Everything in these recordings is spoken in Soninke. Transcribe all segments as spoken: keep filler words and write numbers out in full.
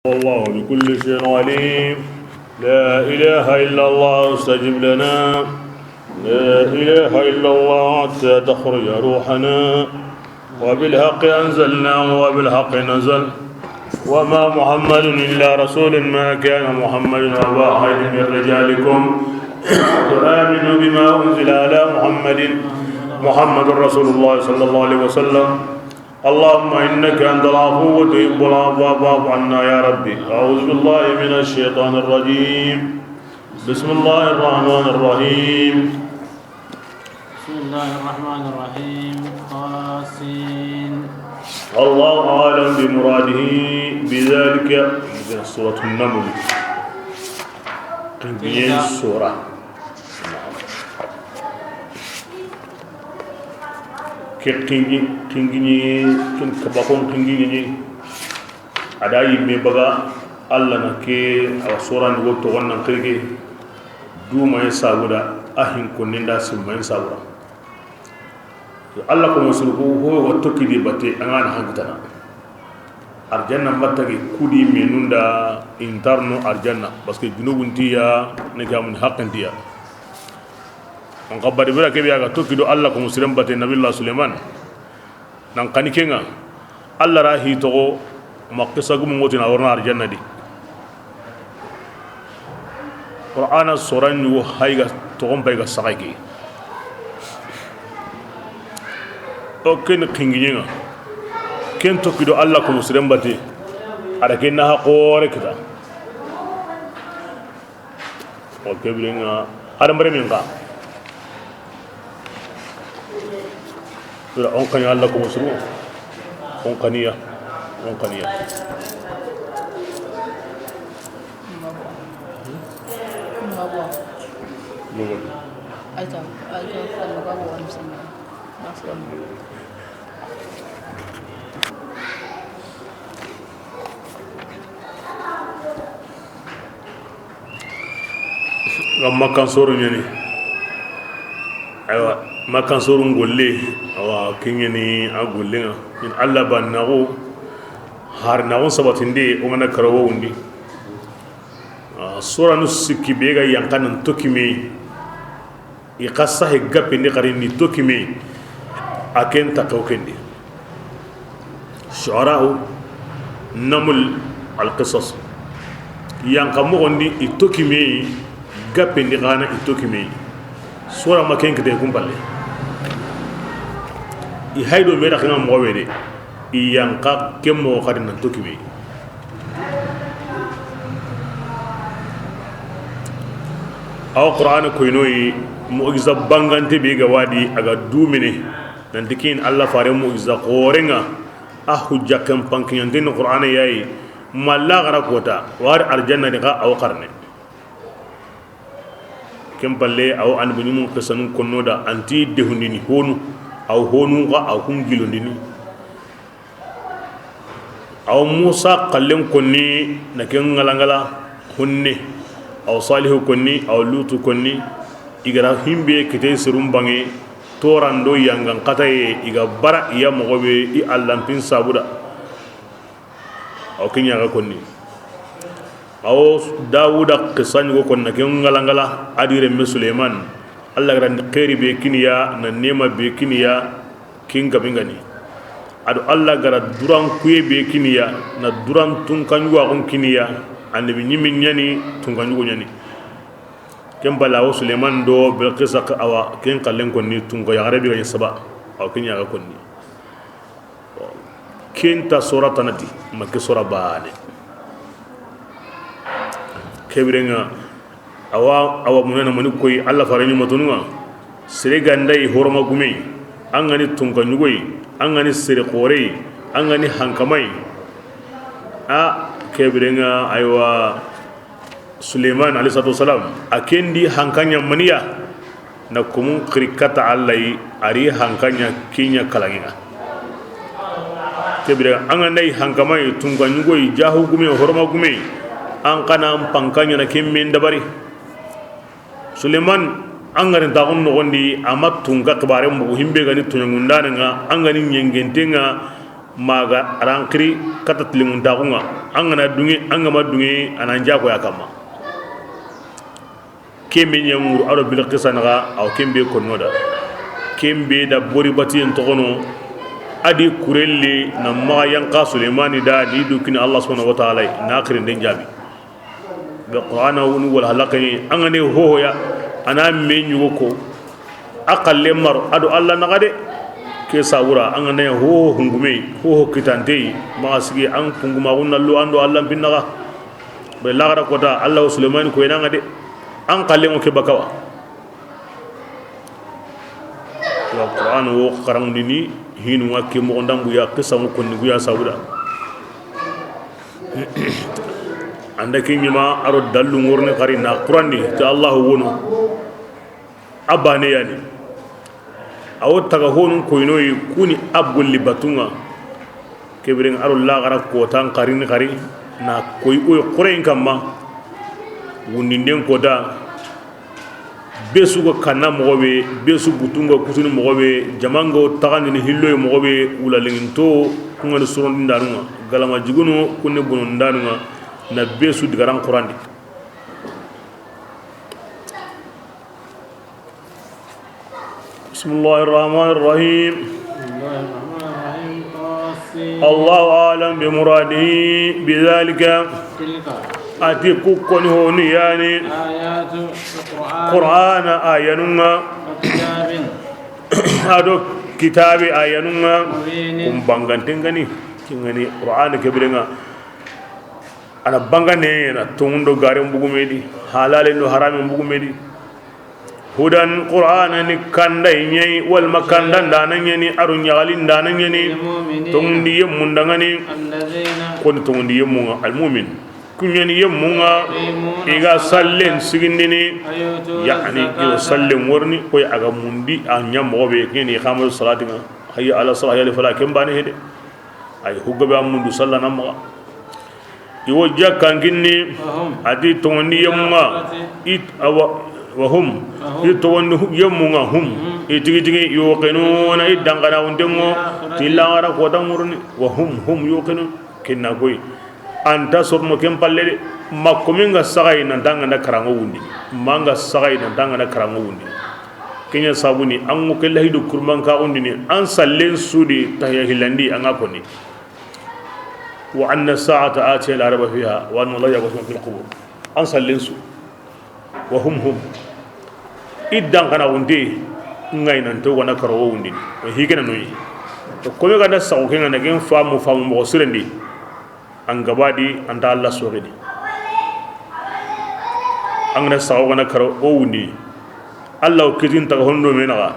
والله بكل شيء عليم. لا إله إلا الله استجب لنا. لا إله إلا الله حتى تخرج روحنا. وبالحق أنزلناه وبالحق نزل. وما محمد إلا رسول. ما كان محمد أبا أحد من رجالكم. وآمنوا بما أنزل على محمد. محمد رسول الله صلى الله عليه وسلم. اللهم إنك أنت العفو تحب العفو فاعف عنا يا ربي. أعوذ بالله من الشيطان الرجيم. بسم الله الرحمن الرحيم. بسم الله الرحمن الرحيم. طاسين. الله أعلم بمراده بذلك. سورة النمل. تلك سورة. Ke xingi, xingiñi, ken kabakon xingiñi. A da yimme baga, Allah na ke, a wa sorani wo toxon nan xirge, dumaye sabuda, a hin konninda simmaye sabuda. Allah ko musulku ho wa tokki di batte, an ga na hankitana. Arjanna mbattagi kudi menunda intarno arjanna, parce que junubun tiya, ne ke amun haqqin tiya. On ka bari bira kebe ya ga tokki do Allah ko musiren batte Nabiyullah Sulaiman. Nan kani kenga, Allah ra hi toxo ma qissa gumu ŋotina worna arjanna di. Qur'ana soran yugo hayga toxon pay ga saxay ke. O ken xingiñenga, ken tokki do Allah ko musiren batte, a da ken na ha xore kita. O kebirenga hadamare min xa. Sura on kani Allah ko musuru. On kaniya. On kaniya. Aita, aita, Ga Makkan soro ɲani. Aywa, Makkan soro golle, awa, ke ɲani a gollenga. In Allah ba nago, har nago sabatinde, o mana karawo undi. Ah, sora nu sikki be ga yankanan tokime. I xa saxe gappe ndi xari ni tokime, a ken taxaw kendi. Shu'ara'u, Naml, Al-Qisas. Yanka moxondi i tokime, gappe ndi xana i tokime. Sora ma ken kite kumpalle. I haydo me da xina moxo wede. I yanka ke moxo xadi nan tokime. Awa Qur'ana koynoyi, mu'jiza bangante be ga wadi a ga dumine, nanti kin Allah fare mu'jiza xorenga, a hujja ken pankiɲanten Qur'ana yayi, malla gara kota, wari arjanna di xa awa xarne. Ken palle, awa annabi ɲumun qissanun konno da, anti dehundini honu, aw honu xa aw kun gilondini. Aw Musa xallen konni na ken ŋalaŋala hunne, aw Salihu konni, aw Lutu konni, i gara himbe kite sirum bange, torando yangan xataye, i ga bara iya moxo be i allanpin sabuda. Aw ken ɲaxa konni. Aw Dawuda qissa ɲugo konna ken ŋalaŋala, a di remme Suleiman. Allah gara ni xeeri be kiniya, na nema be kiniya, kin gabe ngani. Ado Allah gara duran kuye be kiniya, na duran tunkanɲugo axun kiniya, annabi ɲimi ɲani, tunkanɲugo ɲani. Ken bala wo Suleiman do Bilqisa xa awa, ken xallen konni tunka yaxare be gani saba, aw ken ɲaxa konni. Ken ta sora tanati, ma ke sora bane. Kebirenga, awa, awa munana mani koy, Allah fare ɲumatununga. Sere gandai horoma gumei, an gani tunka ɲugoi, an gani sere xorei, an gani hankamai. A, kebirenga, aywa, Suleiman alayhi salatu wasalam, a kendi hankaɲa maniya, na kumun xiri kata Allah yi, a ri hankaɲa kiɲa kalaŋinga. Kebira, an ga nda yi hankamai, tunka ɲugoi, jahu gume, horoma gume, an kana an pankaɲa na ken men dabari. Suleiman, an ga ri taxun noxondi, a ma tunka xibaren bugu, himbe gani tuɲangundanenga, an gani ɲengentenga, Maxa a ra n xiri kata tilimuntaxun ŋa. An ga na duŋe, an ga ma duŋe, a na n jakoya kamma. Ken be ɲa ŋuru a do Bilqisa naxa, awa ken be konno da. Ken be da bori batiyen toxono, a di kurelle na maxa yanqa Sulemani da, ni du kini Allah subhanahu wa ta'ala, na xirinden jaabi. Be Qur'ana woni wala halakani, an ga ne hohoya, a na me ɲugo ko, a xalle maro a do Allah naxa de. Ke sabura, an ga ne hoho hungume, hoho kitante, maxa sigi an kunguma gunna lo an do Allah pinnaxa. Be laxara kota, Allah Sulemani ko inanga de, an xalle ŋo ke bakawa. Wa Qur'an wo xaranŋundini hinu ŋa ke moxo ndambu ya, qissa ŋo konni guya sabuda. An da ke ɲima a ro dallu ŋorni xari na Qur'an di ti Allah wono. A bane yani. A wo taga honun koynoyi kuni a golli batunŋa. Kebiren a ro laxara kotan xarini xari na koy o yi xoren kamma. Wundinden kota. Be su ga kanna moxo be, be su butunŋa kutuni moxo be, jamanga wo taxandini hilloye moxo be, wula linginto kungani sorondindanunŋa, galama jigunu kunni bonondanunŋa, na be su digaran Qur'an di. بسم الله الرحمن الرحيم. بسم الله الرحمن الرحيم. طاسين. الله أعلم بمراده بذلك. تلك. A ti ku koni honu yani. آيات القرآن. Qur'ana ayanunŋa. وكتاب. A do kitabe ayanunŋa. مبين. Kun banganten gani. Kingani Qur'ana kebirenŋa. A na bangane na tonŋundo garen bugumedi, halalen do haramen bugumedi. Hudan, Qur'ana ni kanda ɲa yi, walma kandandana ɲa ni, a ro ɲaxalindana ɲa ni. Tonŋundi yemmun danŋa ni. Koni tonŋundi yemmunŋa, almumin. Kuɲani yemmunŋa, i ga sallen sigindini. Yani, i ga sallen worni, koy a ga mundi, a ɲa moxo be, keni xamadu salatinŋa. Hayya ala salah, hayya ala falah, ken bane hede. Ay, hugga be a mundu sallana maxa. I wo jakkan kinni, a ti tonŋundi yemmunŋa, i, awa, wa hum, i tonŋundi yemmunŋa, hum, i tigi tigi, yuqinuna, i danxana wuntenŋo, ti laxara kota ŋuruni, wa hum, hum yuqinun, kinna koy. An ta sorno ken palle de, ma komi nga saxayi nan ta nga na karanŋo wundi, ma nga saxayi nan ta nga na karanŋo wundi. Kenya sabuni, an ŋo ke lahidu kurman ka wundini, an sallen sudi tahiya hilandi, an ga koni. وأن الساعة آتية لا ريب فيها وأن الله يبعث من في القبور. An sallen su. Wa hum hum. I danxana wunte, ŋa yi nan to wana karo wo wundini. Hikena noyi. To kome ga da saxu ke ŋa na ken famu, famu moxo sirendi. An gabadi, an ta Allah soxidi. An ga na saxu wana karo wo wundini. Allah wo kitin taga hondo me naxa.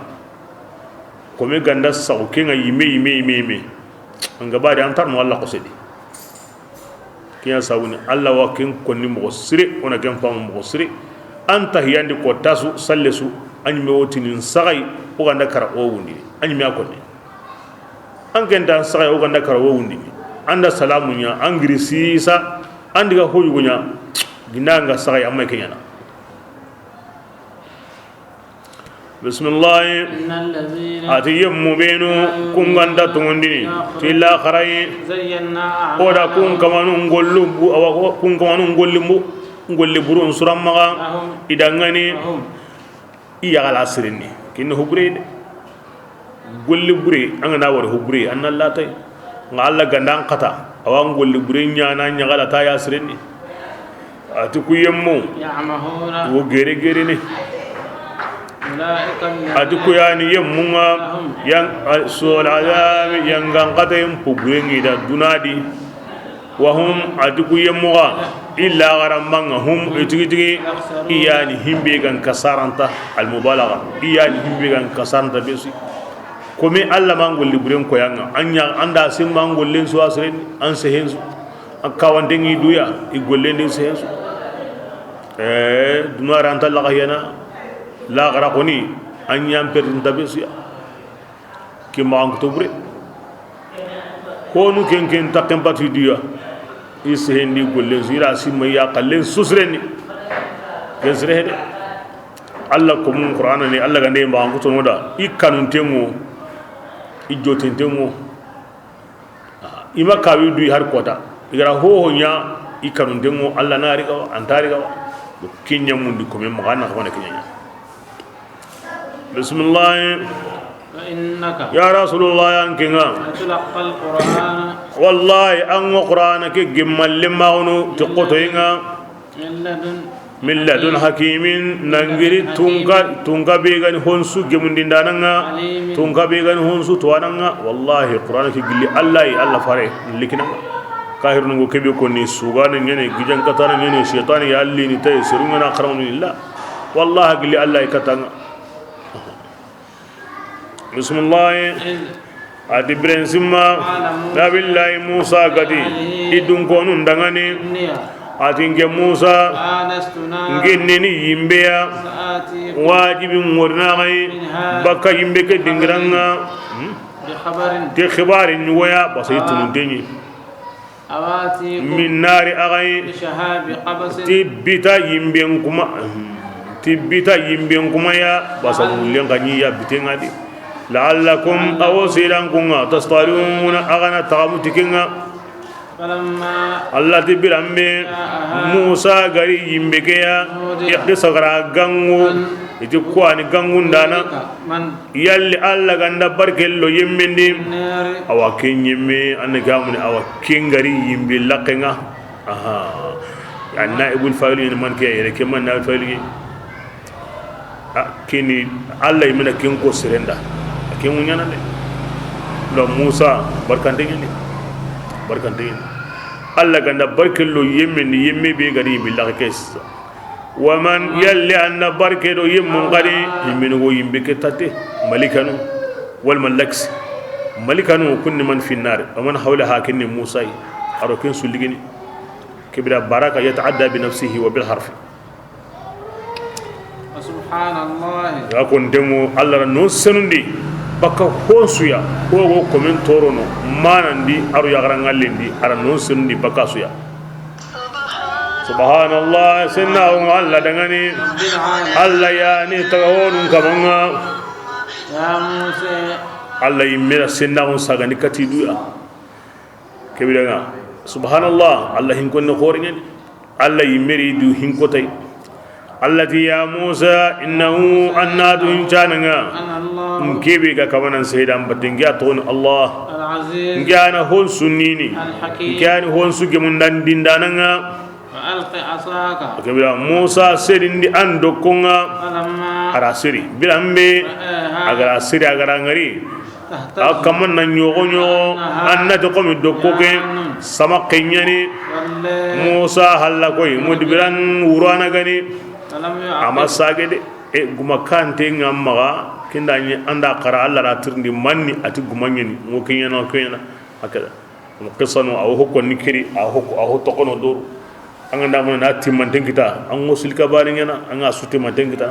Kome ga da saxu ke ŋa yime, yime, yime, yime. An gabadi, an tarno Allah xosedi. Kiyan sabuni, Allah wa ken konni moxo sire, o na ken famu moxo sire. An tahiyandi ko tasu, salle su, an yime wotinin saxayi, o ga da kara o wundi. An yime a konni. An ken ta saxayi, o ga da kara o wundi. An da salamu ɲa, an giri sisa, an diga hoyugo ɲa, ginda nga saxayi, an ma ke ɲana. Bisimilahi. إن الذين A ti yemmu benu, kun ga da tongondini, ti laxarayi. زينا O da kun أعمالهم kamanun gollu bu, awa, kun kamanun gollimbu, golli burun suran maxa, لهم i danŋani, لهم i yaxala sirinni. Kinni hubure de. Golli bure, an ga na wari hubure, an na latay. Nga Allah ga da an xata, awa an golli bure ɲana ɲaxala ta ya sirenni. A ti ku yemmu, يعمهون wo gere gere ne. أولئك A ti ku الذين yani yemmu nga, هم yan, a, su'ul azabi, yangan xata yem pu bure ngi da dunadi. Wa hum, a ti ku yemmu ga, illa garan manga hum, e tigi tigi, i yani himbe gan kasaranta, al mubalagha, i yani himbe gan kasaranta besi. Komi Allah ma an golli buren koyanga, an ɲa, an da simma an gollen su asiren, an sehen su, an kawanten ŋi duya, i gollen din sehen su. Eh, duna ran ta laga yana, laxara koni, an ɲan perdin tabe su ya. Ki maxan kuto bure. Konu ken ken takken pati duya. I sehendi gollen su, i ra simma ya kallen su sirenni. Ken sire hede. Allah ko mun Qur'ana ni, Allah ga nde maxan kuto no da. I kanunten ŋo, i jotenten ŋo. I ma kawi du har kota. I ga ra hoho ɲa, i kanunten ŋo, Alla na ri ga wa, a nta ri ga wa. Ke ɲa mundi kome maxa na xamana ke ɲa. Bismillah. فإنك Ya Rasulullah, an ke ŋa. لتلقى القرآن Wallahi, an ŋo Qur'ana ke gemmalle maxunu ti xotoye ŋa. من لدن Min ladun hakimin, nangiri tunka, tunka be ga ni honsu gemundindana ŋa, tunka be ga ni honsu tuwana ŋa. Wallahi, Qur'ana ke gilli Alla yi, Alla fare likina ŋa. Kahirunu ŋo ke be konni, sugana ɲa ni, gijankatana ɲa ni, shaytani ya lini tay, seru ŋa na xaramunu illa. Wallahi, gilli Alla yi kata ŋa. Bisimilahi. A ti biren simma, Nabillahi Musa ga ti i dunkonun danŋa ni. A ti n ke Musa, n ke ni yinbe ya, wajibi n ŋorina xa yi bakka yinbe ke dingiran ŋa. Ti xibaari ɲugo ya, basa i tununten ɲi. Min nari, a xa yi ti bita yinben kuma, ti bita yinben kuma ya, basa wullen xa ɲi ya biten ŋa di. La'allakum, a wo seedan kun ŋa, tastaluna, a xa na taxamu ti ken ŋa. Alla ti biranbe Musa ga ri yinbe ke ya, i xisa ga ra gangu, i ti kuwani gangun dana. Yalli Alla ga nda barke lo yinmen di? Awa, ken yinme, an ga muni, awa, ken ga ri yinbe laqqen ŋa. Aha. An naibul fa'il ni man ke yere, ke man naibul fa'il ni. A, keni Alla yinme na ken ko seren da. A ken ŋuɲana de. Lo Musa, barkante ɲa ni. Barkante ɲa ni. Alla ga nda barke lo yinmen di, yinme be ga ri yinbe laqqe ke sisa. Wa man, yalli an na barke do yinmun xa di, yinmenu go yinbe ke tatte, malikanu, wal malaks. Malikanu kunni man fi nar, wa man hawlaha, kinni Musa yi, a ro ken su ligini. Kibira baraka yata'adda bi nafsihi wa bil harfi. Subhanallah. Ya ko ndemo Alla ra non senundi bakka honsuya, ko go komen torono, manandi, a ro yagara ŋallendi, a ra non senundi bakka suya. Subhanallah, senna o Alla danŋa ni. Alla ya ni taga honun kaman ŋa. Ya Musa. Alla yinme ra senna on sagani kati duya. Kebira ŋa. Subhanallah, Alla hinkonne xore ɲa ni. Alla yinme ri du hinkotay. Alla ti ya Musa, innahu, an na du n cana ŋa. N ke be ga kamanan seedan batte, n ke a toxoni Allah. N ke a na honsu nini. N ke a ni honsu gemundandindana ŋa. Kebira Musa serindi an dokkon ŋa. A ra seri. Biranbe a ga ra seri, a ga ra ŋari. A kaman na ɲogo ɲogo, an na ti komi dokko ke sama ke ɲa ni. Musa halla koy, mudbiran wurana ga ni. A ma sage de. E guma kante ŋa maxa, kinda ɲi an da xara Alla ra tirindi manni a ti guma ɲa ni, ŋo ke ɲa na, ke ɲa na, hakada. Qissa no, a wo ho konni kiri, a wo ho, a wo ho toxono doru. An ga nda mona na timmanten kita, an ŋo silka bani ɲa na, an ga su timmanten kita.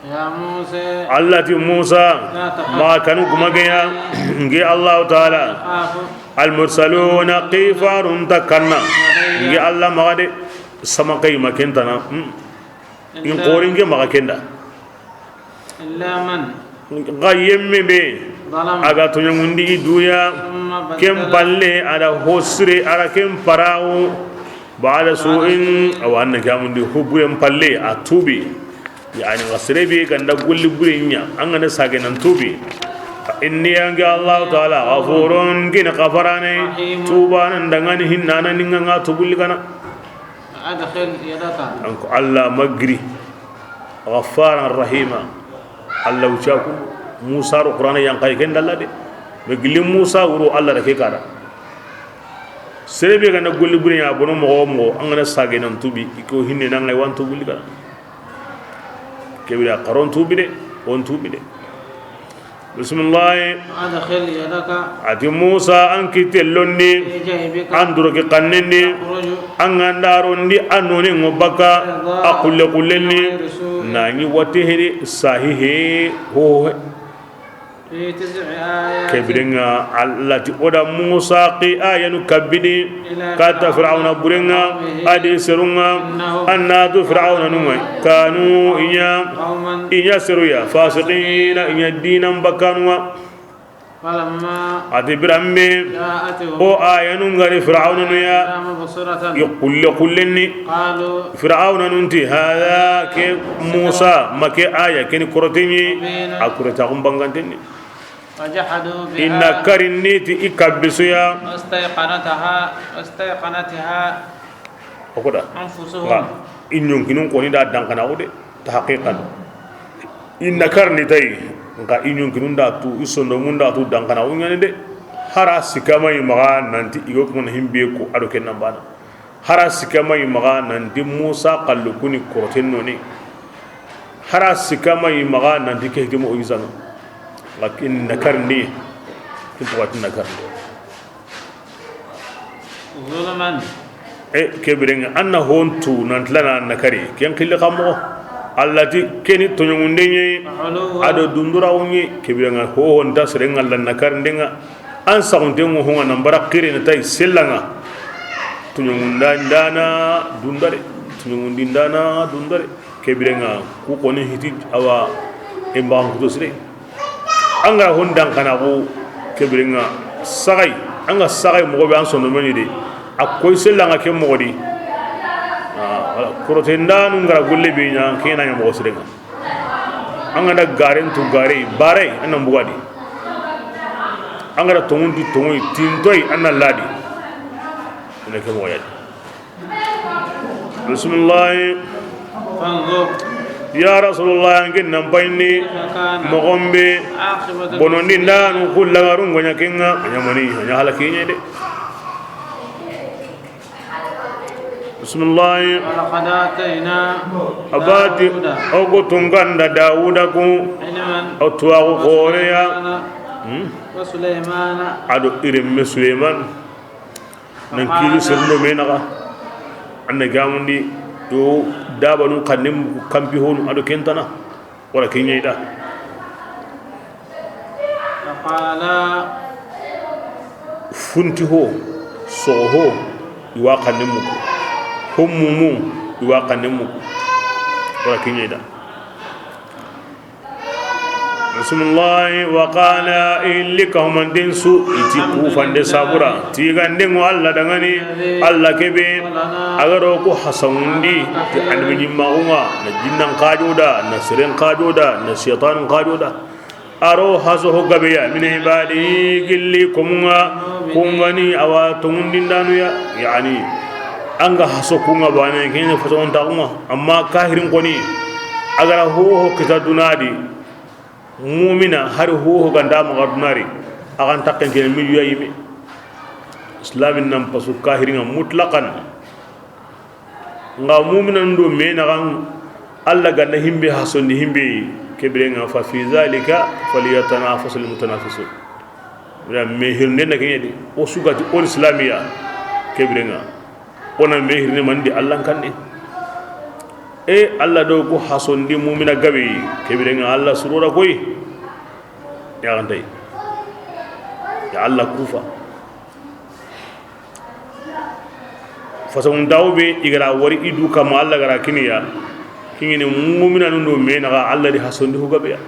Ya Musa. Alla ti Musa, la takhaf, ma kanu guma geya, n ke Allahu Taala. Takhafu. Al mursaluna, xifarun ta kanna. N ke Alla maxa de, sama kay ma ken tana. Hmm. In xorin ke maxa ken da. Illa man. Ga yemme be, zalama, a ga toɲaŋundi i duya, thumma baddala, ken palle a da hosire, a da ken parawo, ba'da su'in, awa, an na gamundi huburen palle, a tubi. Yani, ga sere be ga nda golli bure ɲa, an ga na sage nan tubi. Fa inni, an ke Allahu Taala, ghafurun, ken ni xafarane, rahimun, tubanan danŋa ni, hinnana ni, n ga tubulli kana. Adkhil yadaka. Donc, Alla ma giri. Ghaffaran rahima. Alla wucaku. Musa ro Qur'ana yanqay ken dalla de. Mais gilli Musa wuro Alla da ke kara. Sere be ga na golli bure ɲa, bono moxo wo moxo, an ga na sage nan tubi, i ko hinne nan ŋa i wa n tubulli kana. Kebira xaron tubi de, on tubi de. Bisimilahi. Adkhil yadaka. A ti Musa, an kitte londi, fi jaybika, an doroki xannen di, takhruj, an ga nda rondi, a nonen ŋo bakka, bayda, a xulle xullen ni, ghayra su'in, na ɲi watte heri, sahi he, ho he. Fi tis'i ayat. Kebirenŋa, Alla ti o da Musa xi ayanu kabidi, ila katta Fir'auna burenŋa, qawmihi, a di serunŋa, innahum, a na tu Fir'auna nunŋa, kanu, i ɲa, qawman, i ɲa seru ya, fasiqina, i ɲa dinan bakkanunŋa. A ti biranbe o ayanun ga ri Firawunanu ya, i xulle xullenni. Firawunanun ti, hada ke Musa, ma ke aya, ke ni koroten ɲi, a korotaxun banganten ni. I na karini ti i kabisu ya. O ko da. Nxa i ɲonkinun xoni da dankanaxu de, ta haqiqan. I na karini ta yi, nxa i ɲonkinun da tu, i sondomun da tu dankanaxu ɲani de. Hara sikama yi maxa nanti i go kuma na himbe ko a do ken nan bana. Hara sikama yi maxa nanti Musa xallu kuni koroten noni. Hara sikama yi maxa nanti ke hiti mu'jizanu. Lakin na karini, kin tuwatin na karini. E ke birenga an na hontu nan tilana na kari ken xilli xa moxo. Allah ti ke ni toɲoŋunde ɲi a do dunduraxu ɲi. Ke birenga ho ho nta serenga la na karindenga. An saxunten ŋo honga nan bara xirene tay sellanga. Toɲoŋunda ndana dundare. Toɲoŋundi ndana dundare. Ke birenga ku xoni hiti awa. Imbaxan kuto sire. An ga ra hon dankanaxu ke birenga saxay, an ga saxay moxo be an sondomeni de, a koy sellanga ke moxo di. Korote ndanu n ga ra golle be ɲa ke na ɲa moxo sirenga. An ga na garen tu gare bare an nan bugadi. An ga ra tongun tu tongoy tintoy an nan ladi. Ina ke moxo yadi. Bisimilahi. Ya rasulullah, an kin nan payini moxon be bonondi ndanu ku lagarun goɲa kenga a ɲamani a ɲa halaki ɲe de. Bisimilahi. Abati o go tunganda Dawuda ku. O tuwaxu xoreya. A do i renme Suleyman. Nan kiri serno me naxa. An na gamundi yo dabanu xannen muku kampi honu a do kentana. Wala ke ɲeyda. Funti ho soxo ho i wa xannen muku. Ho mumu i wa xannen muku. Wala ke ɲeyda. Bisimilahi. Wa qala, illi kahumanten su i ti kufande sabura tiganden ŋo Allah dangani. Allah kebe a ga ro ku hasamundi ti annabi ɲimmaxunga na jinnan xajo da na seren xajo da na shaytanin xajo da. A ro haso ho gabeya min ibadi gilli komunga kungani awa tongundindanu ya. Yani an ga haso kunga bane kene faso on taxunga. Amma kahirin koni a ga ra hoho kita dunadi. Mumina hari hoho ganda maxa dunari a xan takken kene mijuya yime. Islamin nan pasu kahiringa mutlaqan. Nga mumina ndo me naxan Allah ganda himbe hasondi himbe. Kebirenga fa fi zalika falyatanafasul mutanafisun. Mira me hirnde na kenyedi o sugati ol islamiya. Kebirenga ona me hirne mandi Allah kanne. E Allah do ko hasondi mumina gabe. Kebirenga Allah surura koy. Ya gantay. Ya Allah kufa. Façon dawo be i ga ra wari i du kama Allah ga ra kiniya. Kingine mumina nundo me naxa Allah di hasondi hu gabe ya.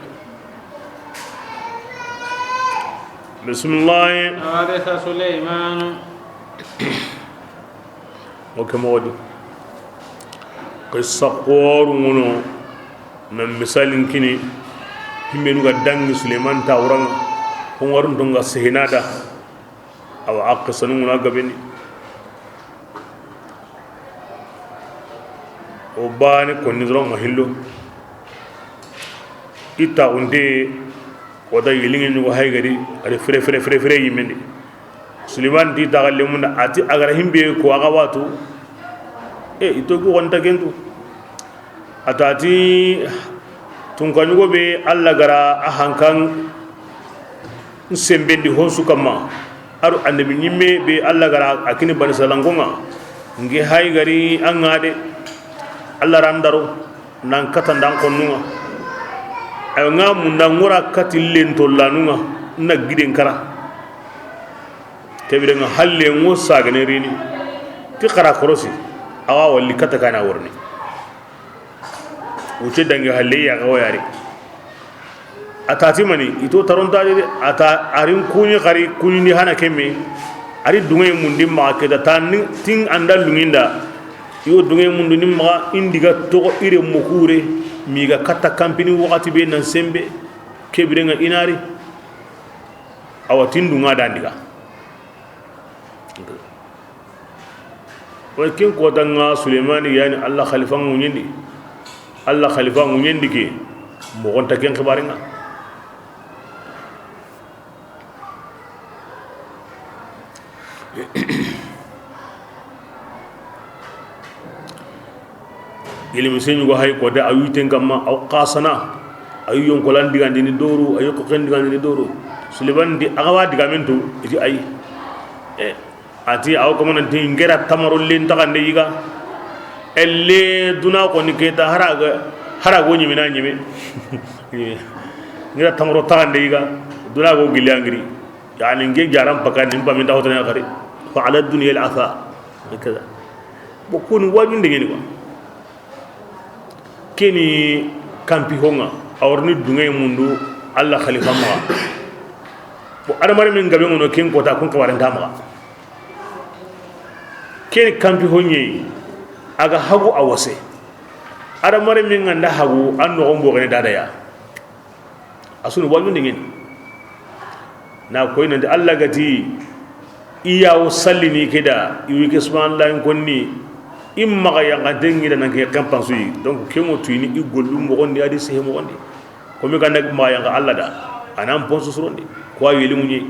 Bismillah. Warisa Suleyman. O ke moxo di. Qissa xoru ŋono. Na misalin kini. Himbenu ga dangi Suleyman tawuran. Xongarun tonga sehinada. Awa a qisanu ŋuna gabeni. O bane konni doron ma hillo. I taxunte wota yilinge ñugo hay gadi adi fere fere fere fere yimendi. Suliman ti taxalle munda ati a ga ra himbe ko a ga watu. E i to ku xonta kentu. A tati tunkañugo be Allah ga ra a hankan sembendi honsu kamma. Aru annabi ñimme be Allah ga ra a kini bani salankonga. Nge hay gari an ga de Allah ra ndaro nan kata ndan konnunga. Ayo nga munda ngora kati lento lanunga na giden kara. Kebirenga halle ngo sagane rini. Ti xara korosi awa walli kata kana worni. Wuce dangi halle ya ga wayari. A ta ti mani, i to taronta de, a ta a ri n kuɲi xari, kuɲindi hana kemme, a ri duŋe mundi maxa ke da, ta ni, tin an da luŋinda, i wo duŋe mundu ni maxa, i ndi ga toxo i re mokure, mi ga katta kampini waxati be nan sembe, ke birenŋa i na ri, awa tin duŋa da ndi ga. Wa ken kota ŋa Sulemani yani Allah xalifa ŋuɲendi. Allah xalifa ŋuɲendi ke, moxo nta ken xibarenŋa. Yelimi seɲugo hay ko de, a yu ten kamma, aw xasana, a yu yonkolan digandini doru, a yu xoxen digandini doru. Sulemani di, a ga wa digamen tu, i ti ayi. E, a ti, aw kamananti, n gera tamaro len taxande yiga. Elle duna ko ni keta haraga, harago ɲimina ɲime. N gera tamaro taxande yiga, duna go gilli angiri. Yani n ge jaran pakandi, n pamin taxotene xari. Fa ala dunya al asa. Kaza. Bo kuni wajunde ɲeni quoi. Keni kampi honŋa, a warni duŋe mundu Allah xalifa maxa. Bo adamare min gabe ŋono ken kota kun xibaren ta maxa. Keni kampi honŋe, a ga hagu a wase. Adamare min ŋa nda hagu, an noxon boxene dadaya. A sunu wajunde ŋeni. Na koy nanti Allah ga ti, i ya wo sallini ke da, i wi ke subhanallah n konni, i maxa yanxante ŋi da nan ke xempansu yi. Donc ke ŋo tuyini i gollu moxondi, a di sehe moxondi. Komi ga nda maxa yanxa Allah da, a nan ponsu surondi, ko a yeli ŋuɲe.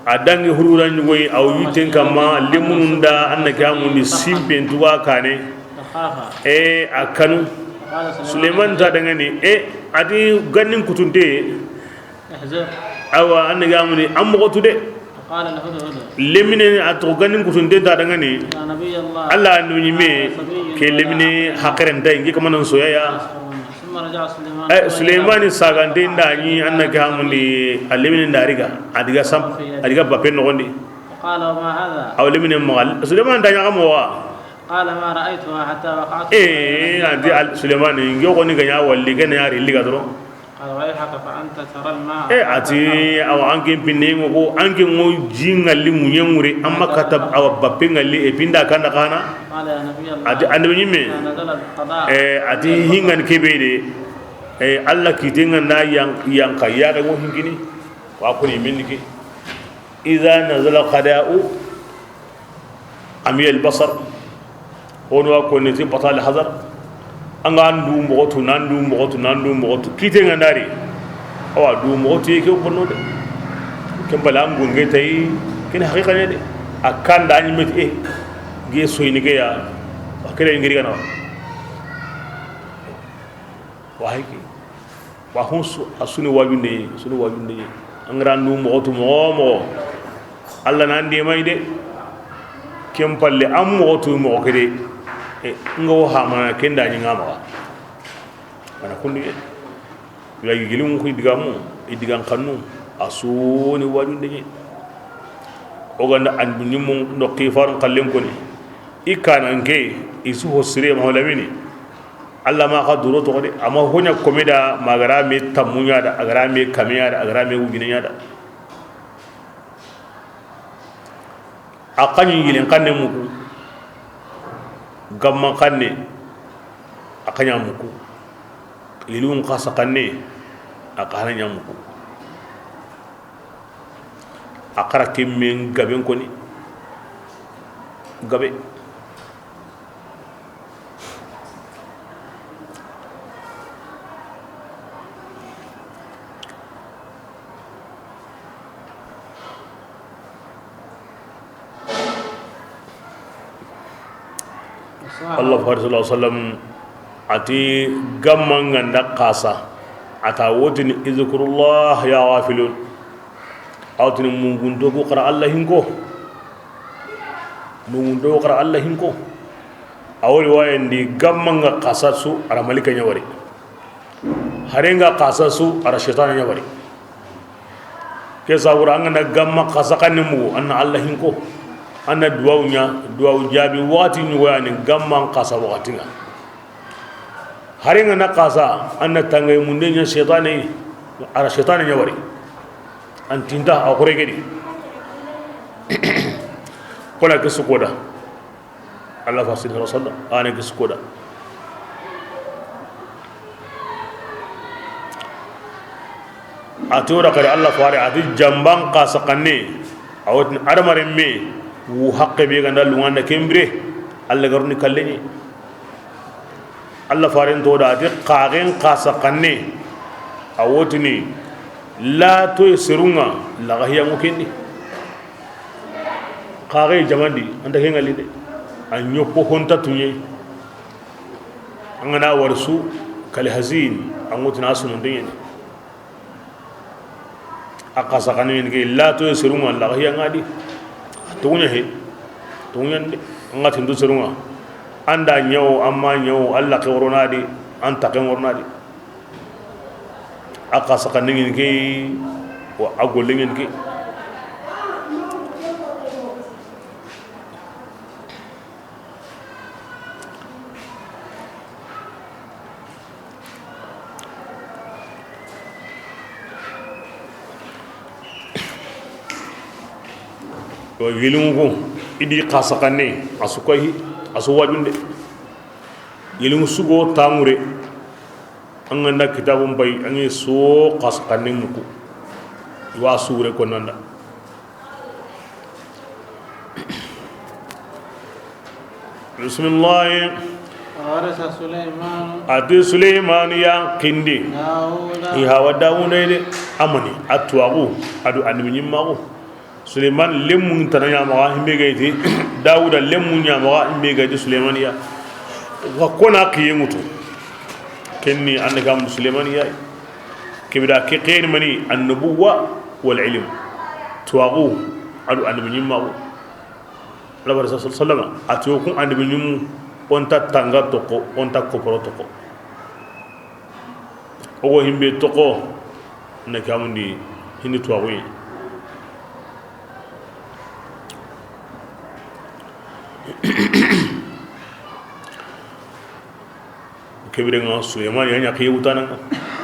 A dangi hurura ɲugoyi, a wo yitten kamma, lemunun da, an na ke a mundi simpen tuga kane. E, a kanu. Suleiman ta dangani, e, a ti gannin kutunte. Awa, an na ke a mundi, an moxo tu de. Lemine, a toxo gannin kutunte ta dangani. Allah andu ɲime, ke lemine haqiren ta, ingi kamanan soyaya. Suleymani sagante nda ɲi, an na ke hamundi, a lemine nda riga, a diga sam, a diga bappe noxondi. Aw lemine maxa, Suleymani nta ɲaxa mowa. Eh, a di Suleymani, n ke xoni ga ɲa walli, ke na yari liga doro. Eh, a ti, awa, an ke pinne ŋo ko, an ke ŋo ji ŋalli ŋuɲe ŋure, an ma kata, awa, bappe ŋalli, e pinda kanda xana. A ti, annabi ɲimme. Eh, a ti, hingani kebe de. Eh, Allah kite ŋa na yan-, yanka, ya ga ŋo hinkini. Wa kuni minni ke. Iza nazala qada'u amiyal basar. Hono wa konni ti batal hazar. An ga ndu moxotu, nan du moxotu, nan du moxotu. Kite ŋa ndari. Awa, du moxotu ye ke bonno de. Ken bala an gunge tay, ken haqiqa ne de. A kanda an meti e. Ge soyini ke ya. Wa kere ngiri gana. Wa hayki. Wa hon su, a suni wajunde, suni wajunde. An ga ra ndu moxotu moxo moxo. Allah nan de may de. Ken palle an moxotu moxo kede. E, nga wo hamana ken da ɲi ŋa maxa. Ana kundu ye. Ya gilin ku digamu, i digan xannu. A suni wajunde. O ganda an ɲimmu no xifarun xallen koni. I kananke, i su ho sire ma ho lamini. Allah ma xa duro toxo de, a ma ho ɲa kome da, ma a ga ra me tammu ɲa da, a ga ra me kame ɲa da, a ga ra me wujine ɲa da. A xa ɲi yilin xanne muku, gamman xanne, a xa ɲa muku, yilun xasa xanne, a xa na ɲa muku. A xa ra ke men gaben koni. Gabe. Allah fari sallallahu alaihi wasallam a ti gamman ga nda xasa, a ta wotini, "Izkurullah ya ghafilun." A wotini, mungunto ku xara Allah hinko. Mungunto ku xara Allah hinko. A wori wayendi gamman ga xasa su, a ra malika ɲa wari. Haren ga xasa su, a ra shaytana ɲa wari. Ke sabura, an ga na gamma xasa xanne mugu, an na Allah hinko. An na duwawu ɲa, duwawu jaabi waxati ɲugoyani gamman xasa waxati ŋa. Xarenga na xasa, an na tangay munde ɲa seytane, a ra seytane ɲa wari. An tinta a xore gedi. Kona ke su koda. Allah fa sidi rasulullah, ane ke su koda. A ti wora kare Allah fare, a ti jamban xasa xanne, a wotini adamaren me wu haqqe be ganda lunganda kembire, Allah garuni kallenye. Allah faren to da, a ti xaxen xasa xanne, a wotini latoye serunga, laxahiyango kendi. Xaxe jamandi, anta ke ŋali de. A ɲoppo honta tuɲe. An gana wari su, kali hasin, an ŋotina a sunonte ɲeni. A xasa xanne ɲeni ke, latoye serunga, laxahiya ŋa di. Toguɲa he. Toguɲa de. An ga tindu serunga. An da ɲawo, an ma ɲawo, Allah ke worona di, an taken worona di. A xasa xanne ɲeni ke, wa a golle ɲeni ke. Wa yeliŋu ko, i di xasa xanne, a su kayi, a su wajunde. Yeliŋu sugo taŋure, an ganda kitabun bay, an yi so xasa xanne muku, i wa suure konanda. Bisimilahi. وورث سليمان. A ti Suleymani ya kindi. داود. I hawa Dawuda de. Amani a tuwaxu, a do annabi ɲimmaxu. Suleyman lemmu tana ɲamaxa himbe gayti. Dawuda lemmu ɲamaxa himbe gayti Suleymani ya. Wa kona kiye ŋutu. Kenni ande kam Suleymani ya. Kebida ke xeni mani annubuwa wal ilm. Tuwaxu a do annabi ɲimmaxu. Alabara sallallahu alaihi wasallam a ti o kun annabi ɲimmu, o nta tanga toxo, o nta koporo toxo. O go himbe toxo na kamundi hini tuwaxuye. Kebirenga Suleymani ya ɲa kiye wutana ŋa.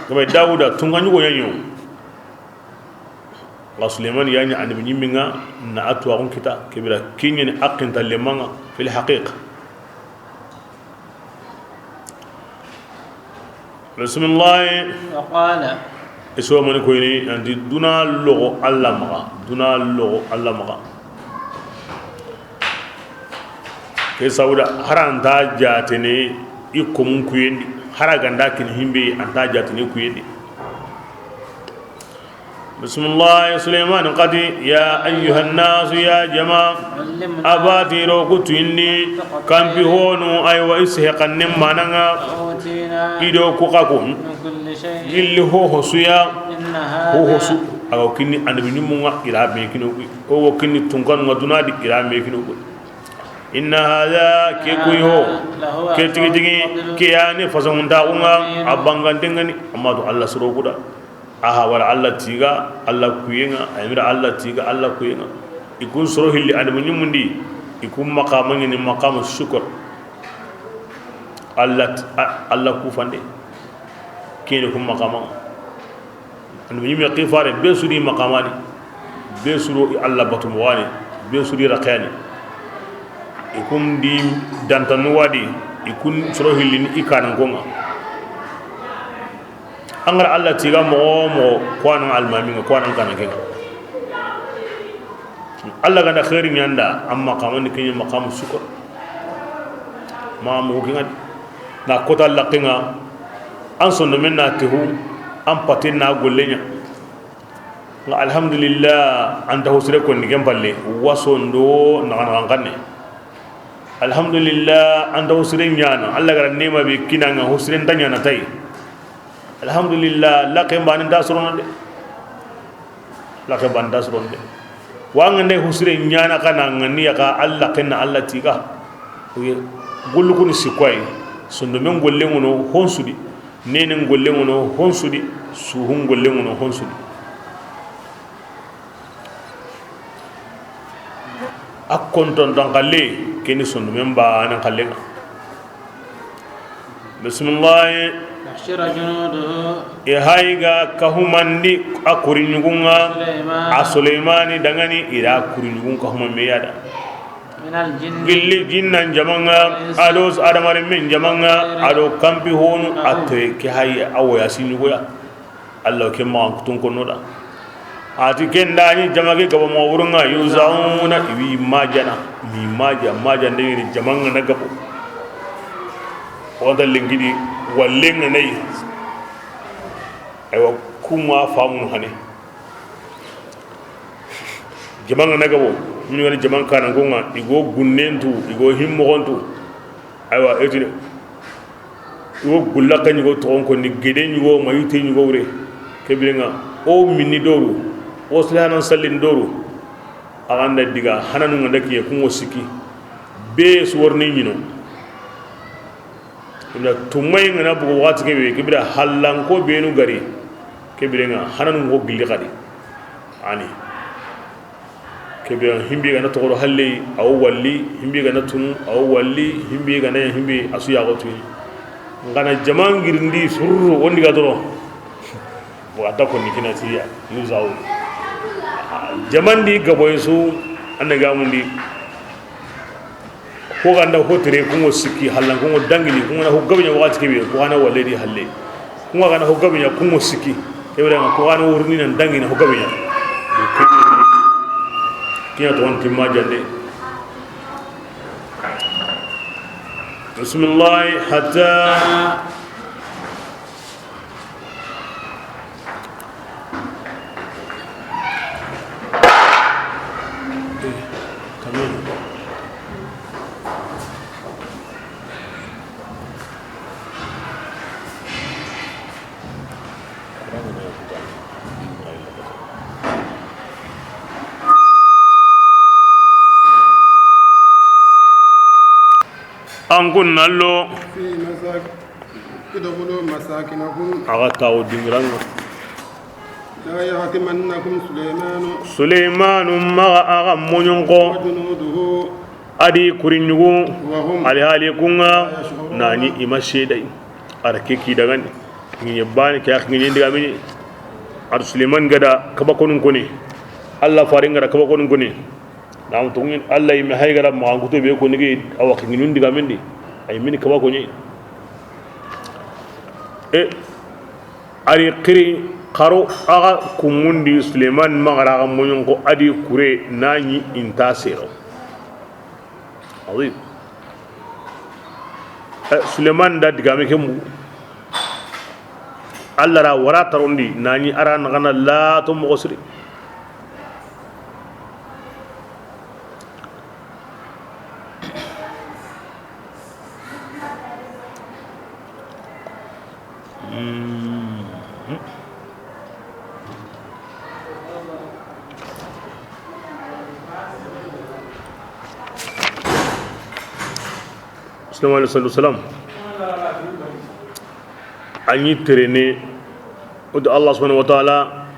Kama Dawuda tunga ɲugo ya ɲo. Wa Suleymani ya ɲa annabi ɲimmi ŋa, na a tuwaxun kita, kebira kiɲeni a kinta lemanga fil haqiqa. Bisimilahi. وقال. I so mani koyini, nanti duna loxo Allah maxa, duna loxo Allah maxa. Ke sawuda, hara nta jatene i komun kuyendi, hara ganda kin himbe, anta jatene kuyendi. Bisimilahi, Suleymani xati, يا أيها الناس, ya jama, abati ro kutindi, kampi honu, aywa, i sehe xanne mananga, i do ku xa ku, gilli hoho suya, hoho su, a ga kinni annabi ɲimmu ŋa, i ra me kino ku, o wo kinni tunkanu ŋa duna di, i ra me kino ku. إن هذا, ke kuyi ho, ke tigi tigi, ke yani fasanguntaxu ŋa, a bangante ŋa ni, amma to Allah soro kuda. Aha, wala Allah tiga, Allah kuyenga, a yamira Allah tiga, Allah kuyenga. I kun soro hilli annabi ɲimmundi, i kun maqama ɲini maqama shukr. Allah, Allah kufande. Kene kun maqama. Annabi ɲimme xifare, be su di maqamani, be su do i Allah batu moxani, be su di raqeyani. I kun di dantanu wadi, i kun soro hillini i kanan konga. An ga ra Allah tiga moxo moxo, ko an ŋa almaminga, ko an ŋa kanankenga. Allah ganda xeeri ɲanda, amma xamandi kiɲe maqamu sukar. Maxa muxu kiŋa di. Na kota laqqinga, an sondomen na tehu, an paten na golleɲa. Nga alhamdulillah, anta hosire konni ken palle, wasondo naxanaxan xanne. Alhamdulillah, anta hosire ɲana, Allah gara nema be kinanga, hosire nta ɲana tay. Alhamdulillah, laqqen bane nta sorono de. Laqqen bane nta sorono de. Wa nga nde hosire ɲana kana nga ni ya ka Allah kenna Allah tiga. Oye, gollu kuni sikkoy. Sondomen gollen ŋono honsudi. Nenen gollen ŋono honsudi. Suhun gollen ŋono honsudi. A konton tan xalle, keni sondomen bane xallenga. Bisimilahi. Nahshuru junudahu. I hayi ga kahumandi a kuriɲugun ŋa. Suleymana. A Suleymani danŋa ni, i da kuriɲugun kahuma me ya da. Minal jinni. Gilli jinnan jaman ŋa, wal insi, a do adamarenmen jaman ŋa, a do kanpi honu, a toye ke hayi a wo ya siɲugoya. Alla ke maxan kutun konno da. A ti ken da ni jama ke gabo moxo wurun ŋa, yuzauna, i wi majana, mi maja, maja nde ni jama ŋa na gabo. Wonta lengidi, wallen ŋa nayi. Aywa, kuma famunu hane. Jama ŋa na gabo, ni wani jama kanan ko ŋa, i go gunnentu, i go himmoxontu. Aywa, etine. Wo gulla ka ɲigo toxon konni, gede ɲigo, mayite ɲigo wure. Ke biren ŋa, o minni doru, o silanan sallin doru. A ga nda diga hananu ŋa nda kiye kungo sikki. Be su worni ɲino. Inda tumay ŋa na bugo waxati ke be, ke bira hallanko benu gari. Ke biren ŋa hananu ŋo gilli xadi. Ani. Kebe himbe gana toxoro halle, a wo walli, himbe gana tunu, a wo walli, himbe gana ya himbe, a su yaxo tuni. Ngana jaman girindi surru, wondi ga doro. Wa ta ko ni kina tiya, ni zawo. Jaman di gaboye su, anda gamundi. Ko ganda ho tere, kungo sikki, hallan kungo dangini, kungo na ho gabe ɲa waxati kebe, ko gana walle di halle. Kungo gana ho gabe ɲa, kungo sikki. Kebe da ko gana wurni nan dangini ho gabe ɲa. Kiɲa to on timma jande. Bismillah, hatta An kun nallo. Fi masak-, idkhulu masakinakum. Axa tawo dingiran ŋa. La yahtimannakum Sulaymanu. Sulaymanu maxa axa moɲon ko. Wa junuduhu. A di kuriɲugu. Wa hum. Alihali kun ŋa. La yash'urun. Nani i ma seeday. A ra ke ki dagani. Ŋiɲe bani ke, a ŋiɲe ndiga mini. A do Sulayman ga da kaba konun koni. Alla faren ga da kaba konun koni. Nam tungi Alla yi me hay ga da ma nguto be ko nigi a wa ŋiɲun diga mindi. Ay mini kaba koni. E, a ri xiri xaro axa kumundi Sulayman maxa ra axa moɲon ko a di kure nani inta sero. Azim. Eh, Suleman da digame ke mugu. Alla ra wara tarondi, nani a ra naxana lato moxo siri. Sallallahu alaihi wasallam. A ɲi terene, o ti Allah subhanahu wa ta'ala,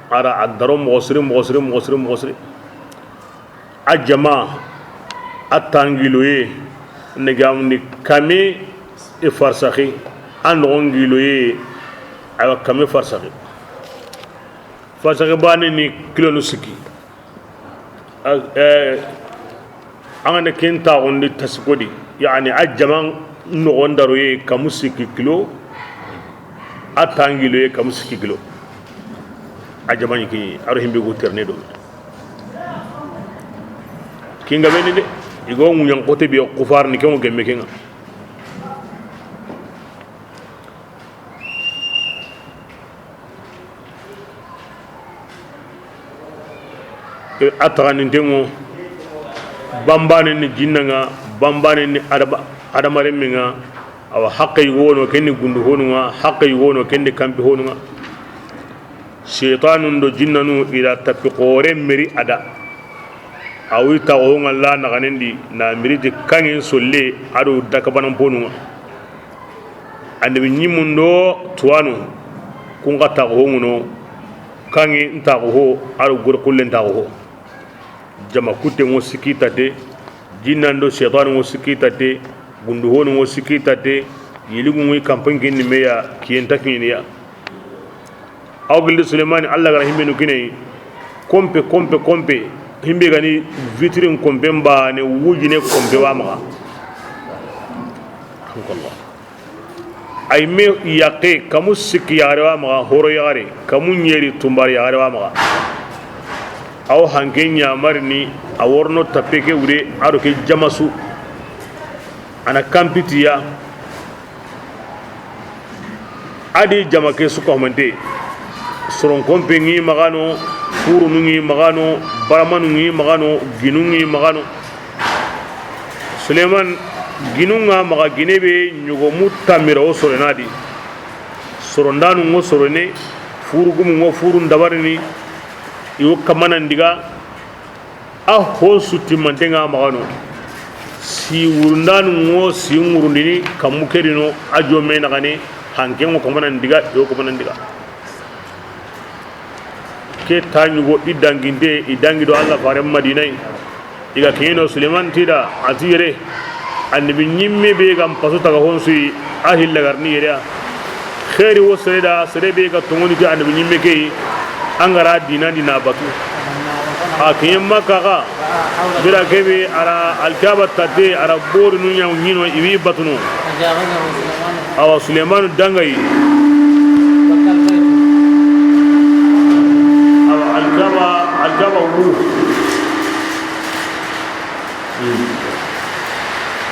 a ra a daro moxo siri, moxo siri, moxo siri, moxo siri. A jama, a tangiloye, ne gamundi kame e farsaxi, a noxongiloye, a wa kame farsaxi. Farsaxi bane ni kilonu sikki. A, eh, an ga na ken taxundi tasikodi, yani a jaman noxon daroye kamu sikki kilo, a tangiloye kamu sikki kilo. A jaman ni kini, a ro himbe go terne do. Kinga beni de, i go ŋuɲan xote be kufar ni kengo gemme kenga. A taxaninten ŋo, bambane ni jinna ŋa, bambane ni adaba-, adamaren me ŋa, awa haqqe yugo wono ken ni gundu honu ŋa, haqqe yugo wono ken ni kanpi honu ŋa. Seytanun do jinnanu i da tapi xoore meri a da. A wi taxo ŋa la naxanendi na miri ti kanŋen solle a do dakabanan ponu ŋa. Annabi ɲimundo tuwanu kun xa taxo ŋuno, kanŋe ntaxo ho, a do gor kullen taxo ho. Jama kutte ŋo sikki tate, jinnan do seytanu ŋo sikki tate, gundu honu ŋo sikki tate, Yeligu ŋuyi kanpen ke ni me ya, kiyen ta kiɲeni ya. Awa gilli Sulemani, Alla ga ra himbenu kini a yi, konpe, konpe, konpe, himbe ga ni vitrin konpen baane, wujine konpe wa maxa. Ay me yaxe, kamu sikki yaxare wa maxa, horo yaxare, kamu ɲeri tunbari yaxare wa maxa. Awa hanke ɲamarini, a worono tappe ke wure, a do ke jamasu, a na kanpitiya. A di jama ke su ka humante, soron konpe ŋi maxa no, furunu ŋi maxa no, baramanu ŋi maxa no, ginu ŋi maxa no. Suleman, ginu ŋa maxa, gine be ɲogomu tanmi ra wo sorene a di. Sorondanu ŋo sorene, furugumu ŋo furun dabarini, i wo kamanan diga. A ho su timmante ŋa maxa no. Si wurundanu ŋo si ŋurundini, kamu keri no, a jo me naxane, hanke ŋo kamanan diga, yo kamanan diga. Ke ta ɲugo i danginte, i dangi do Alla faren Madina yi. I ga kiɲe no Suleman ti da, a ti yere, annabi ɲimme be ga n pasu taga honsu yi, a hilla ga ri ni yere ya. Xeeri wo sere da, sere be ga toŋoni ti annabi ɲimme ke yi, an ga ra dinandi na batu. A kiɲe Makka xa, bira ke be a ra Alkaba tatte, a ra borinu ɲa ɲi no, i wi batuno. Awa Sulemanu dangayi. Awa Alkaba, Alkaba wu. Hmm.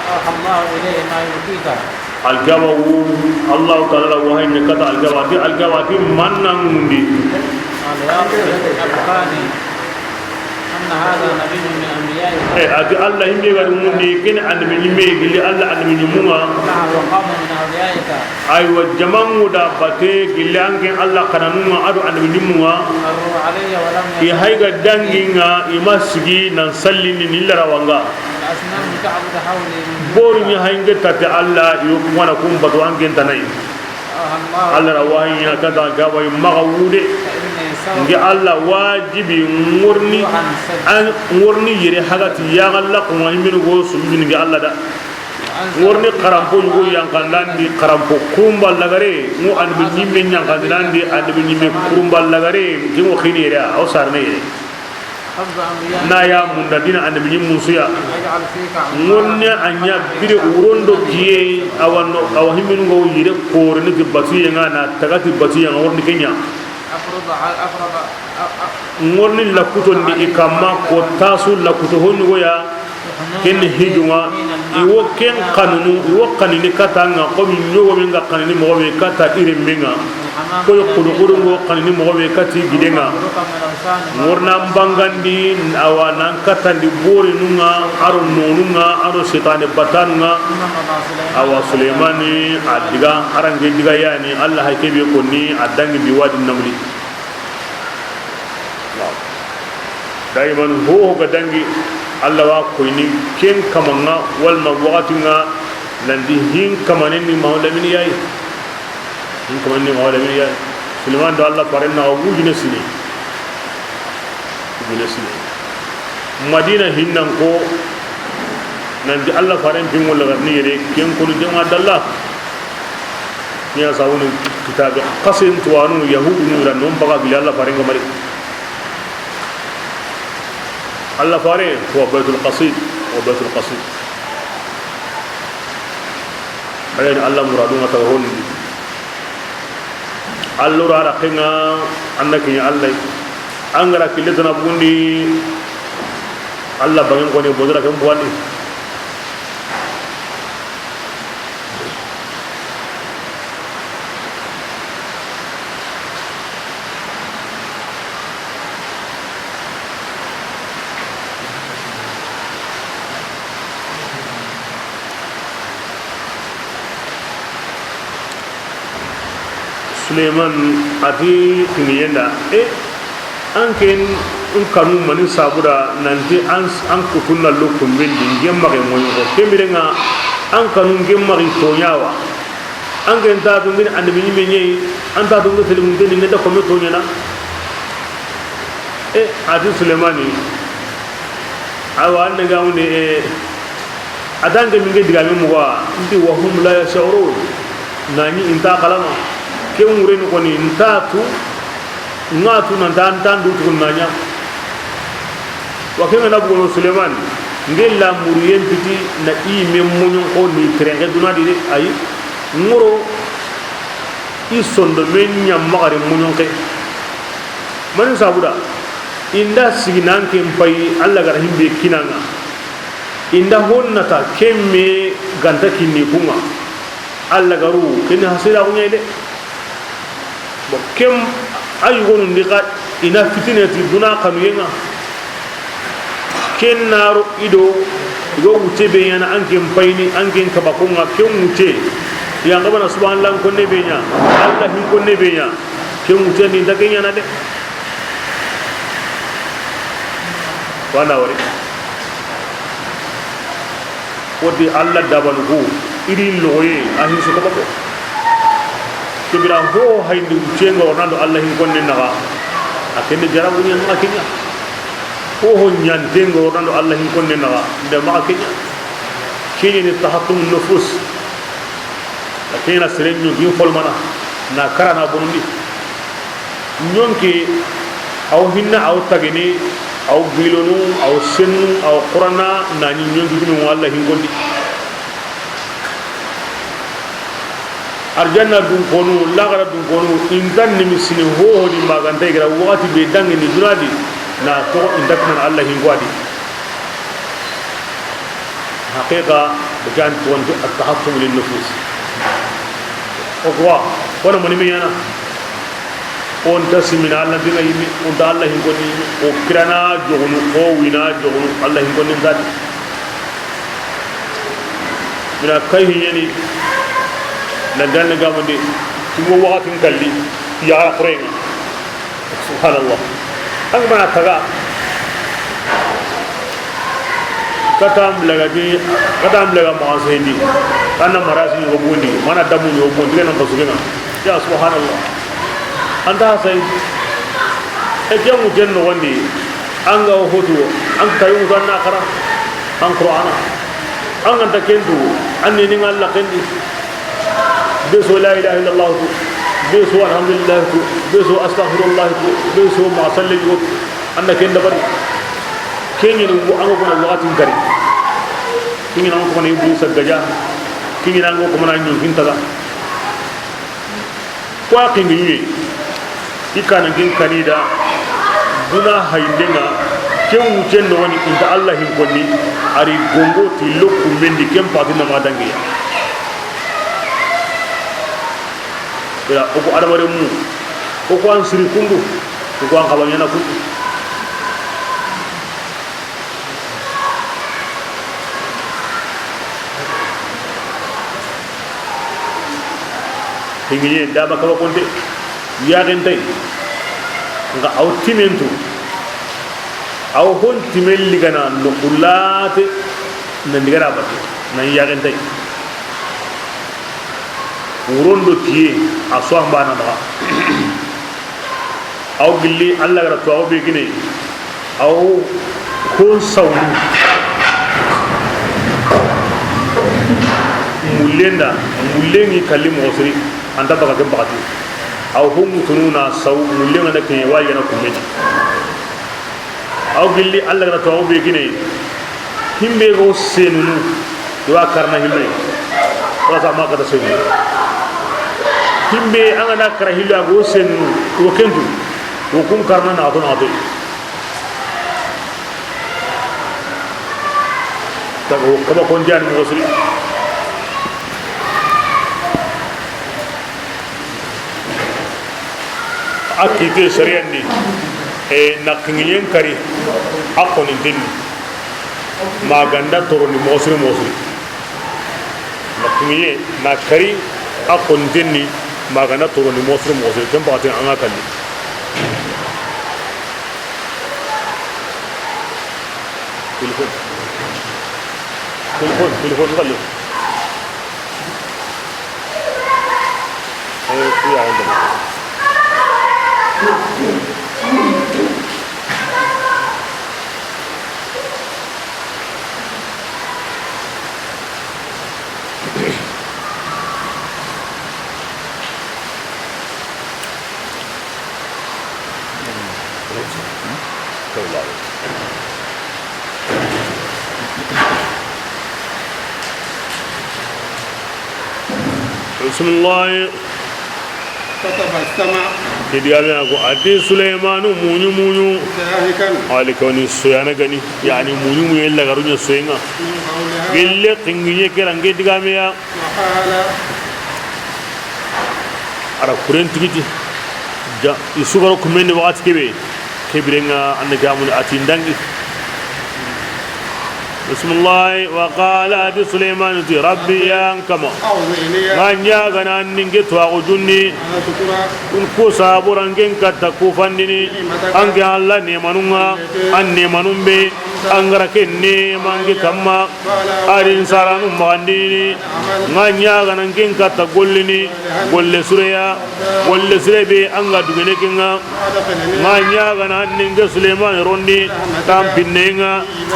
أوحى الله إليه ما يرضيك. Alkaba wu, Allahu Taala la wahayi ɲa kata Alkaba, a ti Alkaba, a ti man na ŋundi. قال يا رب أبلغني أن هذا نبي من أنبيائك. Eh, a ti Alla, himbe ga ri ŋundi, ken annabi ɲimme gilli Alla annabi ɲimmu ŋa. نعم، وقوم من أوليائك. Aywa, jamanŋu da bate gilli an ke Alla xananu ŋa, a do annabi ɲimmu ŋa. مروا علي ولم يصلوا. I hay ga dangi ŋa, i ma sigi nan sallini ni larawa ŋa. والأصنام تعبد حولي من دون الله. Boru ɲa hay ga tatte Alla, yo ku ŋa na kun batu an ke nta na yi. أوحى الله. Alla ra wahayi ɲa kata Alkaba yi, maxa wude. فإني سوف. Nke Alla wajibi ŋorni, أدعو عن سبيل. An ŋorni yere hagati ya Alla ko ŋa himbenu go sujudini nke Alla da. Ŋorni xaranpo ɲugo yanqandandi, xaranpo kurunba lagare, ŋo annabi ɲimme yanqandinandi, annabi ɲimme kurunba lagare, ke ŋo xini yere, a wo sarne yere. Na ya munda dina annabi ɲimmun su ya. Ŋorni a ɲa bire wurondo kiye, awa no, awa himbenu go yere kore ni ti batuye ŋa, na taga ti batuye ŋa, ŋorni ke ɲa. Ŋorni lakutondi i kamma, ko tasu lakuto ho ɲugo ya, ken ni hijunŋa, i wo ken xanunu, i wo xanini kata ŋa, xo mi ɲogo mi ŋa xanini moxo be kata i renme ŋa, ko yi xudu xudu ŋo xanini moxo be kati gide ŋa. Ŋorna n bangandi, awa nan katandi borinu ŋa, a do nonu ŋa, a do setane batanu ŋa. Awa Sulemani a diga, a ra nke diga yani, Alla hay ke be konni, a dangi bi wadi namli. Daiman ho ho ga dangi, Alla wa koyini ken kamanŋa, walma waxati ŋa, nan ti hin kamanen ni Mahamadu Lamini ya yi. Hin kamanen ni Mahamadu Lamini ya yi. Suleman do Alla faren na wujine sine. Wujine sine. Madina hinnan ko, nan ti Alla faren pinŋo lagarni yere, ken koni jama dalla. Ni ya sawunu kitabe xasen tuwanu, Yahudunu ra non baga gili Alla faren ga mari. Alla fare, هو بيت القصيد، هو بيت القصيد. Ala ni Alla muradu ŋa taga honni. Alla ra ra kenŋa, an na kiɲa Alla. An ga ra kille tana bundi, Alla bangen koni, bodora ken buwandi. Suleiman a ti kiniyenda, e, an ken n kanu mani sabuda nanti an, an kutunna lo kumbendi, nge maxe moɲo ko. Kembirenga, an kanu nge maxi toɲawa. An ken ta tungini annabi ɲimme ɲeyi, an ta tungu selimunte ni nge da kome toɲana. E, a ti Sulemani, awa, an ne ga wuni, e, a ta nke minge digame muga, nti وهم لا يشعرون. Na ɲi i nta kalama. Ke ŋureni koni nta tu, ŋa tu nan ta, nta ndu tu na ɲa. Wa ke ŋa na bugono Suleymani, nge la muriyen piti na i me muɲon ko ni terenke duna di de, ayi. Ŋoro i sondo men ɲa maxari muɲon ke. Mani sabuda, i nda sigi nan ken payi, Alla ga ra himbe kinanga. I nda honnata kemme ganta kinni kunga. Alla garu, ken hasira kuɲay de. Bon, kem ayu gonu ndi ka i na fitine ti duna kanu yenga. Ken naro ido, igo wuce be ɲana an ken payini, an ken kaba kunga, ken wuce. Yanga bana subhanallah konne be ɲa, Alla hin konne be ɲa. Ken wuce ndi nda ke ɲana de. Wana wari. Wodi Alla dabanu ko, iri logoye, a hin su kaba ko. Kibira ho hayndi wucenga wonando Alla hin konne naga. A kende jarabu ni ma kenya. Ho ho ɲantenga wonando Alla hin konne naga. Nde ma kenya. Kenya ni tahattum nufus. A kenya seren ɲu gin folmana. Na karana bonundi. Ɲonke, aw hinna, aw tagene, aw gilonu, aw sennu, aw qurana, nani ɲonki gunu Alla hin kondi. Arjanna dun konu, lagara dun konu, intan ni misini ho ho di maganta igra wakati be dangi ni dunadi, na to intakna Alla hin kwadi. Haqiqa, bijan tuwanti at-tahattum lin nufus. O kuwa, kono mani me ɲana? O nta simina Alla dinga yimi, o nta Alla hin koni yimi, o kirana jogunu, o wina jogunu, Alla hin koni nta di. Mina kay hiɲeni, na ganna gamundi, tumo waxatin kalli, ya xurayna. Subhanallah. An mana taga. Kata an blaga di, kata an blaga ma sendi. Kana marasi yo bundi, mana damu yo bundi, kana basu kana. Ya subhanallah. Anta sai. E ke mu jen no wandi. An ga hoto, an tayu an na kara. An Qur'ana. An ga ta kendu, an ni Alla kendi. Be so la ilaha illallah tu, be so alhamdulillah tu, be so astaghfirullah tu, be so ma salli tu, anda ken dabari. Ken ni ko an ko na waxatin kari. Ken ni an ko na ibu sagaja. Ken ni an ko na ɲu hintaga. Ko a kindi ɲi. I kana gin kanida, duna hayindenga, ken wucen no wani inta Alla hin konni, ari gongo ti lokku mendi ken pati na madangiya. Ila, o ko adamare mu, o ko an siri kundu, o ko an kabanyana kundu. Hingiye daba kaba konte, yaxen tay, nga aw timentu, aw hon timen ligana no kulate, na ndigara batu, na yaxen tay. Wurondo tiye, a so an bana maxa. Aw gilli Alla gara to aw be kine, aw kon sawdu. Mullenda, mullengi kalli moxo siri, anta baga ken bagati. Aw ho mutunu na saw, mullenga na ke wayi na kumeti. Aw gilli Alla gara to aw be kine. Himbe go senunu, i wa karna hillo. Wala sa ma kata senu. Himbe an ga na kara hillo a go senunu, wo kentu. Wo kun karna na to na to. Tago kaba kon jani mo siri. A kite sariyan di, e, na kingiyen kari, a koninten ni, ma ganda toro ni moxo siri moxo siri. Na kingiye, na kari, a koninten ni, ma ganda toro ni moxo siri moxo siri, ken pakatin an ga kalli. Téléphone. Téléphone, téléphone, kalli. Bisimilahi. فتبسم. Ke digame a ko, a ti Suleymanu muɲu muɲu. ضاحكا. Ali koni soyana gani, yani muɲu muɲu lagaruɲa soyenga. من قولها. Gelle kingiɲe ke ra n ke digame ya. وقال. A ra kuren tigiti. Ja, i su ga ro kumendi waxati kebe. Ke birenga anda ke amuni a ti n dangi. Bisimilahi. وقال, a ti Suleymanu ti, رب, ya n kama. أوزعني. N ga ɲaagana an ni n ke tuwaxu junni. أن أشكر. Kun ku sabura n ke n katta kufandini. نعمتك. An ke Alla neemanun ŋa, التي. An neemanun be. An ga ra ke neema n ke kamma. A ri n saranu maxandini. N ga ɲaagana n ke n katta gollini. Golle sureya. Golle sire be an ga dugene ke ŋa. N ga ɲaagana an ni n ke Suleymani rondi. Tanpinne ŋa.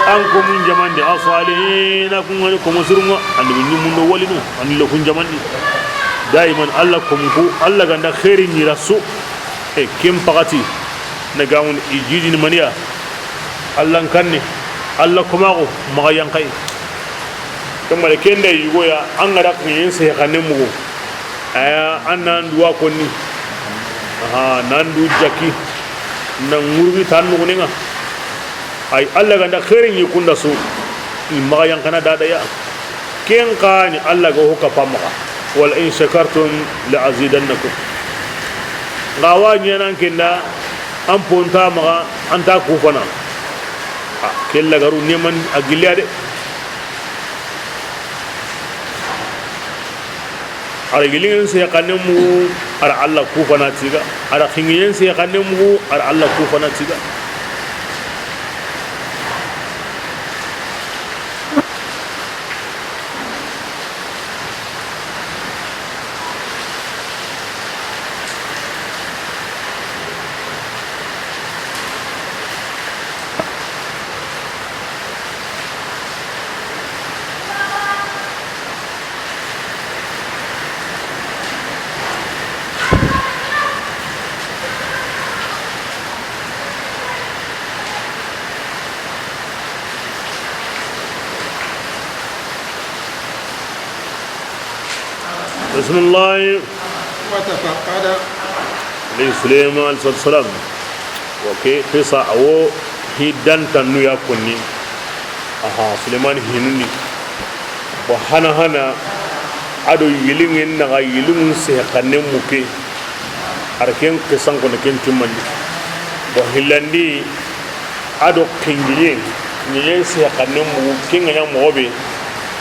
An komun jamandi. الصالحين, kun ga ni komo sirun ŋa. An ni ɲumundo walinu. An ni lokun jamandi. Daiman Alla komun ku, Alla ga nda xeeri ɲi ra su. E ken paxati na gamun i jidini maniya. Alla n kanni, Alla komaxu maxa yanxayi. Kemale ken da yugo ya, an ga ra ken se xanne mugu. Aya, an nan duwa konni. Aha, nan du jaki. Na ŋurgi tan nuguninga. Ay, Alla ga nda xeeri ɲi kunda su. I maxa yanxana dadaya. Ken xa ni Alla ga ho kappa maxa. ولئن شكرتم لأزيدنكم. N ga wa ɲaana n ke nda, an ponta maxa, an ta kufana. A, ke lagaru neeman a gilli ya de. A ra yilingen se xanne mugu, a ra Alla kufana tiga. A ra xingiyen se xanne mugu, a ra Alla kufana tiga. بسم الله. وتفقد. Nabi Suleyman alayhi salatu wasalam. Wa ke qisa a wo hi dantannu ya konni. Aha, Suleyman hinundi. Wa hana hana a do yilingen naxa, yilingen se xanne muke. A ra ken qisan kono ken timmandi. Wa hillandi a do kingiye, kingiye se xanne mugu, ken ga ɲa moxo be,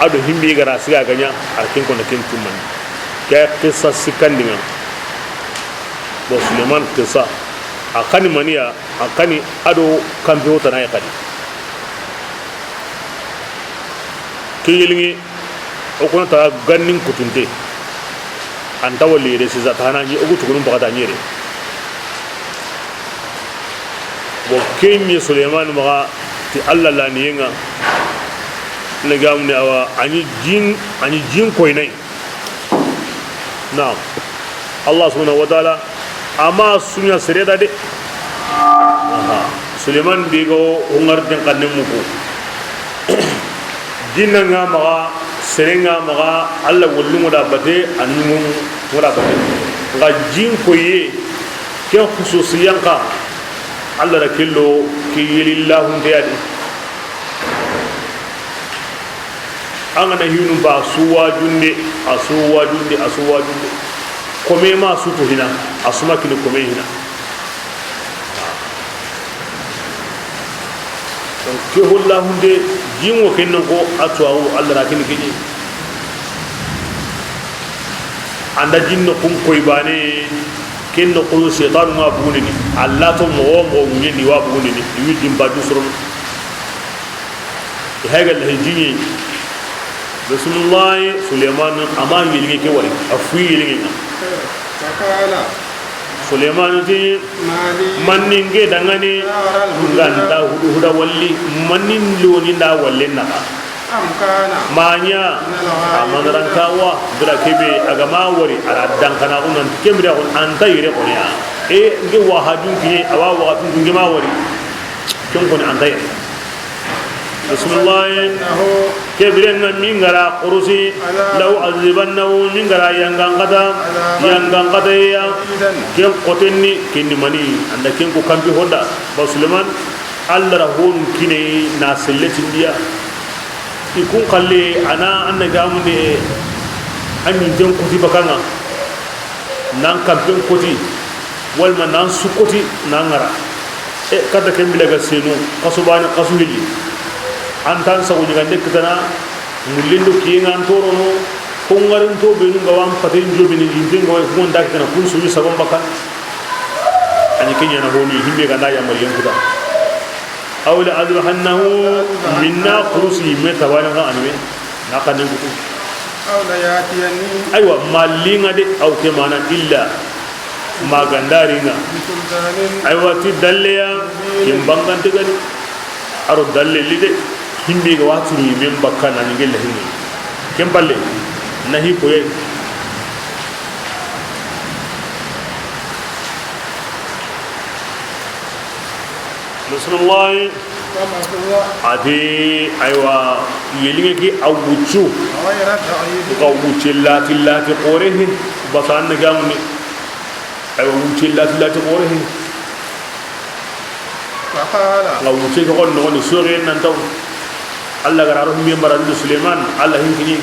a do himbi ga ra siga ga ɲa, a ra ken kono ken timmandi. Ke qisa sikkandi ŋa. Bon, Suleyman qisa, a xa ni maniya, a xa ni a do kanpe wo tana ya xa di. Ke yelinge, o kono ta gannin kutunte. An ta wali yere sisa ta hana ɲi, o gu tugunun bakata ɲi yere. Bon, ken ɲi Suleyman maxa ti Alla laniyen ŋa. Ne gamne awa, a ɲi jin, a ɲi jin koyinay. Naam. Allah subhanahu wa ta'ala a ma suɲa sere da de. Aha. Suleyman bi go hungar den xanne muku. Jinna ŋa maxa, sere ŋa maxa, Alla wollu ŋo da bate, annu ŋo da bate. Ŋa jin koye, ken xususiyan xa, Alla da kello ke yeli lahunte ya di. An ga na hinu ba su wajunde, a su wajunde, a su wajunde. Kome ma su to hina, a su ma kini kome hina. Donc, ke holla hunde, jingo ken no ko a tuwawu, Alla ra kini kini. An da jinno kun koy bane, ken no ko setanu ma bugundini. Alla to mo mo ŋendi wa bugundini, wi dimba du soro. I hayga lahi jiɲe. Bisimilahi, Suleyman a ma yelinge ke wari, a fuyi yelinge ŋa. فقال. Suleyman ti, ما لي. Manni n ke dangani, لا أرى الهدهد. N ga nta hudu huda walli, manni n loni nda walle naxa. أم كان. Maɲa, من الغائبين. A manarankawa, bira kebe, a ga ma wari, a ra dankana unan, kemira kun, an ta yire kone ya. E, n ke wahajun kiɲe, a wa waxatun kun ke ma wari. Ken koni an ta yere. Bisimilahi. إنه. Ke biren ŋa min ga ra xurusi, لأعذبنه, min ga ra yangan xata, yangan xata ya. Ken xoten ni, ken ni mani, an da ken ko kanpi honda. Ba Suleman, Alla ra honu kine na selletin diya. I kun xalle, a na an na gamunde, an ɲi ten koti bakan ŋa. Nan kanpen koti, walma nan su koti, nan ŋara. E, kata ken bila ga senu, xasu bane, xasu hilli. An tan sago ɲigande kitana, mullen do kiyen ŋa an torono, ko ŋarin to benu ga wan paten jobini, yinten ga wan kun da kitana, kun su wi sagon bakan. Ani kenya na honu, himbe ga na yamariyen kuta. أو لأذبحنه, minna xurusi me tabana ga anme. Na xannen kutu. أو ليأتيني. Aywa, ma li ŋa de, aw ke mana illa. Ma ga nda ri ŋa. بسلطان. Aywa, ti dalle ya, ken bangante gani. A ro dalle li de, himbe ga watu ni men bakka na ni gelle hinni. Ken balle, na hi ko ye. Bismillah. A ti, aywa, yelinŋe ke a wuccu. Ka wucce lati, lati xoore he, basa an na gamundi. Aywa, wucce lati, lati xoore he. Ka wucce ke xon noxoni soxe nan taw. Alla ga ra ro mbe mara ndu Suleiman, Alla hin kini.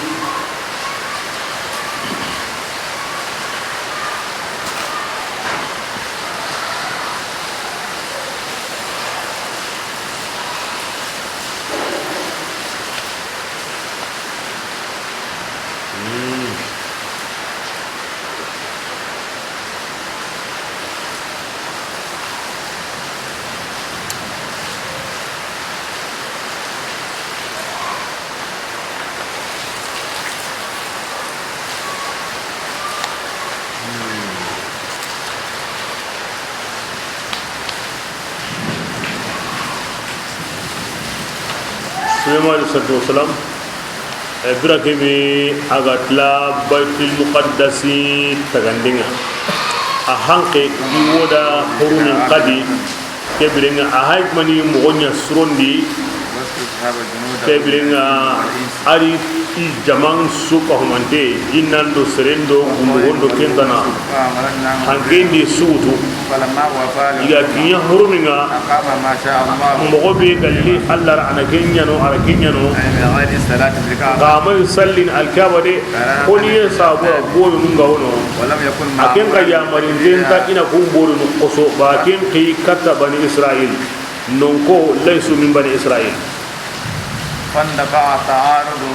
Suleyman alayhi salatu wasalam, e, bira kebe a ga tila Baytul Muqaddasi tagandenŋa. A hanke di woda hurumin kadi. Ke birenŋa a hay mani moxo ɲa surondi. Ke birenŋa a ri i jaman su ka humante, jinnan do seren do gundu hondo kentana. Hankendi sugutu. I ga kiɲa huruminŋa. Moxo be galli Alla ra, a na ke ɲaano, a ra ke ɲaano. Xa ma sallin Alkaaba de. Koni ye sabu ra goyo nunga wono. A ken xa yamarinten ta i na kun borinu xoso, ba ken xi katta Bani Israil. Non ko laysu min Bani Israil.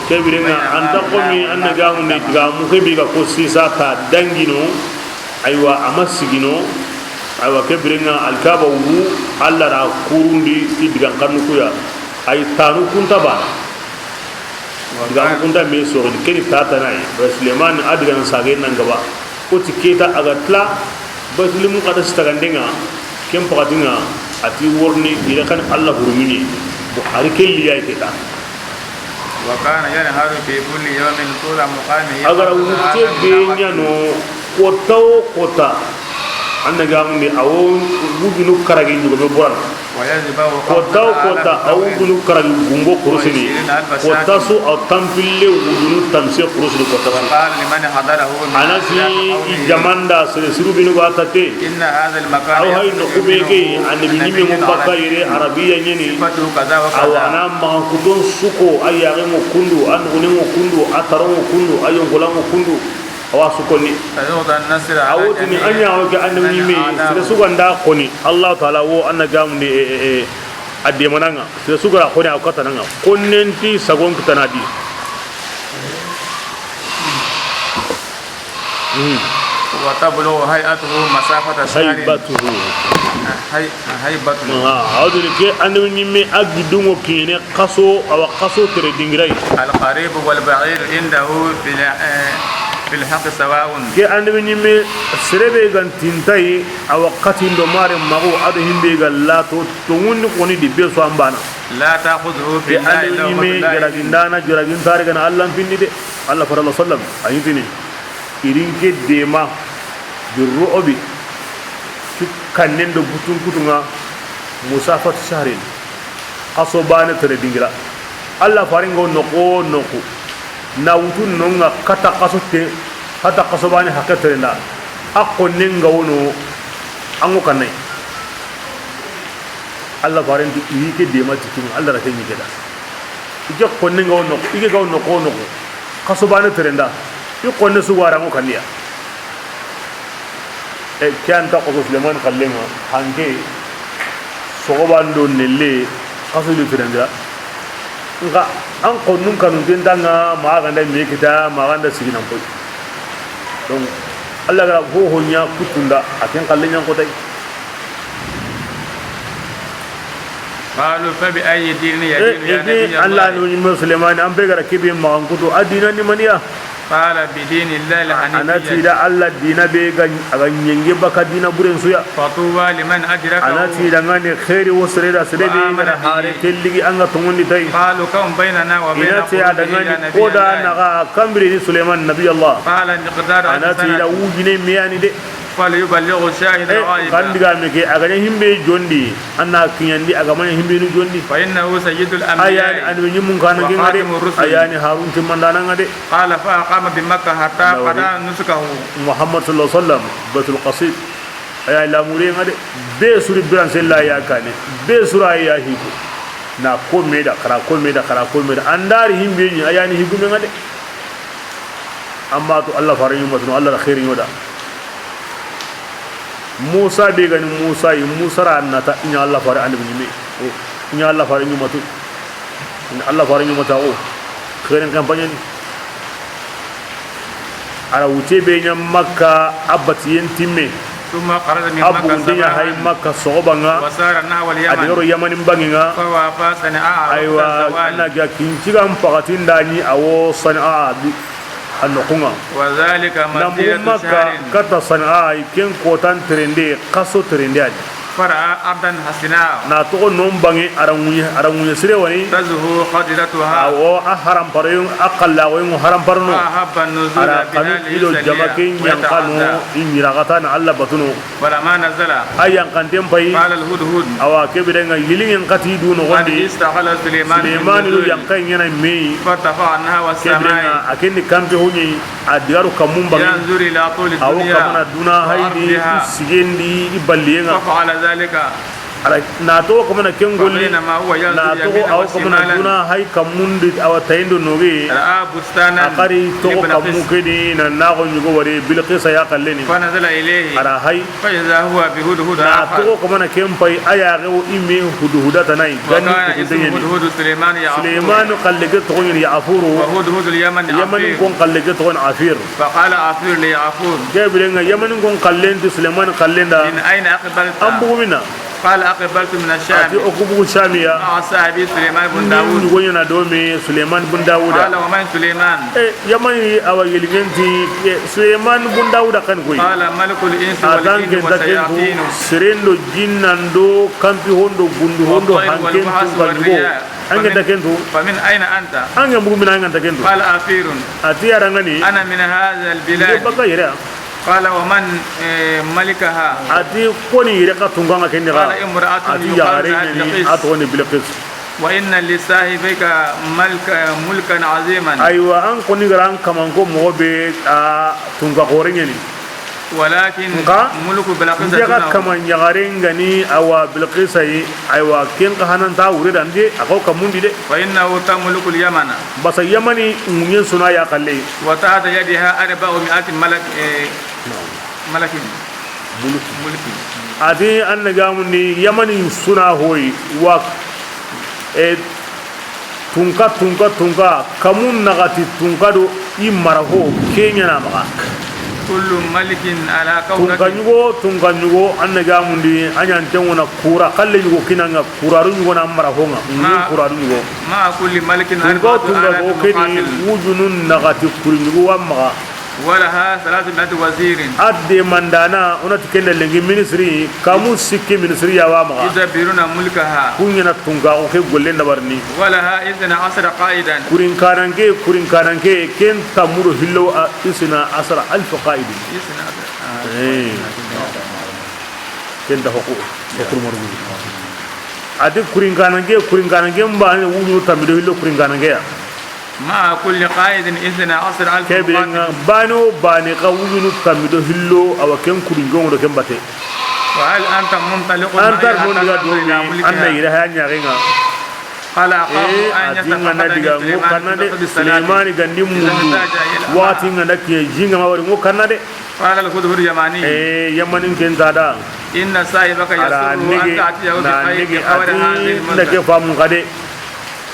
Ke birenŋa an ta xomi an na gamu ne digamu ke be ga ko sisa ta dangino. Aywa, a ma sigino. Aywa, ke birenŋa Alkaaba wuru, Alla ra kurundi ti digan xannu kuya. Ay tanu kunta ba. Digamu kunta me soxini, keni tatanayi. Ba Sulemani a digana sage nan gaba. Ko ti keta a ga tila Baytul Muqaddas tagandenŋa, ken paxatinŋa, a ti worni, ire kan Alla hurumini. Bo a ri kelli yayi keta. وكان ينحر في كل يوم طول مقامه. A ga ra wucce be ɲaano, kota wo kota. An na gamundi, a wo wujunu karagi ɲugo be borana. Kota wo kota, a wujunu karagi gungo kurusini. Kota su a tampille wujunu tamse kurusini kota su. A na ti i jamanda sere siru binu ga tate. Aw hay no kube ke, annabi ɲimme mo bakka yere Arabiya ɲeni. Awa a na maxa kuton suko, a yaxe ŋo kundu, a nugune ŋo kundu, a taro ŋo kundu, a yonkola ŋo kundu. Awa su koni. A wo tini a ɲa wo ke annabi ɲimme, sere su ga nda koni. Allahu Taala wo an na gamundi, e, e, e, a demananŋa. Sere su ga ra koni a katananŋa. Konnenti sagon kitana di. وتبلغ هيئته مسافة شهر. Haybatuhu. Hay-, haybatuhu. A wo tini ke annabi ɲimme a gidunŋo kiɲene. Xaso, awa xaso tere dingira yi. القريب والبعيد عنده في ال-، في الحق سواء. Ke annabi ɲimme, sere be ga nta i nta yi, awa xatin do mare maxu, a do himbe ga lato, tonŋundi xoni di be su an bana. لا تأخذه في الله لومة لائم. Ke annabi ɲimme, jaragindana, jaragintare ga na Alla n pindi de. Alla fara sallam, a yi tini. Irin ke dema, birru obi, ci kannen do butun kutunŋa, مسافة شهر. Xaso bane tere dingira. Alla faaren ga wo noqu wo noqu, na wutu no ŋa kata xaso te, kata xaso baane haqqe terenda, a xonne ŋa wono, an ŋo kanne. Alla faaren ti i ke dema ti tun, Alla ra ke ɲi ke da. I ke xonne ŋa wo noqu, i ke ga wo noqu wo noqu, xaso baane terenda, i xonne su ga ra an ŋo kanne ya. E, ke an ta xoto Sulemani xallen ŋa, hanke, soxoban do nelle, xaso do terendira. Nxa, an xonnun kanunten ta ŋa, ma xa ga nda me kita, ma xa ga nda sigi nan poy. Donc, Alla ga ra ho ho ɲa kutunda, a ken xallen ɲa n xotay. قالوا فبأي دين يدين يا نبي الله؟ Alla no ɲi me Sulemani, an be ga ra ke be ma an kutu, a diina ni mani ya? قال بدين الله الحنيفية. A na ti da Alla diina be ga, a ga ɲenge baka diina buren su ya. فطوبى لمن أدركه. A na ti da ŋa ni xeeri wo sere da, sere be ga ra hare telligi an ga tonŋundi tay. قالوا كم بيننا وبين خروجه يا نبي الله؟ I na ti a da ŋa ni ko da na ga kambire ni Sulemani nabi Allah. قال مقدار ألف سنة. A na ti da wujine me ya ni de. فليبلغ الشاهد الغائب. Kan diga me ke, a ga ɲa himbe jondi, an na kiɲandi, a ga ma ɲa himbe ni jondi. فإنه سيد الأنبياء. A ya ni annabi ɲimun kaana ŋa de. وخاتم الرسل. A ya ni Harun timmandaana ŋa de. قال فأقام بمكة حتى قضى نسكه. Muhammad sallallahu alaihi wasallam, Baytul Qasid. A ya lamure ŋa de. Be su ri biran sella ya kaane. Be su ra ya hiku. Na ko me da, xara ko me da, xara ko me da. An da ri himbe ɲi, a ya ni hiku me ŋa de. Amma to Alla faaren ɲi ma tunu, Alla ra xeeri ɲo da. Musa be ga ni Musa yi, Musa ra na ta i ɲa Alla faare annabi ɲi me. O, i ɲa Alla faare ɲi ma tu. I ɲa Alla faare ɲi ma ta o. Xeerin kampaɲen. A ra wute be ɲa Makka, a batiyen timme. ثم خرج من مكة صباحا. A bugunde ɲa hay Makka soxoba ŋa. وسار نحو اليمن. A di ga ro Yamani banŋe ŋa. فوافى صنعاء وقت الزوال. Aywa, a na ga kincigan paxatin da ɲi a wo Sana'a bi. A noxun ŋa. وذلك مسيرة شهر. Na mugu Makka kata Sana'a, ken kotan terende, xaso terende a di. فرأى أرضا حسناء. Na toxo non banŋe, a ra ŋuɲe, a ra ŋuɲe sire wa ni. تزهو خضرتها. A wo a haramparo, a xallaxoyen ŋo haramparo no. فأحب النزول بها ليسلي. A ra kanu i do jama ke ɲanqano, ويتعزى. I ɲiraxata na Alla batu no. فلما نزل. A yanqanten pay. قال الهدهد. Awa, ke biren ŋa yilingen xati du noxon di. قد استقل سليمان في النزول. Sulemani do yanqaye ɲaana me yi. فارتفع نحو السماء. Ke biren ŋa, a ken ni kanpe ho ɲa yi, a di ga ro kanmun banŋe. ينظر إلى طول الدنيا وعرضها. A wo kamana duna hayi di, i sigen di, i balliyen ŋa. ففعل ذلك. A ra, na toxo kamana ken golle. فبينما هو ينظر يمينا وشمالا. Na toxo a wo kamana duna hayi kanmun di, a wa tayindo noge. رأى بستانا لبلقيس. A xari toxo kanmu ke di, na naxo ɲugo wari, Bilqisa ya xalle ni. فنزل إليه. A ra hay. فإذا هو بهدهد آخر. Na toxo kamana ken pay, a yaxe wo i me Hudhuda tana yi. وكان اسم هدهد سليمان يعفور. Sulemani xalle ke toxo ɲi ni Ya'furu. وهدهد اليمن عفير. Yamani kon xalle ke toxo ni Afir. فقال عفير ليعفور. Ke biren ŋa Yamani kon xallen ti Sulemani xallen da. من أين أقبلت؟ An bugu mina? قال أقبلت من الشام. A ti o ku bugu Shamiya. مع صاحبي سليمان بن داود. N ɲugo ɲaana do me Sulemani bun Dawuda. قال ومن سليمان؟ E, Yamani a wa yelingen ti, e, Sulemani bun Dawuda kan koy. قال ملك الإنس والجن والشياطين. A ta n ke nta ken tu, seren do jinnan do, kanpi hon do, gundu hon do, hanken tu, والطير والوحش والرياح. An ke nta ken tu. فمن أين أنت؟ An ke bugu mina, an ke nta ken tu. قال عفير. A ti a ra ŋa ni. أنا من هذه البلاد. N ke baka yere. قال ومن، إيه، ملكها؟ A ti ko ni yere xa tunka ŋa ken di xa. قال امرأة يقال لها بلقيس. A ti yaxare ni, a toxo ni Bilqis. وإن لصاحبيك ملكا، ملكا عظيما. Aywa, an ko ni ga ra an kaman ko moxo be, a tunka xoore ɲa ni. ولكن ملك بلقيس دونه. Nxa, n ke xa kaman yaxare ŋa ni, awa, Bilqisa yi, aywa, ken xa hanan ta wure da n di, a xa wo kanmun di de. فإنه تملك اليمن. Basa Yamani ŋuɲen su na ya xalle. وتحت يدها أربعمائة ملك، إيه، ملك. Mulki. A ti an na ga mundi Yamani su na hoyi wa, e, tunka, tunka, tunka, kanmun naxati tunka do i mara ho ke ɲaana maxa. كل ملك على كوكب. Tunka ɲugo, tunka ɲugo, an na ga mundi, a ɲa nten ŋa na kura xalle ɲugo kini a ŋa, kuraru ɲugo na mara ho ŋa, ni kuraru ɲugo. مع كل ملك أربعة آلاف مقاتل. Tunka, tunka go ke ni wujunu naxati kuri ɲugo wa maxa. ولها ثلاثمائة وزير. A deemandana, o na ti ken da lenki ministre, kanmu sikki ministre ya wa maxa. يدبرون ملكها. Ku ɲa na tunka o ke gollen dabarini. ولها اثنا عشر قائدا. Kurinkananke, kurinkananke, ken tammu do hillo a, اثنا عشر ألف قائد. اثنا عشر. Eh. Ken da hoko, hokuru marugu. A ti kurinkananke, kurinkananke baane wujunu tammi do hillo kurinkananke ya. مع كل قائد اثنا عشر ألف مقاتل. Ke biren ŋa, baane wo baane xa wujunu tammi do hillo, a wa ken kurinkananke do ken batte. وهل أنت منطلق معي حتى تنظر إلى ملكها؟ An ta ri no diga do mi, an na yire haya ɲaxen ŋa. قال: أخاف أن يتفقدني سليمان في الأرض الثلاث إذا احتاج إلى ماء. Wa ti ŋa na ke jinga ma wari ŋo kanna de. قال الهدهد اليماني: Eh, Yamanin ken ta da. إن صاحبك يسره أن تأتيه بخير قبل هذه المدة. Nda ke famu xa de.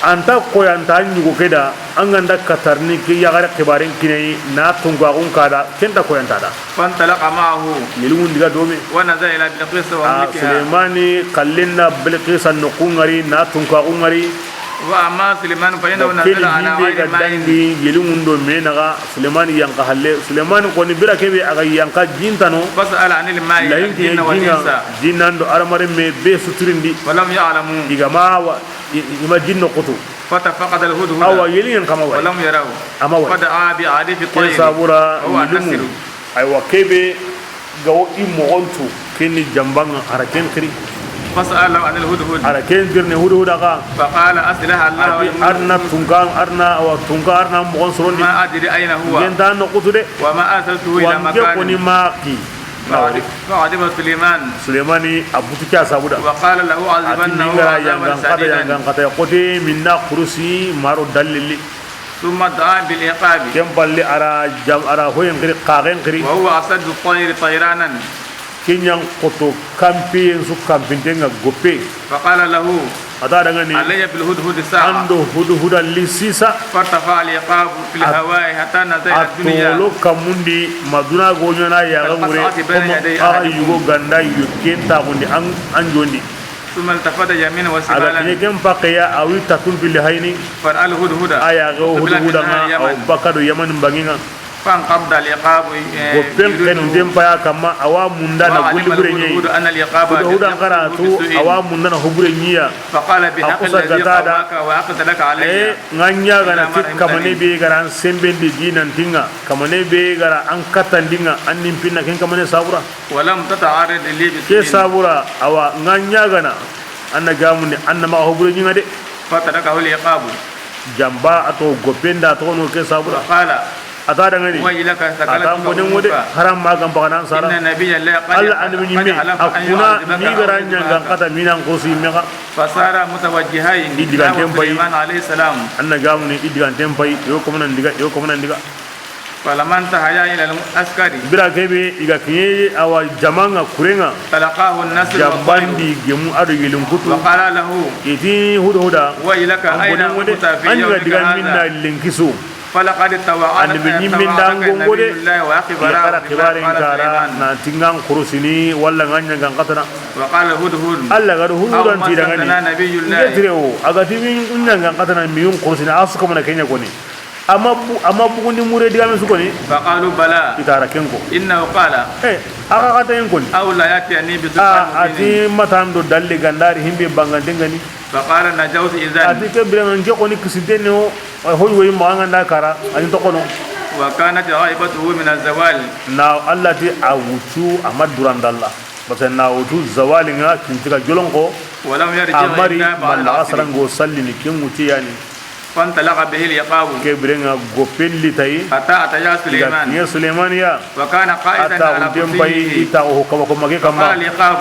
An ta koyanta ɲugo ke da, an ga nda katarni ke yaxare xibaren kini a yi, na tunkaxun ka da, ken ta koyanta da. فانطلق معه. Yeliŋun diga do me. ونزل إلى بلقيس وملكها. Sulemani xallen na Bilqisa noqu ŋari, na tunkaxu ŋari. وأما سليمان فإنه نزل على غير ماء. Dangi yeliŋun do me naxa, Sulemani yanqa halle. Sulemani xoni bira ke be a ga yanqa jin ta no. فسأل عن الماء الجن والإنس. Layin ke jinga, jinnan do hadamarenme be suturindi. فلم يعلموا. I ga ma wa, i, i ma jinno kutu. فتفقد الهدهد. Awa, yeliŋen xa ma wari. ولم يروا. A ma wari. فدعا بآلاف الطير. Ke sabura, وهو يكسر. Aywa, ke be ga wo i moxon tu, ken ni jamban ŋa, a ra ken xiri. فسأله عن الهدهد. A ra ken tirindi hudhuda xa. فقال: أصلح الله. A ti, a ra na tunka, a ra na, awa, tunka, a ra na moxon sorondi. ما أدري أين هو. Ken ta no kutu de. وما أرسلته إلى مكان. Wa n ke xoni ma xi. فغضب سليمان. Sulemani a butu ke ya sabu da. وقال: لأعذبنه عذابا شديدا. A ti, n ga ra yangan xata, yangan xata ya xote, minna xurusi maro dalili. ثم دعا بالعقاب. Ken palle a ra jam, a ra hoyen xiri, xaxen xiri. وهو أشد الطير طيرانا. Ken ɲa n xoto kanpiyen su kanpinten ŋa goppe. فقال له: A ta dangani. علي بالهدهد ساعة. An do hudhuda li sisa. فارتفع العقاب في الهواء حتى نزل الدنيا. A tolo kamundi ma duna go ɲaana ya ga wure. كالقصعة بين يدي أحدكم. Yugo ga nda yokken taxundi an, an jondi. ثم التفت يمينا وشمالا. A ga kiɲe ken paxe ya, a wi tatun pilli hayni. فرأى الهدهد. A ya ga hudhuda ŋa, a wa bakka do Yamanin banŋen ŋa. فانقبض العقاب، eh, goppen xenunten paya kamma, a wa mundana golli bure ɲi. وعلم الهدهد أن العقاب. Hudhuda n xa ra tu, a wa mundana ho bure ɲi ya. فقال: بحق الذي قواك وأقدرك علي. Eh, n ga ɲaagana ti kamane be ga ra an senbendi dinanten ŋa, kamane be ga ra an kattandin ŋa, an ni n pinna ken kamane sabura. ولم تتعرض لي بسوء. Ke sabura, awa, n ga ɲaagana, an na gamundi, an na maxa ho bure ɲi ŋa de. فتركه العقاب. Jamba a toxo goppen da toxo no ke sabura. وقال: A ta dangani. ويلك ثكلتك أمك. A ta n bonen ŋo de, haram ma ga n paxa na an sara. إن نبي الله قد، Alla annabi ɲimme, قد حلف أن يعذبك أو يعذبك. A kuna mi ga ra ɲangan xata, mi na an xurusi me xa. فسار متوجهين. I diganten pay. نحو سليمان عليه السلام. An na gamundi i diganten pay, yo komana n diga, yo komana n diga. فلما انتهيا إلى العسكر. Bira ke be i ga kiɲe, awa, jaman ŋa, kuren ŋa. تلقاه النسل والطير. Jamban di gemu a do yelin kutu. وقال له. I ti hudhuda. ويلك أين كنت في يومك هذا؟ An ga diga minna lenki su. فلقد توعدك، توعدك نبي الله وأخبره بما قال سليمان. Annabi ɲimme nda an gongo de. I xa ra xibaren kara na ti n ga an xurusini walla n ga ɲangan xatana. وقال الهدهد. Alla ga do hudhuda n ti dangani. أو ما سمعنا نبي الله. N ke tire wo, a ga ti mi n ɲangan xatana mi n xurusini, a su kamana ken ɲa koni. A ma bu-, a ma bugundi mure digame su koni. فقالوا بلى. I ta ra ken ko. إنه قال. Eh, a xa xata yen koni. أو لا يأتيني بسلطان مبين. A, a ti ma ta an do dalli ga nda ri himbe banganten ŋa ni. فقال نجوت إذن. A ti ke biren ŋa n ke xoni kisinten ni wo, hoy woy ma n ga nda kara, a ni toxono. وكانت غيبته من الزوال. Na Alla ti a wutu a ma duran dalla. Parce que na wutu zawalin ŋa kintiga jolon ko. ولم يرجع إلا بعد العصر. A ma ri ma laxasaran ŋo sallini ken wutu ya ni. فانطلق به العقاب. Ke biren ŋa goppen li tayi. حتى أتيا سليمان. I ga kiɲe Sulemani ya. وكان قائدا على فرسه. A ta xunten pay, i ta xo kaba ko mage kamma. فقال العقاب.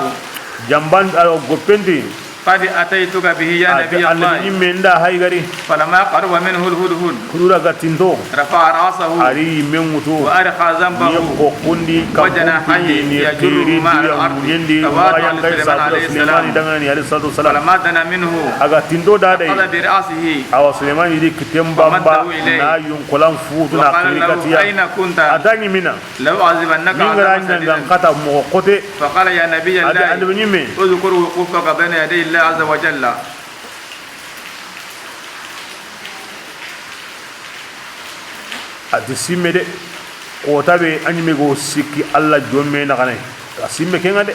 Jamban a goppen ti. قد أتيتك به يا نبي الله. A ti annabi ɲimme n da hay gari. فلما قرب منه الهدهد. Hudhuda ga tinto. رفع رأسه. A ri yimmen wutu. وأرخى جنبه. Ni ko kundi ka وجناحيه يجر مع الأرض. Ni kiri diya munyendi. تواضعا لسليمان عليه السلام. Sulemani dangani alayhi salatu wassalam. فلما دنا منه. A ga tinto da dai. أخذ برأسه. Awa Sulemani di kitten bamba. فمده إليه. Na yunkolan futu na kiri katiya. وقال له: أين كنت؟ A ta ɲi mina. لأعذبنك عذابا شديدا. Min ga ra ɲangan xata moxo xote. فقال: يا نبي الله. A ti annabi ɲimme. اذكر وقوفك بين يدي الله عز وجل. A ti simme de, xota be a ɲimme go sikki Alla jomme naxane. A simme ken ŋa de.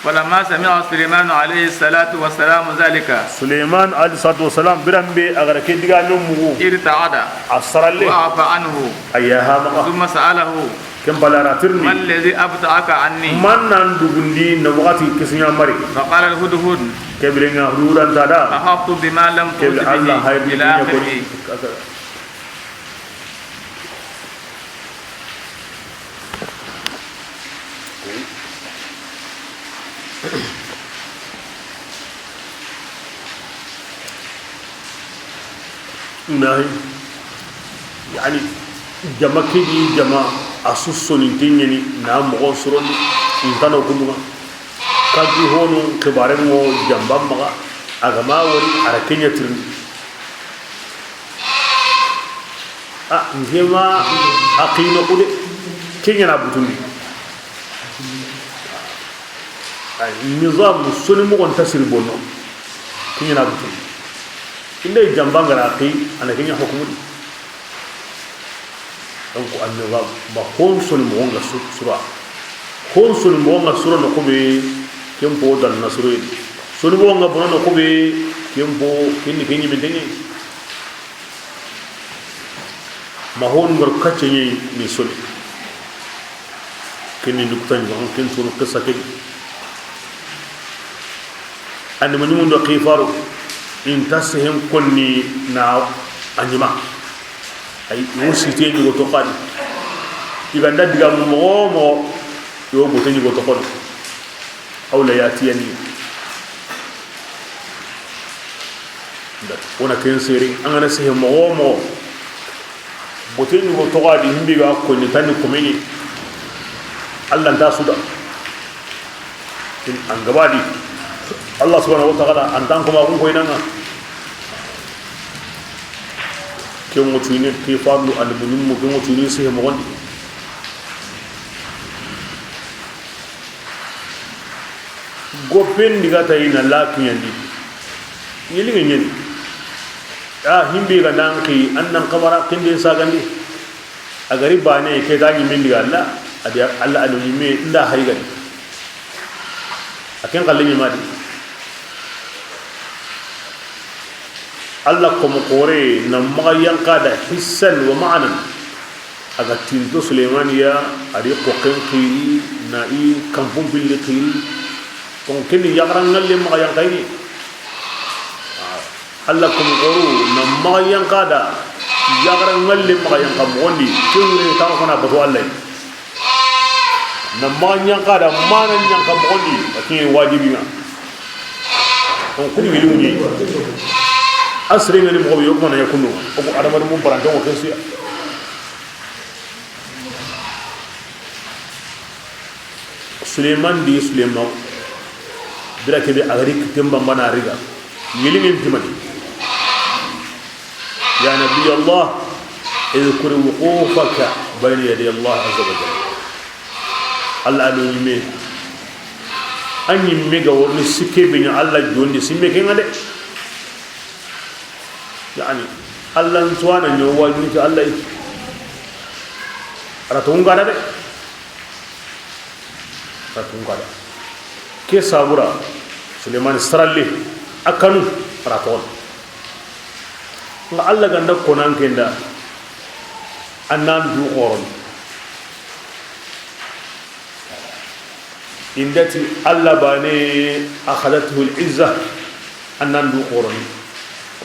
فلما سمع سليمان عليه الصلاة والسلام ذلك. Sulemani alayhi salatu wassalam, biran be a ga ra ke digamen mugu. ارتعد. A saralle. وعفا عنه. A yaha maxa. ثم سأله. Ken palle a ra tirindi. ما الذي أبطأك عني؟ Man na an dugundi na waxati ke su ɲa mari? فقال الهدهد. Kebire ŋa huduranta da. أحط بما لم تحط به. Kebire Allah hayri ila akhirih. Nahi. Yani, jama kidi jama a su soninten ɲeni na moxo sorondi. Intano kunduga. Kanti honu xibaren ŋo jamba maxa. A ga ma wori a ra ke ɲa tirindi. A ngema a xino kude. Ke ɲa na butundi. Ay, nizam soni moxon ta siri bonno. Ke ɲa na butundi. Inde jamba ngara xi, a na ke ɲa hukumudi. Donc, an nizam, ma hon soni moxo nga su-, sura. Hon soni moxo nga sura no kube, ken po dal na sura. Soni moxo nga bono no kube, ken po, ken ni ke ɲi mentenge. Ma hon ngar kacce ɲi ni soni. Ken ni nukta ɲi, ken sunu qissa ken. Andi ma ɲumun do xifaru, inta sehen konni na a ɲima. Ay, wo site ɲi go to xadi. I ga nda diga moxo moxo, yo bote ɲi go to kono. Aw la yatiyanni. Wona ken seri, an ga na sehe moxo moxo. Bote ɲi go toxo a di, himbe ga konni tanni komeni. Allah nta suda. An gabadi. Allah subhanahu wa ta'ala, an tan kuma kun koy nanga. Ken ŋo tuyini, ke fandu, an munim mo, ken ŋo tuyini sehe moxondi. Gopen diga tayi na la kiɲandi. Yeliŋe ɲeni. A himbe ga nan xi, an nan xabara kende sagandi. A gari bane ke ga ɲi min diga Allah, a di Allah a do ɲi me nda hari gani. A ken xalle ɲi madi. Allah komo xore na maxa yanqa da hissan wa ma'nan. A ga tinto Suleymaniya, a di xoxen xiri, na i kanpun pilli xiri. Kon ken ni yaxaran ŋalle maxa yanqayni. Allah komo xoru na maxa yanqa da, yaxaran ŋalle maxa yanqa moxondi, ke wure ta xana bato Allah. Na maxa yanqa da, mana yanqa moxondi, a ke wajibi ŋa. On kuni wili wuni. Asre ngani moxo yo ko na yakunno. O ko adamar mu baranta ko kensiya. Suleiman di Suleiman. Bira kebe a gari kitemba bana riga. Yeliŋen timani. Ya Nabi Allah, اذكر وقوفك بين يدي الله عز وجل. Allah a do ɲi me. A ɲi me ga woni sikke be ɲa Allah jondi simme ke ŋa de. Yani, Allah ntuwana ɲo wajuni ti Allah yi. A ra to ŋa da de. A ra to ŋa da. Ke sabura, Suleiman saralle, a kanu, a ra to. Nga Allah ga nda konan kenda, an nan du xoron. Indati Allah bane, أخذته العزة, an nan du xoroni.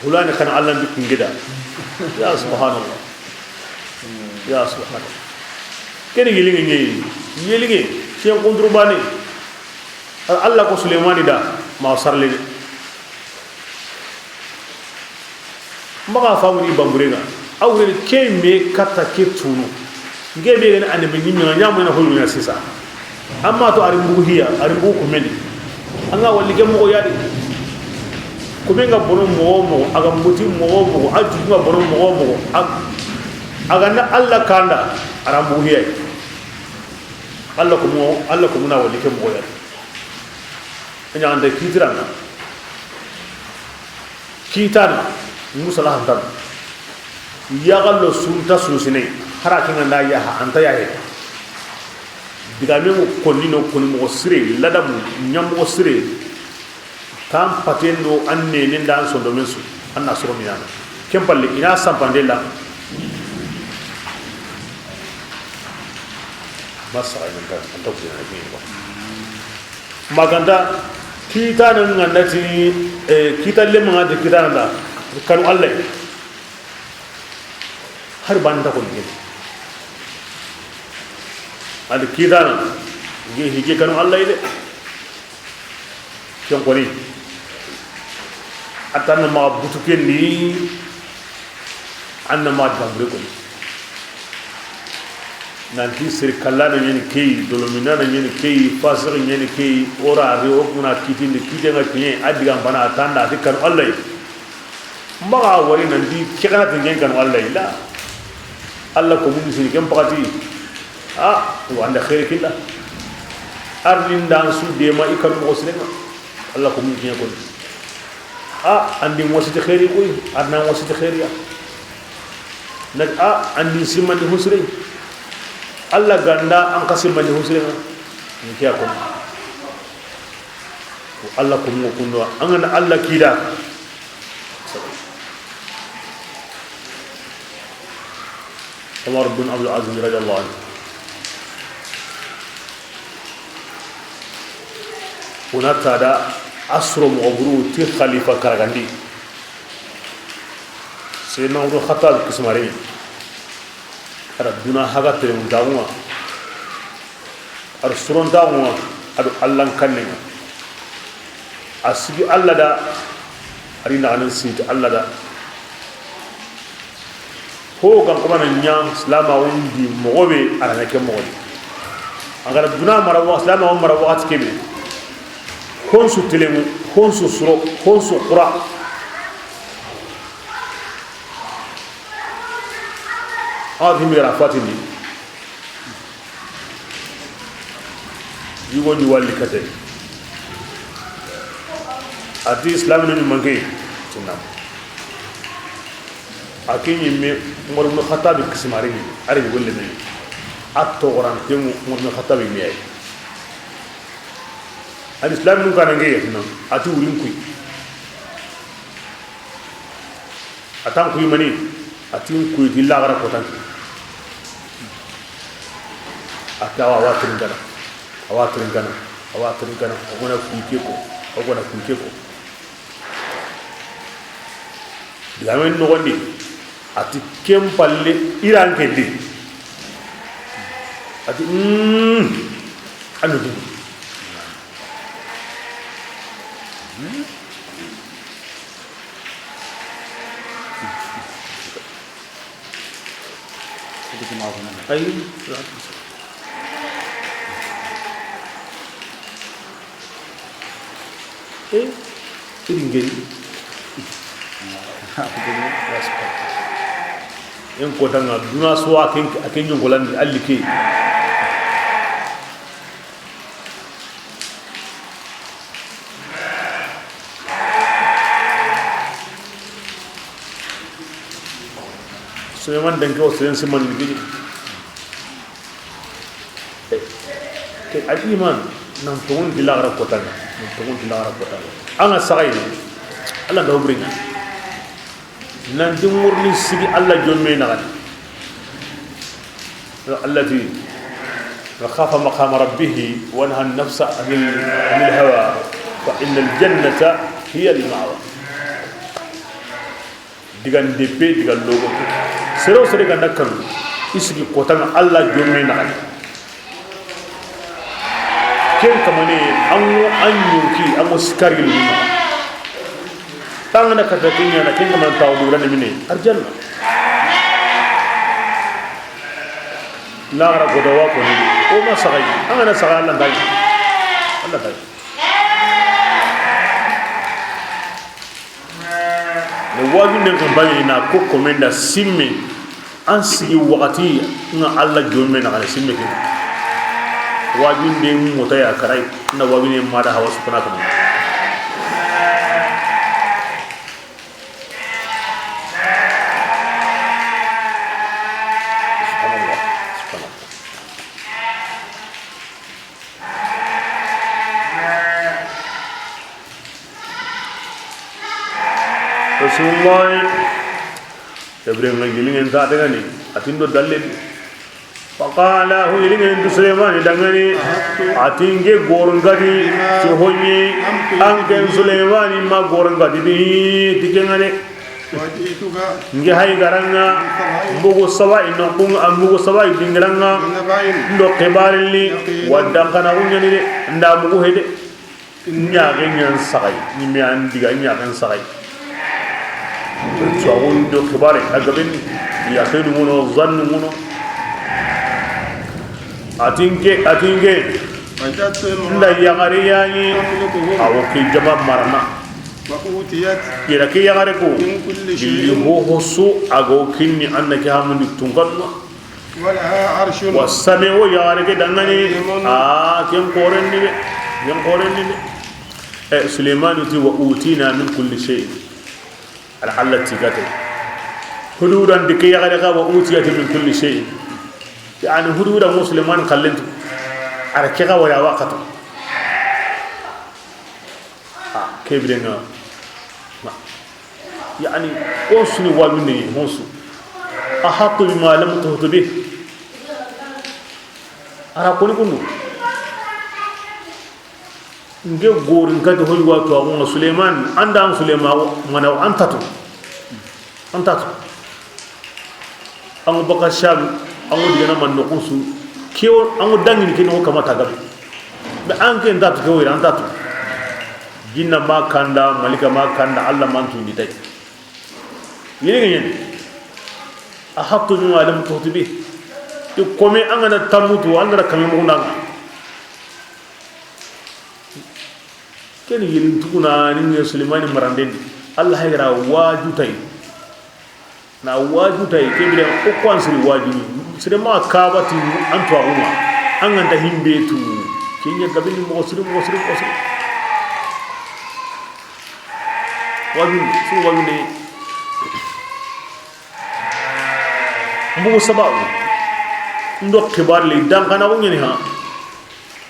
Hulani kan Allah bi kungida. Ya subhanallah. Ya subhanallah. Kene yeliŋe ɲi, yeliŋe, ken kunduru bane. Allah ko Suleymani da, ma sarlene. Maxa famuni bambure ŋa. A wure ke me katta ke tunu. Nge be gani ande be ɲimme ŋa ɲamu na hoyru ɲa sisa. Amma to ari mbugu hiya, ari mbugu kumeni. An ga walli ke moxo yadi. Kume nga bono moxo moxo, a ga mbuti moxo moxo, a jugu nga bono moxo moxo. A, a ga na Allah kanda, a ra mbugu hiya. Allah kumo, Allah kumo na walli ke moxo yadi. A ɲaxante kitiranga. Kitana, musala hantana. Yaxallo sunta susine, hara kinga nda yaha, anta yahe. Digamen ŋo konni no konni moxo sire, ladamu, ɲa moxo sire. Tan paten do an nenen da an sondomen su, an na soro minana. Ken palle, i na sampande la. Masa, ay, anta, anta kujana, ay, kujana. Maganta Kiitana ŋa na ti, eh, kiita lema ŋa ti kiitana da kanu Alla yi. Hari bane nta ko ni ke. Andi kiitana, nge hige kanu Alla yi de. Ken koni, a ta na maxa butu ken di, a na maxa dambure koni. Nanti sere kallana ɲeni ke yi, dolomina na ɲeni ke yi, fasiki ɲeni ke yi, o ra ri o kuna kitindi, kite ŋa kiɲe, a digan bana, a ta nda, a ti kanu Alla yi. Maxa wari nanti ke xa na ti ngen kanu Alla yi la. Alla ko mun sini ken paxati. A, wa anda xeeri killa. Arni ndan su dema i kanu moxo sirenŋa. Alla ko mun kiɲa koni. A, andi mositi xeeri koy, arna mositi xeeri ya. Na a, andi simmandi husre. Alla ganda an xa simmandi husre. Ni kiya koni. Ko Alla ko mun kundo, an ga na Alla kida. Omar bin Abdul Aziz radiyallahu anhu. Kuna tada asro moxo buru ti xalifa karagandi. Seydina Umar Xattab kisimari. A da duna haga tere mun taxu ŋa. A do sorontaxu ŋa, a do Allan kannen ŋa. A sigi Alla da, a ri naxanen siti Alla da. Ho gan xo mana ɲa silamaxun di moxo be, a ra ɲa ke moxo di. A ga ra duna mara wa, silamaxun mara waxati ke be. Honsu telemu, honsu suro, honsu xura. A wa himira fatindi. Yugo ni walli kate. A ti Islam ni manke. Sunna. A ke ɲi me Umar ibn Khattab kisimari ni, a ri golle me. A toxorante mu Umar ibn Khattab me yi. A ti Islam nun kana nge yi, a ti wurin kuy. A tan kuy mani, a tin kuy di laxara kotan ke. A ta wa, a wa tirinkana, a wa tirinkana, a wa tirinkana, o gona kuy ke ko, o gona kuy ke ko. Digamen noxondi, a ti ken palle iran ke di. A ti, mm, anu di. Ay. Eh, sidi ngeri. En ko tanga duna so a ken, a ken ɲongolandi alli ke. Suleman denke o Suleman siman ni bidi. Ke al iman nan tongon di laxara kota ŋa, nan tongon di laxara kota ŋa. An ga saxay ni, Alla nda hobri ŋa. Nan di murni sigi Alla jomme na gani. Alla ti, wa khafa maqama rabbihi wa naha nafsa anil, anil hawa fa innal jannata hiya al ma'wa. Digan deppe, digan logo. Sere wo sere ga na kanu, i sigi kota ŋa Alla jomme na gani. Ken kamane, an ŋo an ɲonki, an ŋo sikari ni. Tangana kata kenya na ken kamane tawo dura ne mine arjanna. Laxara goda wa ko ni o ma saxay, an ga na saxay Alla nda yi. Alla nda yi. Ne wajunden kan bani na ko komenda simme, an sigi waxati ŋa Alla jomme na gani simme ke. Wajunden mota ya karay na wajunde mada hawa sukana kama. Subhanallah, subhanallah. Rasulullah. Jabirin ŋa gilingen ta dagani, a tindo dalle di. Faqala, ho yelingen ti Suleymani danŋa ni, a ti nke goron kati ti ho ɲi, an ken Suleymani ma goron kati di ti ken ŋa de. Nke hay garanŋa, mbugu saba i noxun ŋa, a mbugu saba i dingiranŋa, ndo xibarin li, wa dankana hu ɲa ni de, nda mugu he de. Ɲaxe ɲan saxay, ɲimme an diga ɲaxen saxay. Tuwaxun do xibare a gaben, yaqinu ŋono, zannu ŋono. A ti nke, a ti nke, nda yaxare yani, a wo ke jama marana. Yera ke yaxare ko, gilli hoho su a ga wo kinni an na ke hamundi tunkanma. ولها عرش. Wa same wo yaxare ke danŋa ni, عظيم. A ken xoren ni de, ken xoren ni de. E, Suleymanu ti, "Wa utina min kulli shay'in." Ala Alla ti ga te. Hududan di ke yaxare xa, "Wa utiyat min kulli shay'in." Yani hududan wo Suleymanu xallen tu. A ra ke xa wari a wa xatu. A, ke biren ŋa. Yani, honsu ni wajunde, honsu. Ahatta bima lam tuhit bih. A ra ko ni kundu. Nke gorin kati ho ɲi wa tuwaxun ŋa Suleymani, an da an Suleymani, mana an tatu. An tatu. An ŋa baka Sham, an ŋa digana man noxu su. Ke wo, an ŋa danŋini ke noxo kamata gabe. Mais an ke nta tu ke wo yere, an ta tu. Jinna ma kanda, malika ma kanda, Alla man tu ndi tay. Yelingen ɲa ni. Ahatta bima lam tuhit bih. I kome an ga na tammutu, an da ra kame muxu nda ŋa. Ken yelin tuguna ni ŋa Suleymani maranden di. Alla hay ga ra waju tay. Na waju tay, ke bire o ko an siri waju. Sire ma kabati an tuwaxun ŋa. An ga nta himbe tu. Ke ɲa gabini moxo siri, moxo siri, moxo siri. Waju, su waju ne. Mbugu saba. Ndo xibar li, dankana ko ɲa ni ha.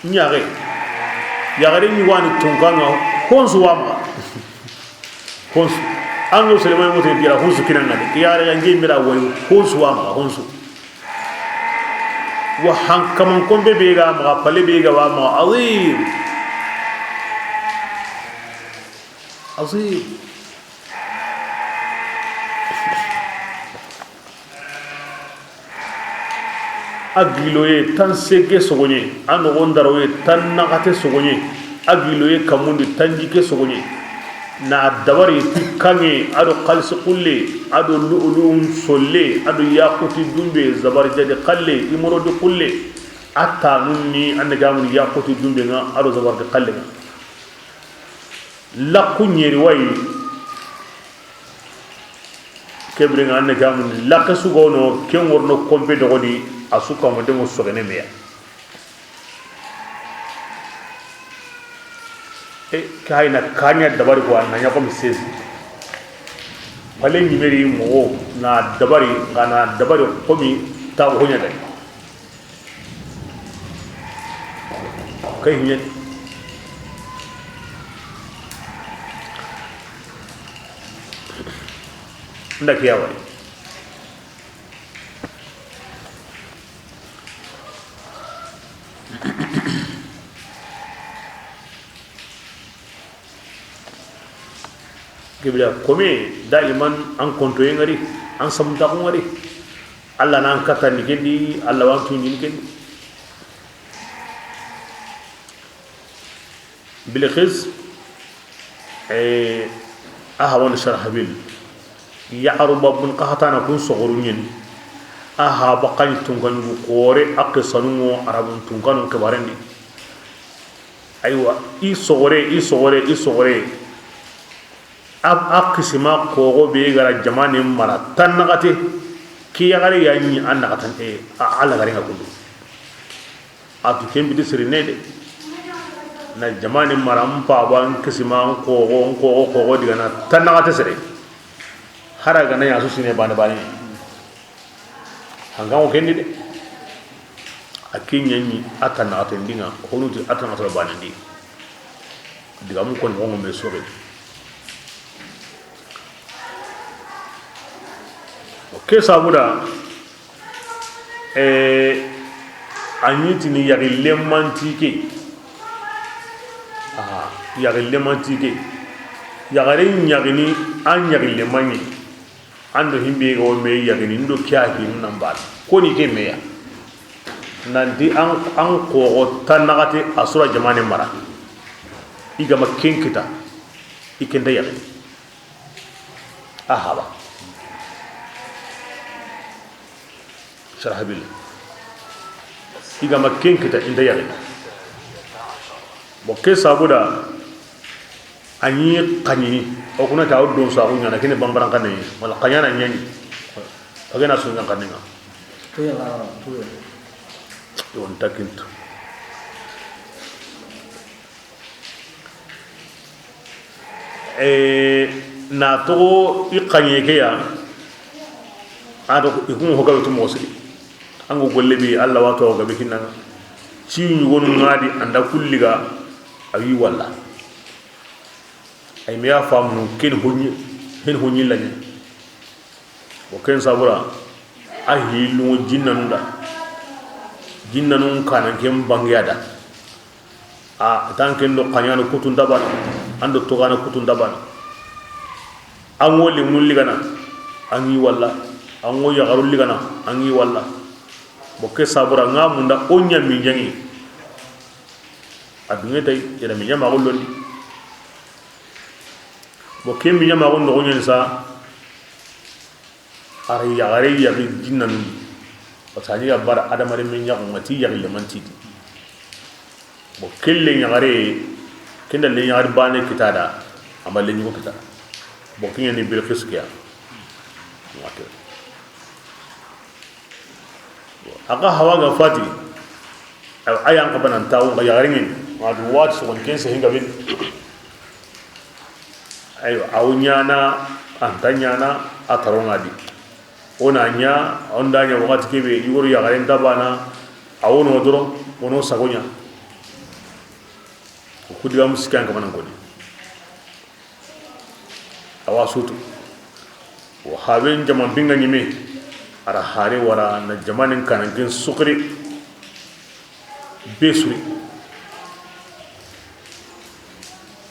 Ɲaxe. Yaxare ɲi wa ni tunkanŋa, honsu wa maxa. Honsu. An ŋa Suleymani mote dira honsu kinanŋa de. Yaxare ga nge mira wari honsu wa maxa, honsu. Wa hankaman kombe be ga maxa, pale be ga wa maxa. Azim. Azim. A giloye tan sege sogoɲe, a noxon daroye tan naxate sogoɲe, a giloye kamundi tan jike sogoɲe. Na dabari ti kaŋe, a do xalisi xulle, a do lu'lu'un solle, a do yaxuti dunbe, zabarjadi xalle, imorodi xulle. A tanun ni, a na gamuni yaxuti dunbe ŋa, a do zabardi xalle ŋa. Laxu ɲeri wayi. Ke biren ŋa, an na gamundi laxe su ga wono, ken worono kompe doxodi, a su kama demo sogene meya. E, ke hay na kaɲa dabari ko, a na ɲa komi seize. Pale ɲimeri moxo na dabari, xa na dabari komi ta xoɲa gani. Kay hiɲe. Nda kiya wari. Kibla kome daiman an kontoye ŋari, an samuntaxu ŋari. Alla nan kattandi kendi, Alla wan tuɲini kendi. Bilqis, eh, a hawan Sharhabil. Ya'ruba bun Qahtana kun soxoru ɲeni. A haba xa ɲi tunkaɲugu xoore, a qisanu ŋo Arabun tunkanun xibarendi. Aywa, i soxore, i soxore, i soxore. A, a qisima xoxo be ga ra jamaane mara tan naxate. Ke yaxare ya ɲi a naxatante, a, a lagare ŋa kundu. A tu ken biti siri ne de. Na jamaane mara, n paba, n qisima, n xoxo, n xoxo, xoxo diga na tan naxate sere. Hara ga na ya su sine bane bane. Hankan ŋo kendi de. A ke ɲa ɲi a ta naxaten di ŋa, xonu ti a ta naxaten bane ndi. Digamu koni xonŋo me soxe. O ke sabuda, e, A ɲi tini yaxi lemanti ke. Aha, yaxi lemanti ke. Yaxare ɲaxini, a ɲaxi lemaɲi. An do himbe ga wo me yaxini ndo ke ya hinu nan bal. Koni ke me ya. Nanti an, an xoxo ta naxate a sura jamane mara. I ga ma ken kita. I ken ta yaxini. Ahaba. Sarahabil. I ga ma ken kita i nta yaxini. Bon, ke sabuda, a ɲi xaɲini, o kuna ta o don saxu ɲana, kene bambaran xane, wala xaɲana ɲani, a gena su ɲan xaninga. Yo, nta kintu. E, na toxo i xaɲe ke ya. A do i kun ho gabe tu moxo siri. An go golle bi, Alla wa to gabe kinanga. Ci ɲugonu ŋa di, an da kulliga a wi walla. Ay me ya famunu ken hoɲi, hen hoɲi laɲa. Bon, ken sabura, a hillu jinnanu da. Jinnanu kanan ken bangiya da. A tan ken do xaɲana kutun dabana, an do togana kutun dabana. An wo limun ligana, an yi walla. An wo yaxarun ligana, an yi walla. Bon, ke sabura ŋa munda o ɲa mi ɲangi. A dunge tay, yera mi ɲa ma gollondi. Bon, ke mi ɲa ma gondo ɲen sa. Ara yaxare yaxi jinnanu. Parce que a ɲi ga bara adamare me ɲaxu ŋa ti yaxi lemanti di. Bon, kelle ɲaxare, kenda le ɲaxare bane kitada, ama le ɲugo kita. Bon, kiɲe ni Bilqis kiya. Wate. A ga hawa ga fati. Ayo, ayan ka banan tawo ga yaxaringin. Ma du wati so ken se hinga bin. Ayo, aw ɲana, anta ɲana, a taronga di. Ona ɲa, onda ɲa wakati kebe, i wori yaxaren tabana, a wono doro, wono sagoɲa. Ku diga musikan kamanan koni. Awa sutu. Wo haben jaman binga ɲime. Ara hare wara na jamanin kanan ken sukri. Be suri.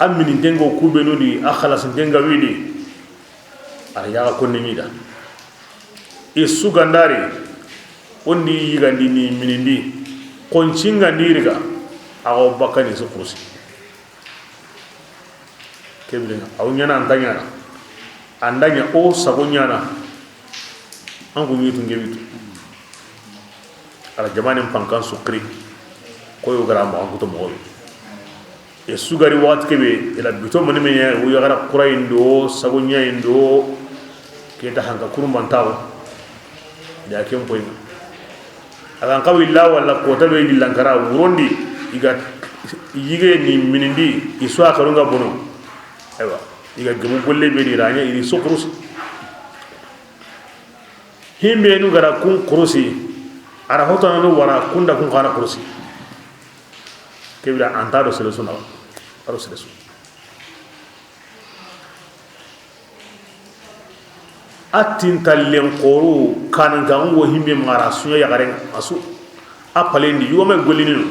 A mininten go kubenu di, a xalasinten ga widi. A ra yaxa konni ɲi da. I su gandari. Ondi yigandi ni minindi. Xoncinga ni riga. A go bakani su kursi. Kebirenga aw ɲana anta ɲana. Anda ɲa o sago ɲana. An ku ɲitu ngebitu. Ala jamanen pankan sukri. Koyo gara ma an kuto moxo. E sugari waxati kebe ila bito mani me ɲa, o yaxara kura indo, sago ɲa indo. Keta hanka kurumbantawo. Da ken poyna. A gan xawi la wala kota be di lankara wurondi. I ga yige ni minindi i so a xarunga bono. Aywa, i ga gemu golle be di ranya i ni so kurusi. Himbe nu gara kun kurusi. Ara hotana no wara kunda kun kana kurusi. Kebira anta do selesu na. Aro selesu. A tintallen xoru kanankaxu wo himbe mara suɲa yaxaren a su. A palendi yugo me gollini no.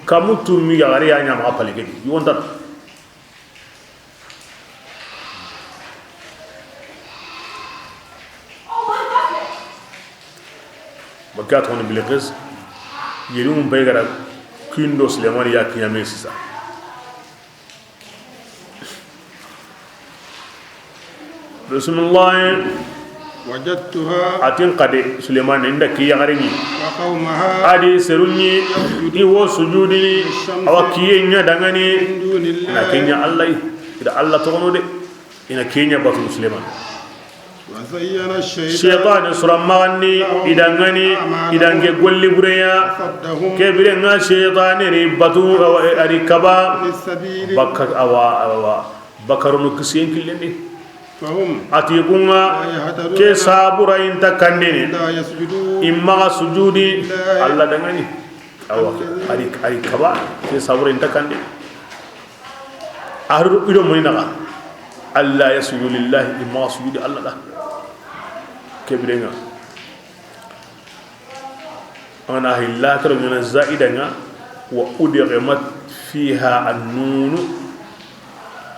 Kamu tummi yaxare ya ɲama a pale kedi yugo ntana. Bakka toni Bilqis. Yerimu be gara kindo Sulemani ya kiɲame sisa. Bisimilahi. وجدتها A tin xade Sulemani nda ki yaxarini. وقومها A di serunni. يسجدون I wo sujudini. للشمس Awa kiye ɲa dangani. من دون الله Na kenya Allah. Ida Allah togono de. Ina kenya batu Sulemani. وزين الشيطان Shaytani sura magandi. لهم Idangani. أعمالهم Idange golli bureya. فصدهم Kebire nga shaytani ri batu awa ari kaba. عن السبيل Bakka awa awa. Bakarono kisiyen killendi. فهم Ati kunga لا يهتدون ke sabura inta kandini. لا يسجدون Imma sujudi لله Allah dangani. Awa, ari, ari kaba ke sabura inta kandini. Aru ido moni naga. ألا يسجدوا لله Imma sujudi Allah da. Kebirenga. An ga na hi laaxara ɲaana zaida ŋa, wa udghimat fiha annunu.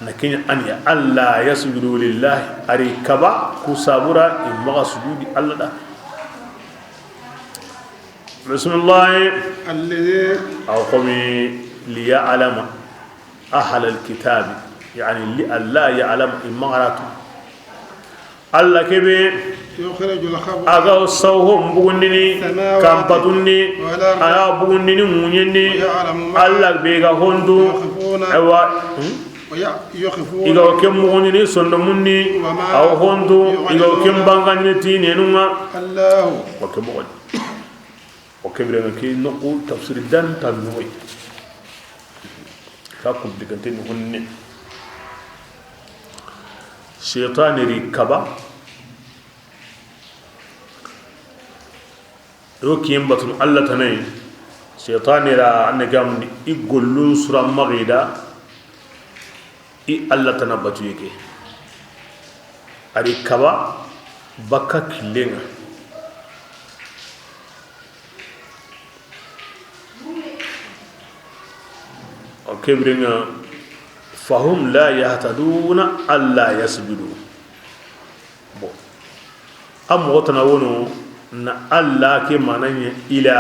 Na ke ɲa an ya, alla yasjudu lillahi, a ri kaba, ku sabura i maxa sujudi Alla da. Bismillahi. Alladhi. Aw komi liya'lama ahlal kitabi, yani li alla ya'lama, i maxa ra tu. Alla ke be, yukhrijul khab'a, a ga saw ho mbugundini, samawati, kanpatundi, wal ardi, a ya bugundini ŋuɲendi. Wa ya'lamu ma, Alla be ga ho ntu, tukhfuna, awa, hmm? Wa ya-, yukhfuna, i ga ke mbugundini sondomundi, wa ma, a wo ho ntu, i ga ke, yu'linuna, mbangandini ti nenun ŋa. Allahu. Wa ke moxo di. O ke biren ŋa ke noqu tafsiri dan ta noy. Ka kun digante ni honne. Shaytani ri kaba. Yo kiyen batun Alla tana yi. Shaytani ra anne gam i gollun sura maxa i da. I Alla tana batuye ke. A ri kaba bakka killen ŋa. O ke biren ŋa, fahum la yahtaduna alla yasjudu. Bon, a moxo tana wono na alla ke mana ɲa ila.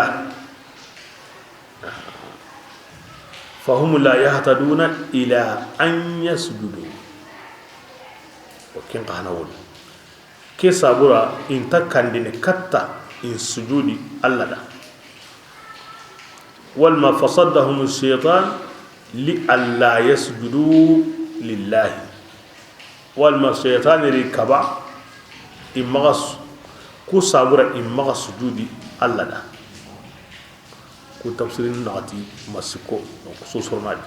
Fahum la yahtaduna ila an yasjudu. O ken xa na wono. Ke sabura i nta kandini katta i sujudi Alla da. Walma fasaddahum shaytan li alla yasjudu lillahi. Walma shaytan ri kaba i maxa su-, ku sabura i maxa sujudi Alla da. Ku tafsirin naxati masiko, donc so soronadi.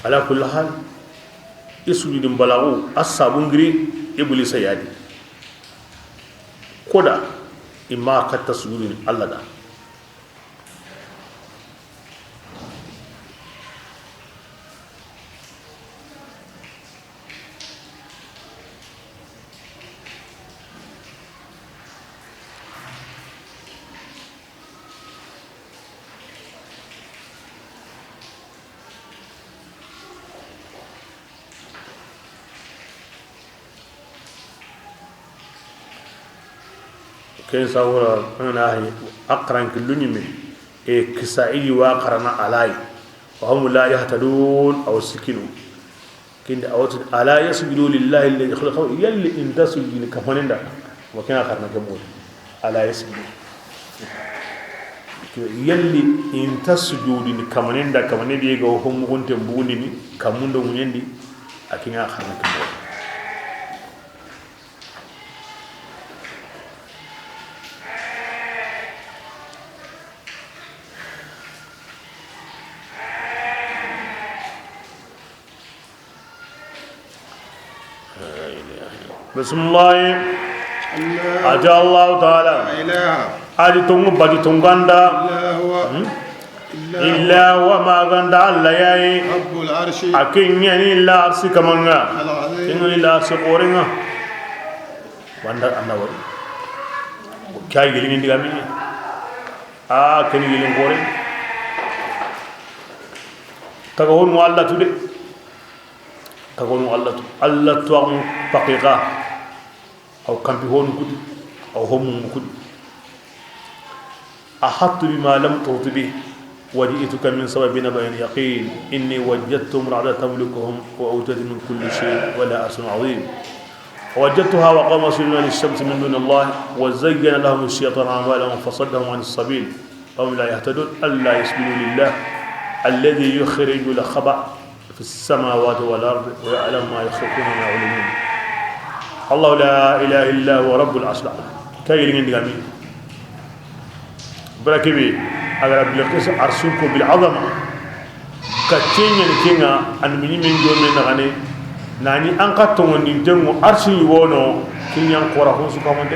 Ala kulli hal, i sujudin balaxu a sabun giri Iblisa ya di. Koda i ma katta sujudin Alla da. Ken sawura, an na hi a xaran killu ɲime, e kisa i wa xarana alai. Wa hum la yahtadun, aw sikinu. Kindi a wa ti, ala yasjudu lillahi alladhi khalaqahum, yalli i nta sujudini kamanen da. Wa ken a xarana ke moxo di. Ala yasjudu. Yalli i nta sujudini kamanen da, kamane be ga ho mugunte mbugundini, kamun do ŋuɲen di, a ken a xarana ke moxo di. Bismillahi. Allahu. A ti Allahu taala. La ilaha. A di tongu bati tonganda. Illa huwa. Hmm? Illa huwa. Illa huwa, ma ganda Alla ya yi. Rabbul arshi. A ken ɲa ni la arsi kaman ŋa. Al azim. Ken ɲa ni la arsi xoren ŋa. Wanda Alla wari. Kay gilin diga mini. A ken gilin xore. Taga honu Alla tu de. Taga honu Alla tu. Alla tu a mu paqiqa. Aw kampi honu kudi. Aw homu kudi. أحطت بما لم تحط به وجئتك من سبأ بنبأ يقين إني وجدت امرأة تملكهم وأوتيت من كل شيء ولها عرش عظيم ووجدتها وقومها يسجدون للشمس من دون الله وزين لهم الشيطان أعمالهم فصدهم عن السبيل فهم لا يهتدون ألا يسجدوا لله الذي يخرج الخبأ في السماوات والأرض ويعلم ما يخفون وما يعلنون. الله لا إله إلا هو رب العرش العظيم. Kay gilin diga mi. Barakibi, a ga ra Bilqis arsun ko bil azama. Ka kenya ni kenga an mini min do men nagane. Nani an ka tongon din tengo arsun wono kinyan kora hon su kamande.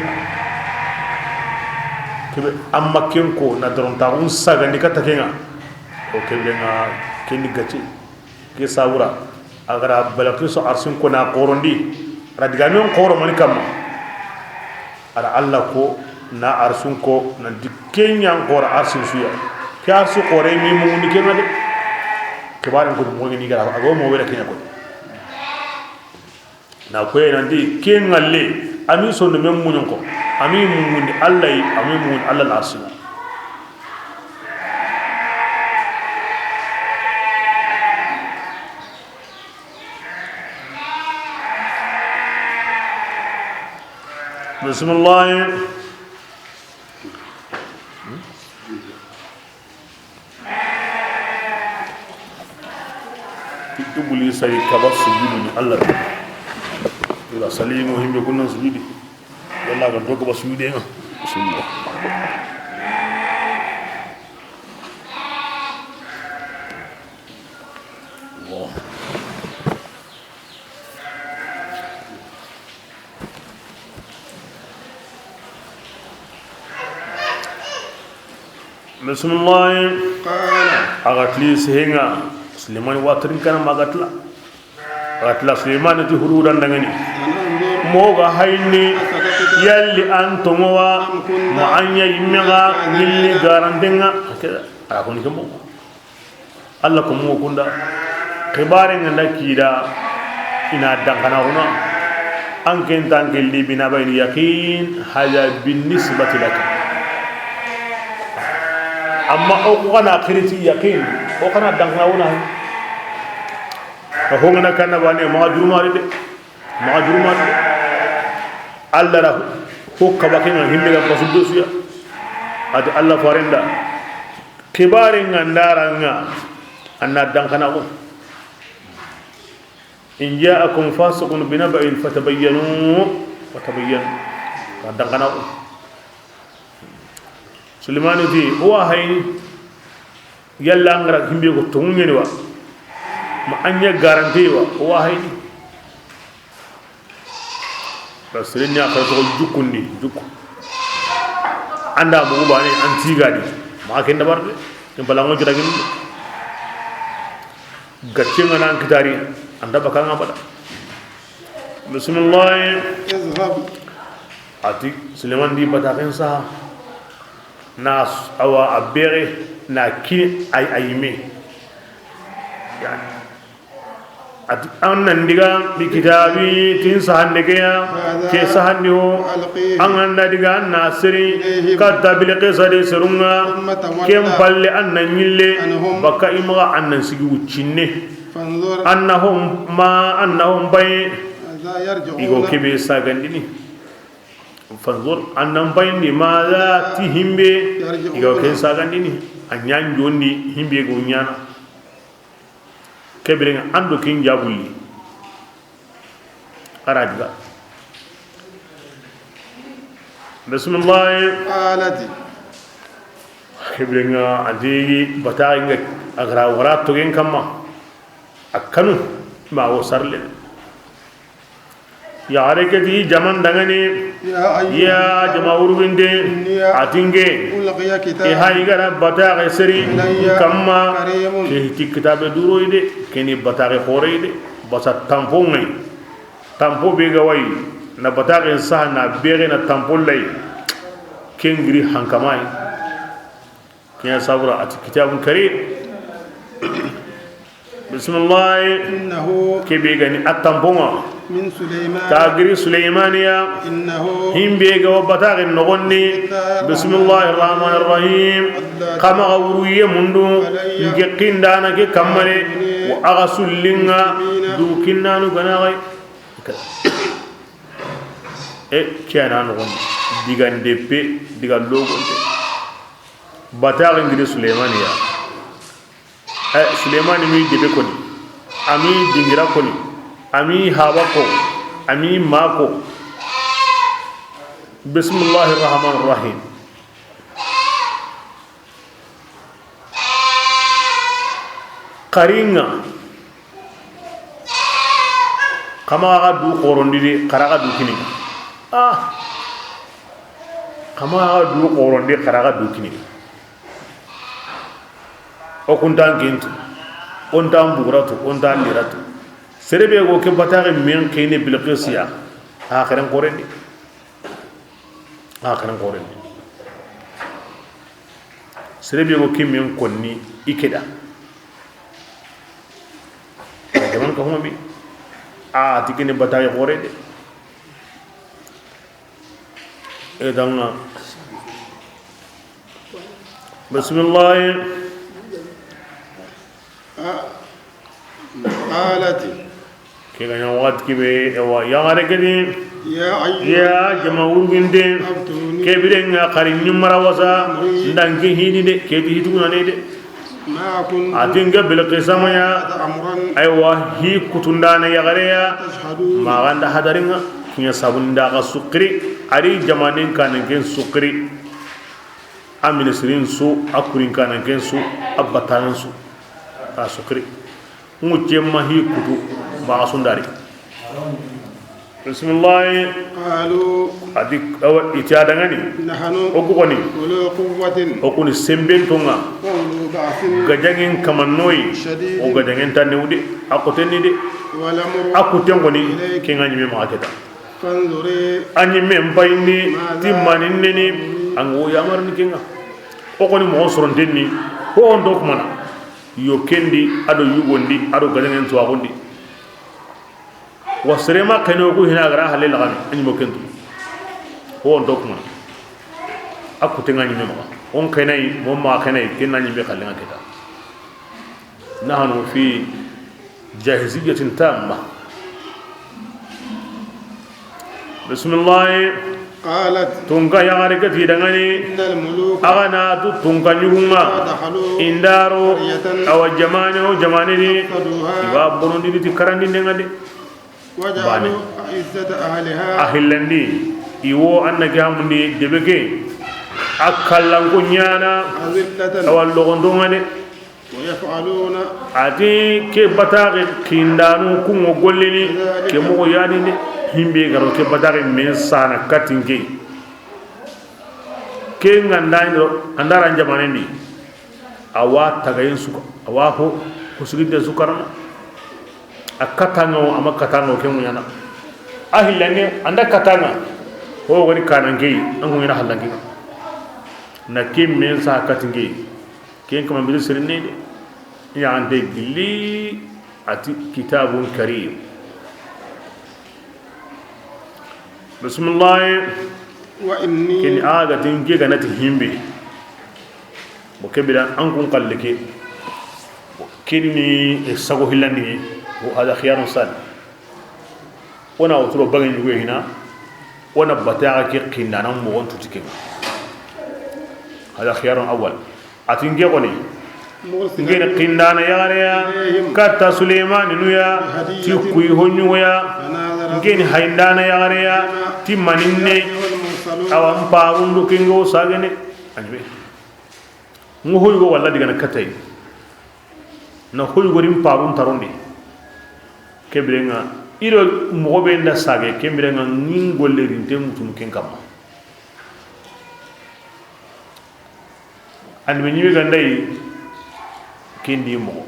Kebe amma ken ko na doron ta un saga ni kata kenga. O kebe nga ken ni gaci. Ke sabura, a ga ra Balqisu arsin ko na xorondi, a ra digamen xoro mani kamma. A ra Alla ko, Na arsun ko, nanti ken ɲa n xoora arsun su ya. Ke arsu xoore mi mungundi ken ŋa de. Xibaaren ko moxo ɲi ni gara, a ga wo moxo be da ken ɲa ko. Na koye nanti ken ŋa le, a mi sondomen muɲun ko, a mi mungundi Alla yi, a mi mungundi Alla la arsu. Bisimilahi. Ibulisa yi kaba sujudu ni Allah. Ila salimu himbe kunnan sujudi. Yalla ga dogo ba sujude nga. Bismillah. Allah. Bisimilahi. Qala. A ga tili sehenga. Sulemani watirin kana ma a ga tila. A ga tila Sulemani ti hurudan dangani. Sananzur. Moxo ga hayni. Asadatta. Yalli an toŋowa. Am kunta. Ma an ɲa yimme ga. Gilli garantenga. Keda. A ra koni ke moxo. Allah ko mo kunda. Xibaare nga nda kida, i na dankana huna. An ken tan ke li bina bayni yaqin, hada bin nisbati laka. Amma o ko kana kiriti yaqin, o kana dankana huna. Ko ho ngana kana bane ma juruma de. Maxa juruma de. Allah ra ho kaba ke nga himbe ga basu dosuya. Ati Allah farenda. Xibaare nga nda ra nga. An na dankana ko. In ja'akum fasiqun binaba'in fatabayyanu. Fatabayyanu. Ka dankana ko. Sulemani ti, o wa hayni, yalla an ga ra himbe ko tonŋu ɲeni wa, ma an ɲa garanti wa, o wa hayni. Ba sere ɲa xa to jukundi, juku. An da bugu bane, an tigadi. Ma ken dabar de. Ken bala ngo jira gin. Gacce nga nan kitari, an da baka nga bada. Bismillah. Izhab. Ati Sulemani di bataxen saha na s-, awa a bere na kini ay, ay me. Yani, ati an nan diga bi kitabi tin sahande ke ya, ke sahandi ho, an ga nda diga an na seri katta Bilqisa de serun ŋa, ken palle an na ɲille baka i maxa an nan sigi wuccinne. Annahum ma, annahum bay. Igo kebe sagandini. Fanzur, an nan bayindi, maza ti himbe, i ga ken sagandini, a ɲan jondi, himbe go ɲana. Kebirenga ando kin jabuli. Aradiga. Bismillah. Alati. Kebirenga andi bata inga agra wara to gen kamma. A kanu ma wo sarle. Yaxare ke ti jaman dangani. Ya jama wuruginde. A tinge. I hayi gara bataxe seri kamma. Ke ti kitabe duro ide, keni bataxe xore ide. Basa tampo ngai. Tampo be ga wayi na bataxe saha na bere na tampo lay. Kengiri hankamai. Kiɲa sabura ati kitabun karim. Bismillah. Innahu. Kebe gani a tamponga. Min Sulaiman. Tagiri Sulaimaniya. Innahu. Himbe ga wa bataxi noxonni. Bismillahir rahmanir rahim. Kama ga wuruye mundu. Nge kindana ke kammare. Wa aga sullinga. Du kinnanu gana gai. E kiyana noxonni. Diga ndeppe, diga logonte. Bataxe ngiri Sulemaniya. E, Sulemani mi debe koni, a mi dingira koni, a mi haba ko, a mi ma ko. Bismillahi rahmani rahim. Xaringa. Kama ga du xorondi de, xara ga du kini. Ah. Kama ga du xorondi, xara ga du kini. O kuntan kintu, o ntan buguratu, o ntan liratu. Serebe go ke bataxe men kene Bilqisiya, a xeren xorendi. A xanan xoren ni. Sere be go kimmen konni i ke da. Jaman ka huma bi. A ti kene bataye xore de. E danga. Bismillah. قالت. Ke ga ɲa waxati ke be, ewa, yaxare ke di. يا أيها Ya jama wurginte. أفتوني. Ke bire ŋa xari ɲi mara wasa. أمري. Nda n ke hini de, ke ti hituguna ne de. ما كنت A ti n ke Bilqisa ma ya. أمرا. Aywa, hi kutundana yaxare ya. تشهدون. Ma ganda hadarin ŋa, kiɲa sabun da ga sukiri, ari jamanin kanan ken sukiri. A ministrin su, a kurin kanan ken su, a batanan su. A sukiri. Ŋucce ma hi kutu, ma sundari. Bismillah. قالوا. A di, awa, i ti a dangani. نحن. O ku koni. أولو قوة. O kuni semben tonga. وأولو بأس. Gajangen kamannoyi. شديد. O gajangen tanne wude. A kotenni de. والأمر. A kuten koni. إليك. Kenga ɲime ma keta. فانظري. A ɲime n payindi. ماذا. Timmanin neni. تأمرين. An go yamarini kenga. O koni mo sorontenni. Ho on do kumana. Yo kendi, ado yugondi, ado gajangen tuwagundi. Wa serema kene ku hina gara halle lagami, a ɲi mo kentu. Ho on do kuma. A kutenga ɲi me maxa. On kenai, mo ma kenai, kenna ɲi me xallenga keta. نحن في جاهزية تامة. Bismillah. قالت. Tunka yaxare ke ti dangani. إن الملوك. A ga na tu tunka ɲugunga. إذا دخلوا. I ndaro. قرية. Awa jamane o jamane ni. أفسدوها. I wa bonondini ti karandindenga de. وجعلوا. Bane. أعزة أهلها. A hillandi. I wo anna ke hamundi debe ke. A kallanko ɲana. أذلة. Awa logondonga de. ويفعلون. A ti ke bataxe kindanu kungo gollini. كذلك. Ke moxo yani de. Himbe garo ke bataxe men sana katinke. Ke nganda ndo andara jamanendi. Awa tagayen suka. Awa ho ko siginde sukarana. A katanga o, ama katanga o, ke muɲana. A hillange anda katanga. Ho wori kananke, an ko ina hallange. Na ke men sa katinge. Ken kama mbiri sirine de. Ɲaxante gilli a ti kitabun karim. Bismillah. وإني. Ken a ga ti n ke ga na ti himbe. Bo ke bira an kun kalle ke. Bo ken ni sago hillandi. Wa hada khiyarun sani. Wona woturo bange ɲugo hina. Wona bataga ke kindana mogon tuti ken. Hada khiyarun awwal. A ti n ke xoni. N ke ni kindana yaxareya katta Suleymani nuya ti kuyi ho ɲugoya. N ke ni hayindana yaxareya ti maninne. Awa n parundu ken ŋa o sagene. A ɲi be. N ŋa hoyugo walla digana kattay. Na hoyugo ri n parun tarondi. Ke birenŋa i do moxo be nda sage, ke birenŋa n ŋa n golle rinte ŋutunu ken kamma. Annabi ɲime ga nda yi, ken di moxo.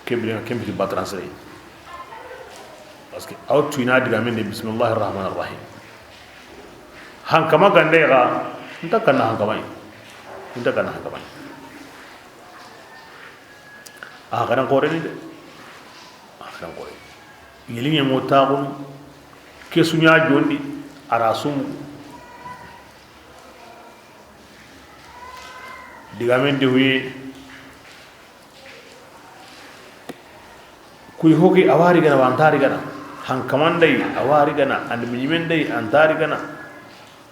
Ke birenŋa ken piti batran sere. Parce que aw tuyina digamen de, bismillahir rahmanir rahim. Hankama ga nda yi ga, nta kanna hankama yi. Nta kanna hankama yi. A xaran xore ni de. A xaran xore. Yeliŋe mo taxunu. Ke su ɲa jondi. A ra sumu. Digamen de huye. Kuy hoki a wari gana, wa antari gana. Hankamanday a wari gana, and miɲimendey antari gana.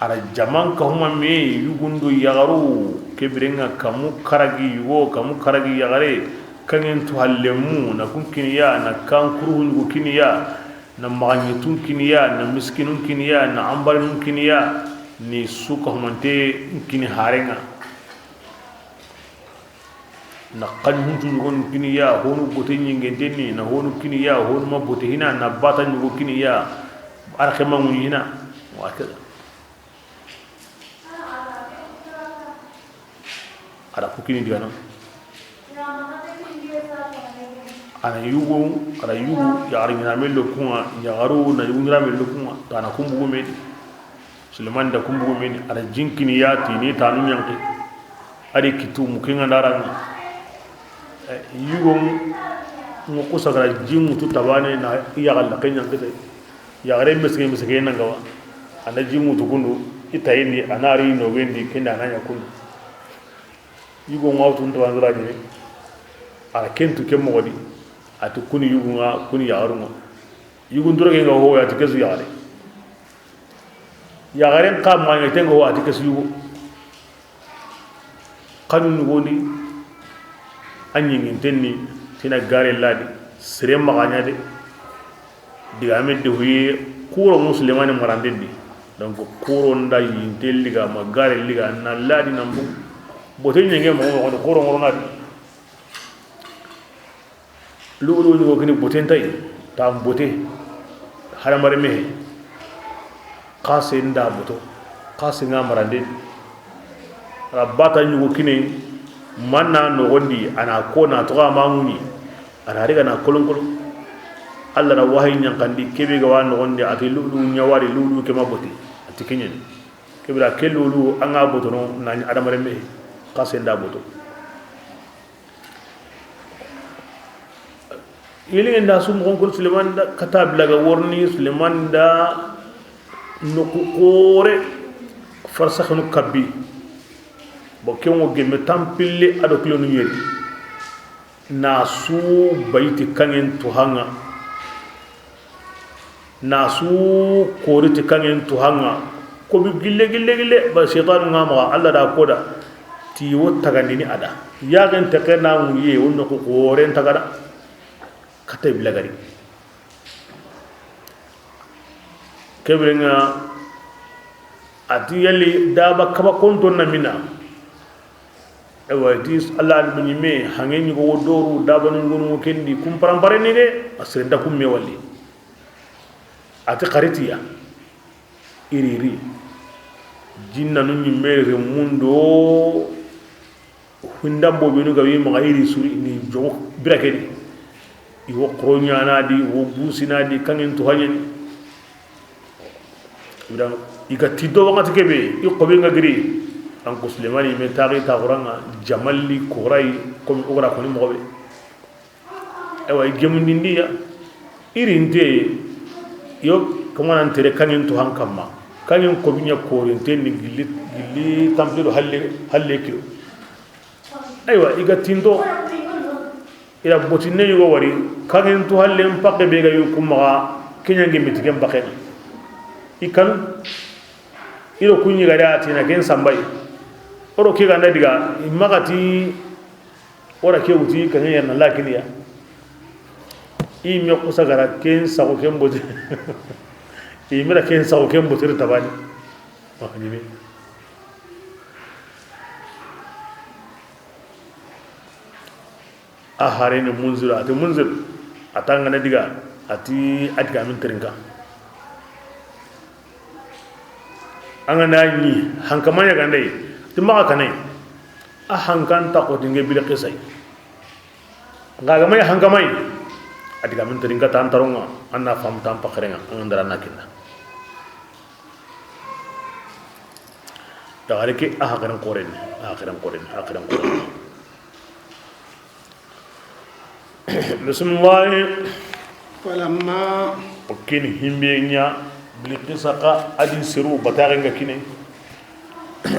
A ra jaman kahuma me yugundo yaxaru, ke birenŋa kamu karagi yugo, kamu karagi yaxare, kanŋen tu hallemu, na kun kiniya, na kan kuruhu ɲugu kiniya, na maxaɲitun kiniya, na miskinun kiniya, na anbarinun kiniya, ni su kahumante kini harenŋa. Na xaɲi huntu ɲugonu kiniya, honu bote ɲingentenni, na honu kiniya, honu ma bote hina, na bata ɲugo kiniya, arxema ŋuɲi hina, wa keda. A ra ku kini digana. A na yugo, a ra yugo, yaxari ɲiname lokunŋa, yaxaru na yugo ɲiname lokunŋa, ta na kumbugu medi. Sulemani da kun bugu mini, a da jin kini ya ti ni tanu ɲanki. A di kitu mu kinga ndaranga. Yugo ŋo kusa gara jin ŋutu tabane na ya galla ken ɲanki te. Ya gare miskin miskin nan gawa. A na jin ŋutu kundu, i tayindi, a na ri no gendi, kenda a na ɲa kundu. Yugo ŋa wutu nta wandura ɲini. A ra kentu ke moxo di. A ti kuni yugo ŋa, kuni yaxaru ŋa. Yugo ndura ke ŋa ho, a ti kesu yaxare. Yaxaren xa ma ŋa tengo ho, a ti kesu yugo. Xanu ɲugondi. A ɲinginten ni tina gare ladi. Sere maxa ɲa de. Digame de huye, kuro musulmani maranden di. Donc kuro nda yinte liga ma gare liga na ladi nan bu. Bote ɲenge moxo moxo kuro ŋoro na di. Lu'ulu ɲugo kini bote ntayi, tan bote. Hadamare mehe. Xase nda boto, xase ŋa marande. Rabata ɲugo kine, manna noxondi, a na ko na toxa ma ŋuɲi, a na riga na kolon kolon. Allah na wahayi ɲankandi, kebe ga wa noxondi, a ti lu'ulu ɲawari, lu'ulu ke ma boti, a ti keɲeni. Kebira ke lu'ulu, a ŋa botono, na ɲi adamare mehe, xase nda boto. Yelingen da su moxon koni Suleman da kata bilaga worni Suleman da noku xore farsaxanu kabbi. Bo ken wo gemme tampille a do kilonu ɲeri. Na su bayti kangen tuxanga. Na su kori ti kangen tuxanga. Ko bi gille gille gille ba shaytanu ŋa maxa Allah da koda. Ti wo tagandini a da yaxen texe na ŋuye wo noku xoren tagada. Kata bilagari. Kebirenga a ti yalli daba kaba konton na mina. Ewa ti Allah almuɲime hange ɲugo wo doru daba nungunu kendi kumparampareni de. A sirenta kumme walli. A ti xaritiya. Iriri. Jinnanu ɲimme remundo. Hundambo benu ga wi maxa iri suri ni jogo bira kedi. I wo xoro ɲana di, wo busina di, kangen tuxaɲeni. Ibrahim, i ga ti do waxati kebe, i xobe nga giri. An ko Sulemani me taxi taxuranga, jamalli koray, comme o gara koni moxo be. Ewa, i gemundindiya. Irinte yo, kamanan tere kangen to hankamma. Kangen ko binya korinte ni gilli, gilli tampido halle, halle kiyo. Aywa, i ga tindo. Ila botinne yugo wari, kangen to halle mpakke be ga yu kumaga, kenyange mitigen bakken. I kanu. Iro kunyi ga da tina ken sambay. Oro ke ga nda diga, i magati. Ora ke wuti ka ɲa na lakiniya. I me kusa gara ken sago ken boti. I mira ken sago ken boti ri tabani. Wa ni me. A hare ni Munzir, a ti Munzir. A tangana diga, a ti a diga min terinka. An ga na ɲi hankamaya gandai. Ti maxa kanai. A hankan ta xoti nge Bilqisa yi. Nga ga may hankamay. A diga min terinka tan taronga, an na fam tan paxerenga, an dara na kinna. Yaxare ke a haqiran xoren, a haqiran xoren, a haqiran xoren. Bismillah. Falamma. O ken himbe ɲa Bilqisa ka a di seru batare nga kine.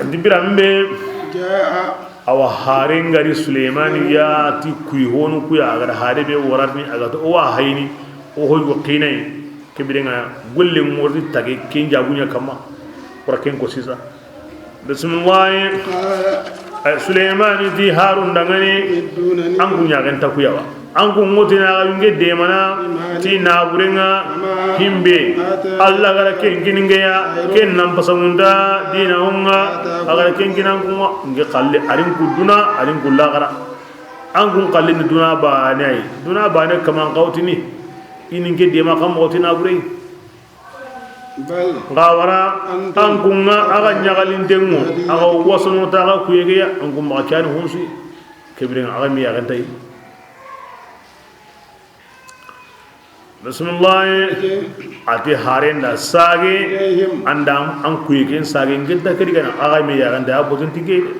Dibira mbe. Jaa. Awa hare ngari Suleymani ya ti kuy honu kuya a ga da hare be wararni a ga to o wa hayni o hoy wo kinay. Kebire nga golle ngordi tage ken jabunya kama. Wara ken ko sisa. Bismillah. Qala. Ay, Suleymani ti Harun dangani. Tumiddunani. An ku ɲaxen ta kuyawa. An ku ŋotina ga nge demana. Bimali. Ti naburenga. Wama. Himbe. Atani. Allah gara ken kiningeya. Khayrun. Ken nan pasamunda. Dina hunga. Atakum. A gara ken kinan kunga. Nge xalle arin ku duna, arin ku lagara. An kun xalle ni duna bane ay. Duna bane kaman xawtini. Ini nge dema kam xawtina burey. Bal. Nga wara, antum, an kunga, a ga ɲaxalinten ŋo, a ga wasono ta ga kuyegeya, an kun maxa kani hunsu, kebire a ga mi yaxentay. Bisimilahi. A ti haren da sage. Ilayhim. An da an kuyi ken sage, n genta ke di gana, a ga me ya ganda, a boten ti ke de.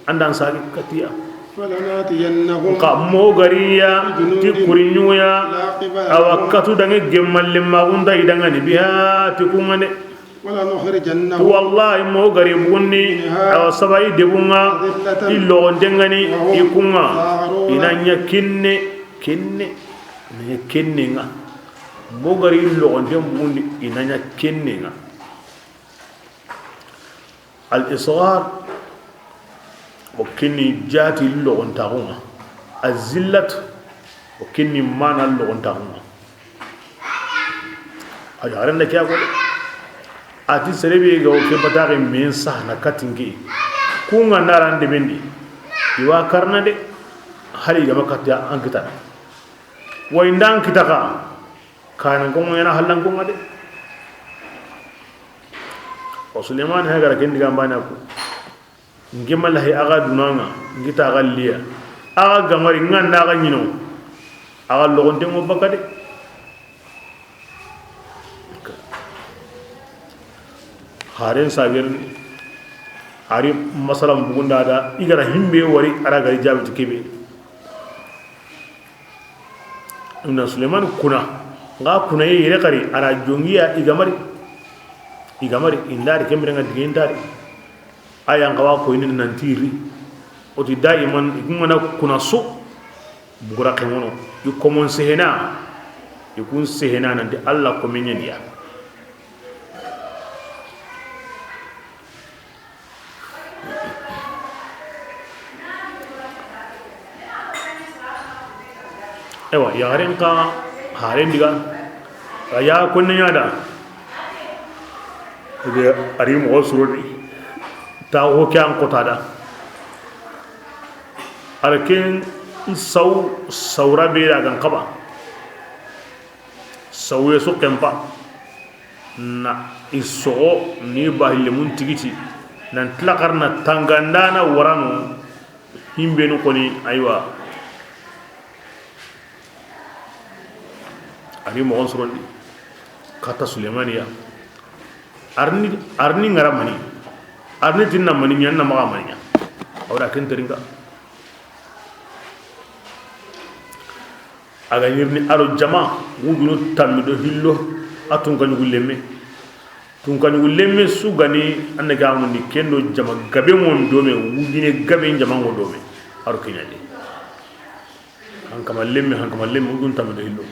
An da an sage katiya. Falanatiyannahum. Ka mo gariya, ti junudin, kurinyuya, la qibala, awa lahum, katu dange gemalle ma gunda idanga ni biha, ti kungane. Walanukhrijannahum. Wallahi, mo gari bugunni, minha, awa saba i debunga, adillatan, i logonte ngani, wa hum, i kunga, sagharuna, i na ɲa kenne, kenne, na ɲa kenne nga. Mo gari logonte bugunni, i na ɲa kenne nga. Al isghar, o kini jati logontaxunga. Azillat, o kini mana logontaxunga. A yaxaren da ke ya ko de. A ti sere be ga o ke bataxe men sahana katinke. Kunga naran de bendi. Iwa karna de. Hali gama katiya an kitana. Wa indan kitaka. Kanan ko mo yana hallan ko ngade. O Suleiman ha gara kendi gambana ko. Nge malahi a ga dunanga, nge ta ga liya. A ga gamari nga na ga ɲino. A ga logonte ngo baka de. Haren sager ari masalan bugunda da, i gara himbe wari, a ra gari jabi ti kebe. Ina Suleiman kuna, nga kuna ye yere kari, a ra jongiya i gamari. I gamari, indari kembere nga digentari. Ayan kawa ko inin nan tiri. O ti daiman, i kun gana kuna so. Bugura ke mono. I komon sehena. I kun sehena nanti Allah ko menyaniya. Ewa, yaxaren ka haren diga, a ya konne ɲa da. Ide ari moxo surodi ta ho ke an kota da. Ara ken saw, sawra be da gan kaba. Sawuye su kempa na i soxo ni bahille mun tigiti nan tilakar na tangandana warano himbenu koni aywa. Ani moxon sorondi kata Sulemaniya. Arni, arni ngara mani, arni tinna mani ɲanna maxa mani ɲa. Awda ken terinka. A ga ɲirini a do jama wujunu tammi do hillo, a tunkaɲugu lemme. Tunkaɲugu lemme su gani, an na ga mundi kendo jama gabe ŋo dome, wujine gabe jama ŋo dome. A do keɲa de. Hankama lemme, hankama lemme, wujunu tammi do hillo.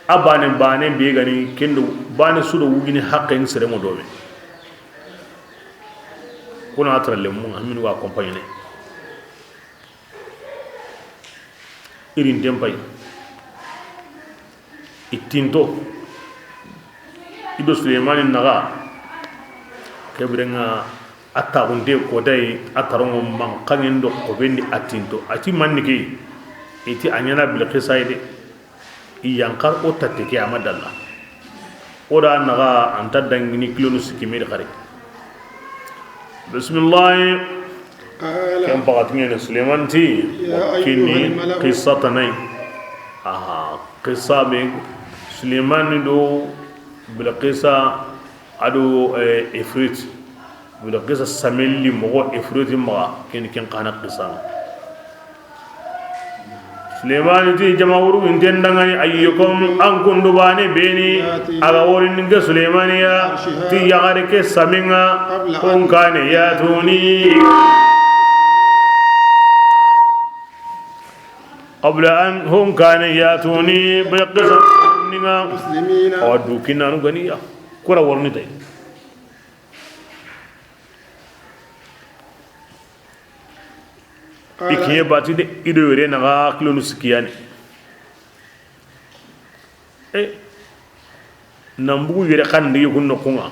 A bane, bane be gani kendo, bane su do wujine haqqe ni sere ŋo dome. Kuna a tara lemmu, a minu ga accompagner. Irinten pay. I tinto. I do Sulemani naxa. Kebirenga a taxunte kotayi a tarongo man xangen do xobendi a tinto. A ti manni ke. I ti a ɲana Bilqisa yi de. I yankar o tatte ke a ma dalla. O da naxa anta dangini kilonu sikki me di xari. Bisimilahi. Qala. Ken paxati ɲene Suleymani ti, ya, wa kini ayyuhal mala'u. Qissa tanay. Aha, qissa be Suleymani do Bilqisa a do, eh, Ifrit. Bilqisa samelli moxo Ifriti maxa, ken, ken xa na qissa ŋa. Sulemani ti, jama wuru inten dangani, ayyukum, an kundu bane beni, a ga worini ke Sulemani ya, ti yaxare ke saminga, hon kane yatuni. Qabla an, hon kane yatuni, Bilqisa ninga. Muslimina. Awa du kinanu ganiya. Kura worini tay. I kiɲe bati de, i do yere naxa kilonu sikkiyani. E, nan bugu yere xan ndigi kun noxunga.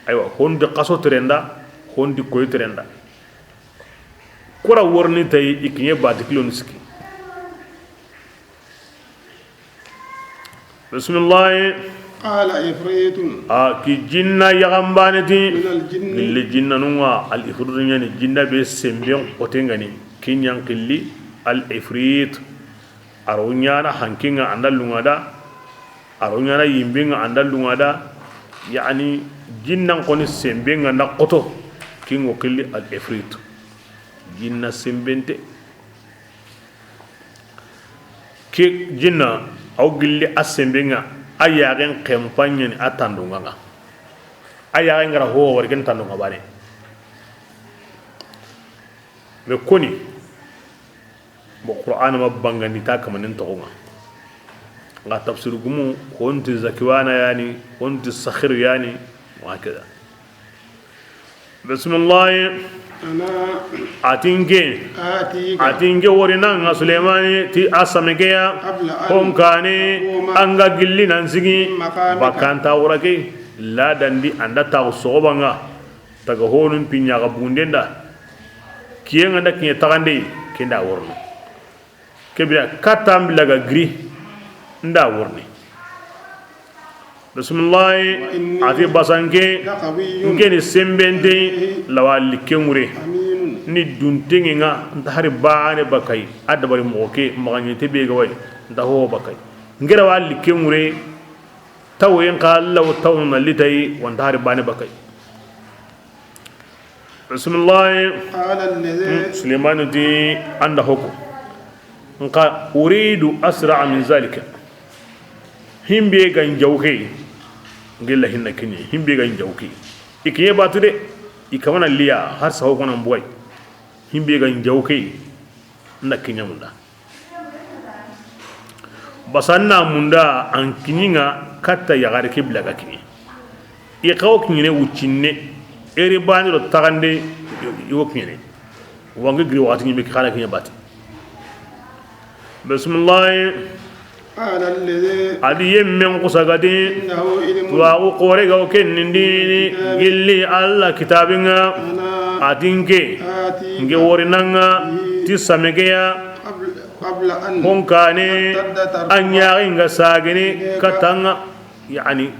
Aywa, hondi xaso terenda, hondi koy terenda. Kura worini tay, i kiɲe bati kilonu sikki. Bisimilahi. Qala ifritun. A ki jinna yaxanbane ti. Minal jinni. Gilli jinnanunga, al ifritu ɲani, jinna be semben xote ngani. Kinyan xilli al ifrit. A ro ɲana hankinga anda lungada. A ro ɲaana yinben ŋa an da lunŋa da, yani, jinnan xoni senben ŋa na xoto, ken ŋa wo xilli al ifrit. Jinna senbente. Ke jinna, a wo gilli a senben ŋa, a yaaxen xenpa ɲa ni a tandunŋa ŋa. A yaaxen ga ra ho wari ken tandunŋa baane. Mais koni, bon, Qur'ana ma bangandi ta kamanen toxo ŋa. Nga tafsir gumu, honti Zakiwana yani, honti Sakhir yani, wa hakada. Bismillah. Ana A ti nke, atika a ti nke wori na ŋa Sulemani ti a same ke ya, qabla an hon kane, taquma an ga gilli nan sigi, min maqamika bakanta wura ke, ladandi an da taxu soxoba ŋa. Taga honun piɲa ga bunden da. Kiyen ŋa nda kiɲe taxande, ken da worno. Ke bira katta an bila ga giri, nda worni. Bismillahi. Wa inni, a ti basanke, laqawiyyun, nke ni sembente, alayhi, lawa likke ŋure. Aminun. Ni duntenŋe ŋa, nta hari baane bakay, a dabari moxo ke, maxaɲete be ga way, nta ho bakay. Nke ra wa likke ŋure, tawoyen xa law tawna litayi, wa nta hari baane bakay. Bismillahi. Qala alladhi, Sulemani ti, an da hoko. Nka uridu asra min zalika. Himbe ga n jaw ke. Ngella hinna kiɲe. Himbe ga n jaw ke. I kiɲe batu de. I kamana liya har saho kona mbuway. Himbe ga n jaw ke. Nda kiɲa munda. Basa na munda an kiɲi ŋa katta yaxare ke bila ga kiɲe. I xawo kiɲene wuccinne. Eri bani ro taxande i wo kiɲene. Wangi giri waxati ɲime ki xana kiɲe bati. Bismillahi. Qala alladhi, a di yemmen xusagati, indahu ilmun, tuwaxu xore ga wo ken nindini, min kitabi, gilli Alla kitabin ŋa, ana, a ti nke, atika, nke wori na ŋa, bihi, ti same ke ya, qabla, qabla an, hon kane, tartadda, a ɲaxi nga sagene, ilayka, katta ŋa, yani,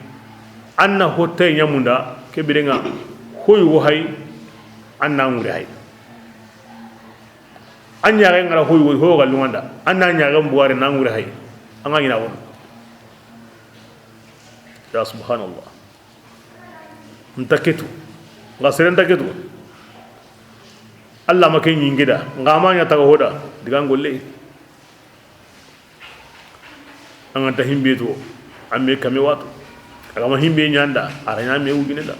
an na hotte ɲa munda, ke bire ŋa, hoy wo hay, an na ŋure hay. A ɲaxe ngara hoy, hoy, ho ga lunganda. A na ɲaxe mbuware na ŋure hay. A nga ɲina wono. Ya subhanallah. Nta ketu. Nga sere nta ketu. Alla ma ke ɲingida. Nga ma ɲa taga hoda. Diga ngolle. An ga nta himbe to, an me kame wato. A ga ma himbe ɲanda, a ra ɲa me wujine da.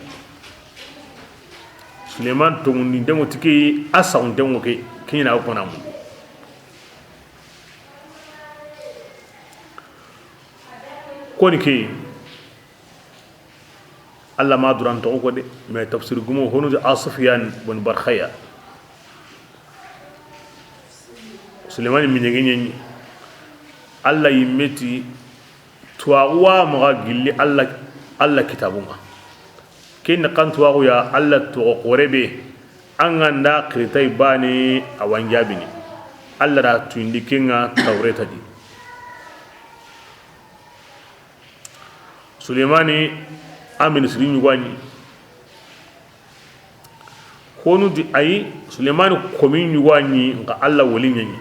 Suleiman tongundi dengo tike, a saxun dengo ke, kiɲina ko na mu. Koni ke, Alla ma duran toxo ko de, mais tafsir gumo honu de Asufyan bun Barkhaya. Sulemani miɲege ɲeɲi. Alla yimme ti tuwaxu wa maxa gilli Alla, Alla kitabun ŋa. Ken ni kan tuwaxu ya Alla toxo xore be, an ga nda xiritay bane a wa n jabini. Alla da tuyindi ken ŋa Tawreta di. Sulemani a ministri ɲugo a ɲi. Honu ti ayi, Sulemani komi ɲugo a ɲi, nka Alla woli ɲa ɲi.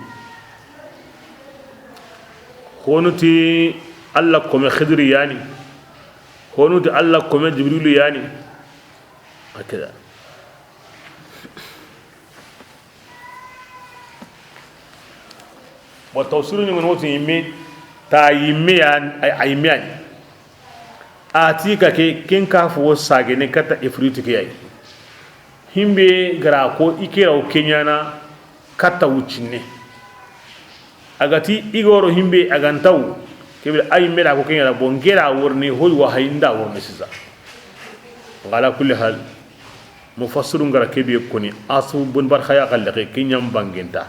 Honu ti Alla kome Xidiri yani. Honu ti Alla kome Jibrilu yani. Hakada. Bon, tafsiru ɲi ŋono ti yimme, ta yimme ya, a, a yimme yani. A ti ka ke, ken ka fo sagene katta ifritu ke yayi. Himbe gara ko i kira o keɲana katta wuccinne. A ga ti i goro himbe a ga ntaw, kebe a yimme da ko keɲana, bon, ngera worni hoy wa hay nda worni sisa. Ngala kulli hal. Mufassirun gara kebe koni, Asu bun Barkhaya xalle ke, kiɲan bangenta.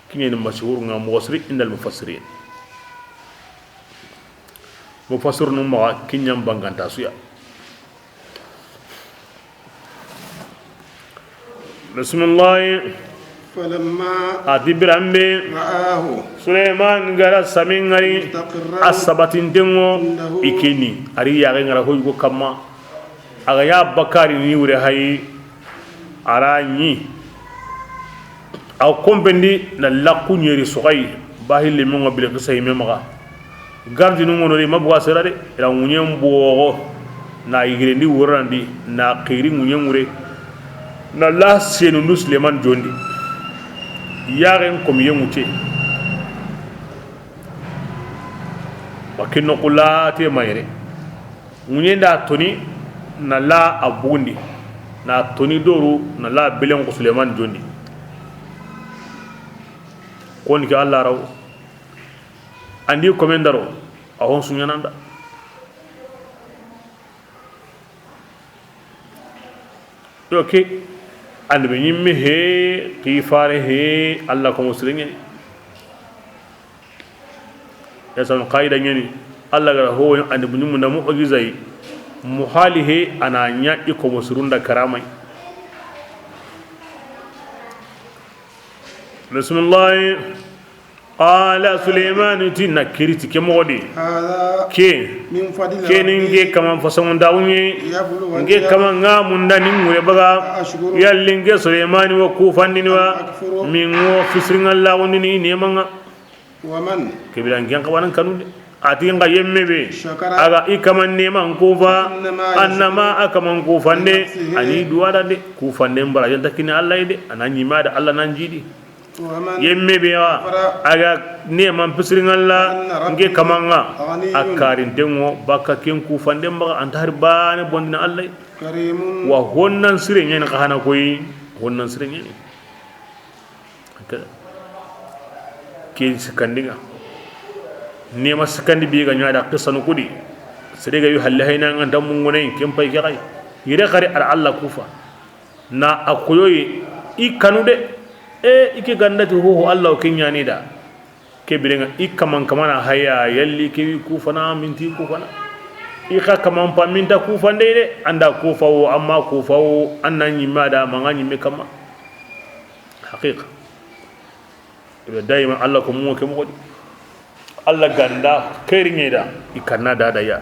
Kiɲani mashhur nga mufassiri indal mufassirin. Mufassirun maxa kiɲan banganta suya. Bismillah. Falamma, a ti biranbe, ra'ahu, Suleiman gara samin ŋari, mustaqirran, a sabatintengo, indahu, i keni, a ri yaxe ngara hoygo kamma. A ga ya bakari ni wure hayi, a ra ɲi. A kompendi na laku ɲeri soxayi, bahille mun ga bile kisa yime maxa. Gardinu ŋono de, i ma buga sera de, i ra ŋuɲen bogo, na yigirendi worandi, na xiri ŋuɲen ŋure, na la senundu Suleymani jondi, yaxen komiye ŋutte, wa kinno xulate mayere, ŋuɲen da toni, na la a bugundi, na toni doru, na la belen ko Suleymani jondi, koni ke Allah raw. Andi komen daro, a hon suɲananda. Yo ke, annabi ɲimme he, xifare he, Allah komo sire ɲani. Ya san qaida ɲani, Allah gara ho annabi ɲimmu na mu'jiza yi. Muhali he, a na ɲa i komo sirunda karamai. Bismillah. Qala Suleymanu ti na kiriti ke moxo di. Ke, ke ni nke kaman fasangundaxu ɲe. Nke kaman ŋa munda ni ŋure baga. Yalli nke Suleymani wa kufandini wa? Min ŋo fisirinŋa laxundini i nemanŋa. Kebira nken xabanan kanu de. A ti nxa yemme be, a ga i kaman neman kufa, annama a kaman kufande, a ni duwa da de. Kufande mbara yanta kini Allah de, a na ɲima da Allah nan jidi. Yemme be wa, a ga neman pisirinŋa la, nke kamanŋa, a karintenŋo, baka ken kufande mbaga, anta hari bane bondina Allah. Wa honnan sire ɲani xa hana koyi, honnan sire ɲani. Ken sikkandinŋa. Nema sikkandi be ga ɲa da qissanu kudi. Sere ga yu halle hayna nga nta mungonay, ken pay ke xay. Yire xari ar Allah kufa. Na a koyoyi i kanu de. E, i ke gandati hoho Allah o ke ɲani da. Ke birenŋa i kaman kamana haya, yalli ke wi kufana, minti kufana. I xa kaman pa minta kufande de, anda kufawo, amma kufawo, anna ɲimma da, manga ɲimme kama. Haqiqa. Ibe dayima Allah ko mo ke mo di. Allah ganda keri ɲeda, i kanna dada ya.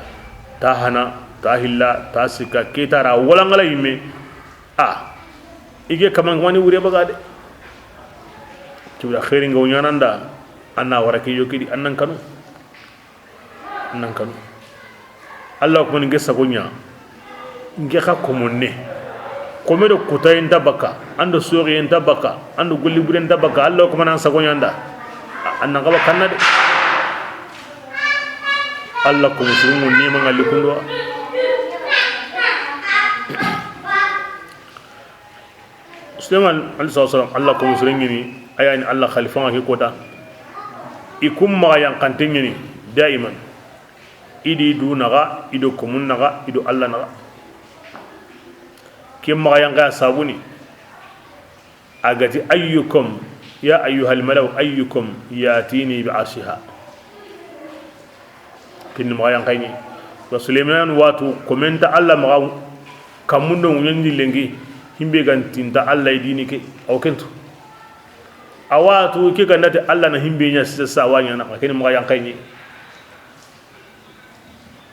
Ta hana, ta hilla, ta sika, ketara, wala ngala yimme. A, i ke kaman wani wure baga de. Kibra xeeri nga wo ɲananda, anna wara ke yokidi, annan kanu. Annan kanu. Allah ko ni nge sago ɲa. Nge xa komonne. Kome do kutaye nta baka, ando soxiye nta baka, ando golli bure nta baka, Allah ko manan sago ɲanda. Annan xaba kanna de. Allah ko musulmu ni ma ngalli kundo. Suleyman alayhi salatu wasalam, Allah ko musulmi ni, ayani Allah khalifa nga ke kota. I kum maxa yanqante ɲeni daiman. I di du naxa, i do komun naxa, i do Allah naxa. Ke maxa yanqa sabuni. A gati, ayyukum, ya ayyuhal malau, ayyukum yatini bi arshiha. Kinni maxa yanqayni. Wa Suleyman watu komenta Allah maxa kamundo ŋuɲandi lenki, himbe gantinta Allah dini ke, aw kentu. A watu ke gandati Allah na himbe ɲa sisa sa wa ɲana, kinni maxa yanqayni.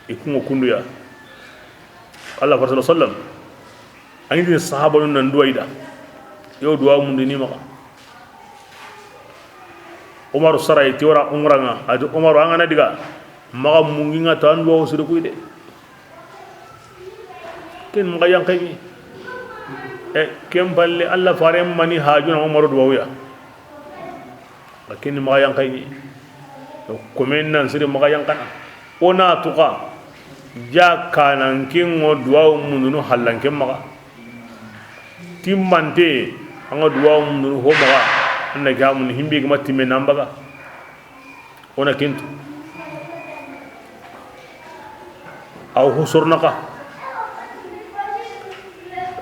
I kunŋo kunduya. Allah fa sallam. An yi sahabanun nan duwa i da. Yo duwa mundi ni maxa. Umaru saray ti wara umra nga. A ti Umaru an ga na diga. Maxa mungi nga tan duwa o sire kuy de. Ken maxa yanqayni. E, ken balle Allah fare mani hajuna Umaru duwa ya. A kini maxa yanqayni. Komen nan siri maxa yanqana. O na tuxa. Ja kanan ken ŋo duwawu mundunu hallan ken maxa. Timmante, an ga duwawu mundunu ho maxa. An na ga mun himbe gama timme nan baga. O na kentu. Aw ho sornaxa.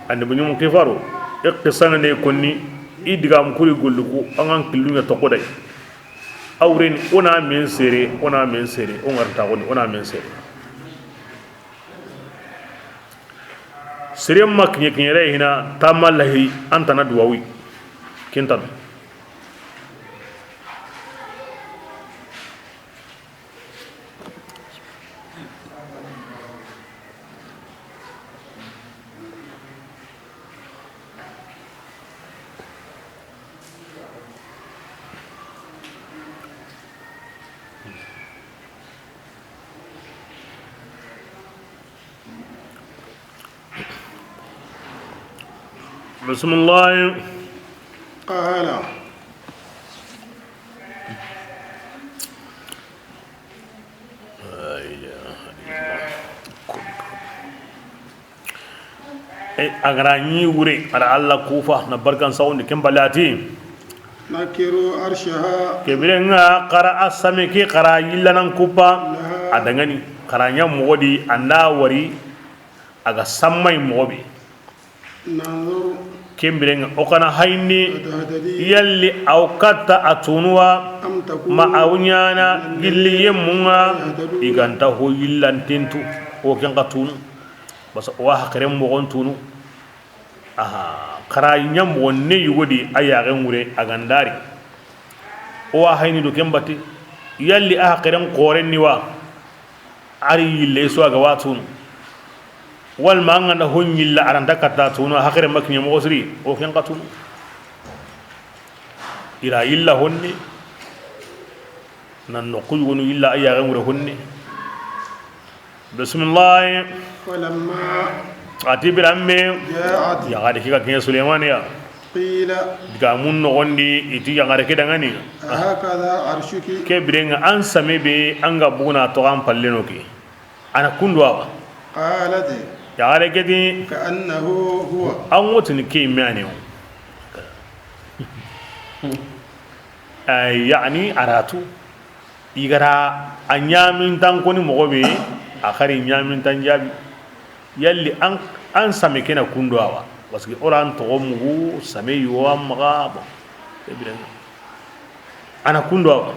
Ande bu ɲum xifaro. E qisanga ne konni. I diga mu kuri golluku. An ga killunya toxoday. Awren, o na men sere, o na men sere, o ngar taxoni, o na men sere. Sere ma kiɲe kiɲere hina, tamallahi, antana duwawi. Kintana. Bisimilahi. قال. A ga ra ɲi wure, a da Alla kufa na barkan sawundi ken bale a ti. نكروا عرشها. Ke biren ŋa xa ra a same ke, xa ra yilla nan kupa. A da ŋa ni xa ra ɲa moxo di, a nda wari a ga sammay moxo be. ننظر. Ken biren ŋa o xa na hayindi. أتهتدي. Yalli a wa katta a tunu wa. أم تكون. Ma a wa ɲaana gilli yemmun ŋa. I ga nta ho yillanten tu. O ken xa tunu. Basa o wa haqiren moxon tunu. Aha, xa ra ɲa moxo ne yugo di a yaxen wure a ga nda ri. O wa hayini do ken bati. Yalli a haqiren xoren ni wa. A ri yille su a ga wa tunu. Walma an ga nda ho ɲilla a ra nta katta tunu, a haqiren ma kiɲe moxo siri, o ken xa tunu. I ra yilla honne. Nan noxu yugonu yilla a yaxen wure honne. Bisimilahi. فلما. A ti biranbe. جاءت. Yaxare ke ga kiɲe Sulemani ya. قيل. Digamun noxon di i ti yaxare ke da ŋa ni. أهكذا عرشك. Ke biren ŋa an same be an ga buguna to an palle no ke. A na kundu wa. قالت. Yaxare ke ti. كأنه هو. An wo tini ke yi me ya ni wo. Ay, yani a ra tu. I ga ra a ɲamintan koni moxo be, a xa ri ɲamintan jaabi. Yalli an, an same ke na kundu wa? Parce que o ra an toxo mugu, same yo an maxa, bon, e biren ŋa. A na kundu wa?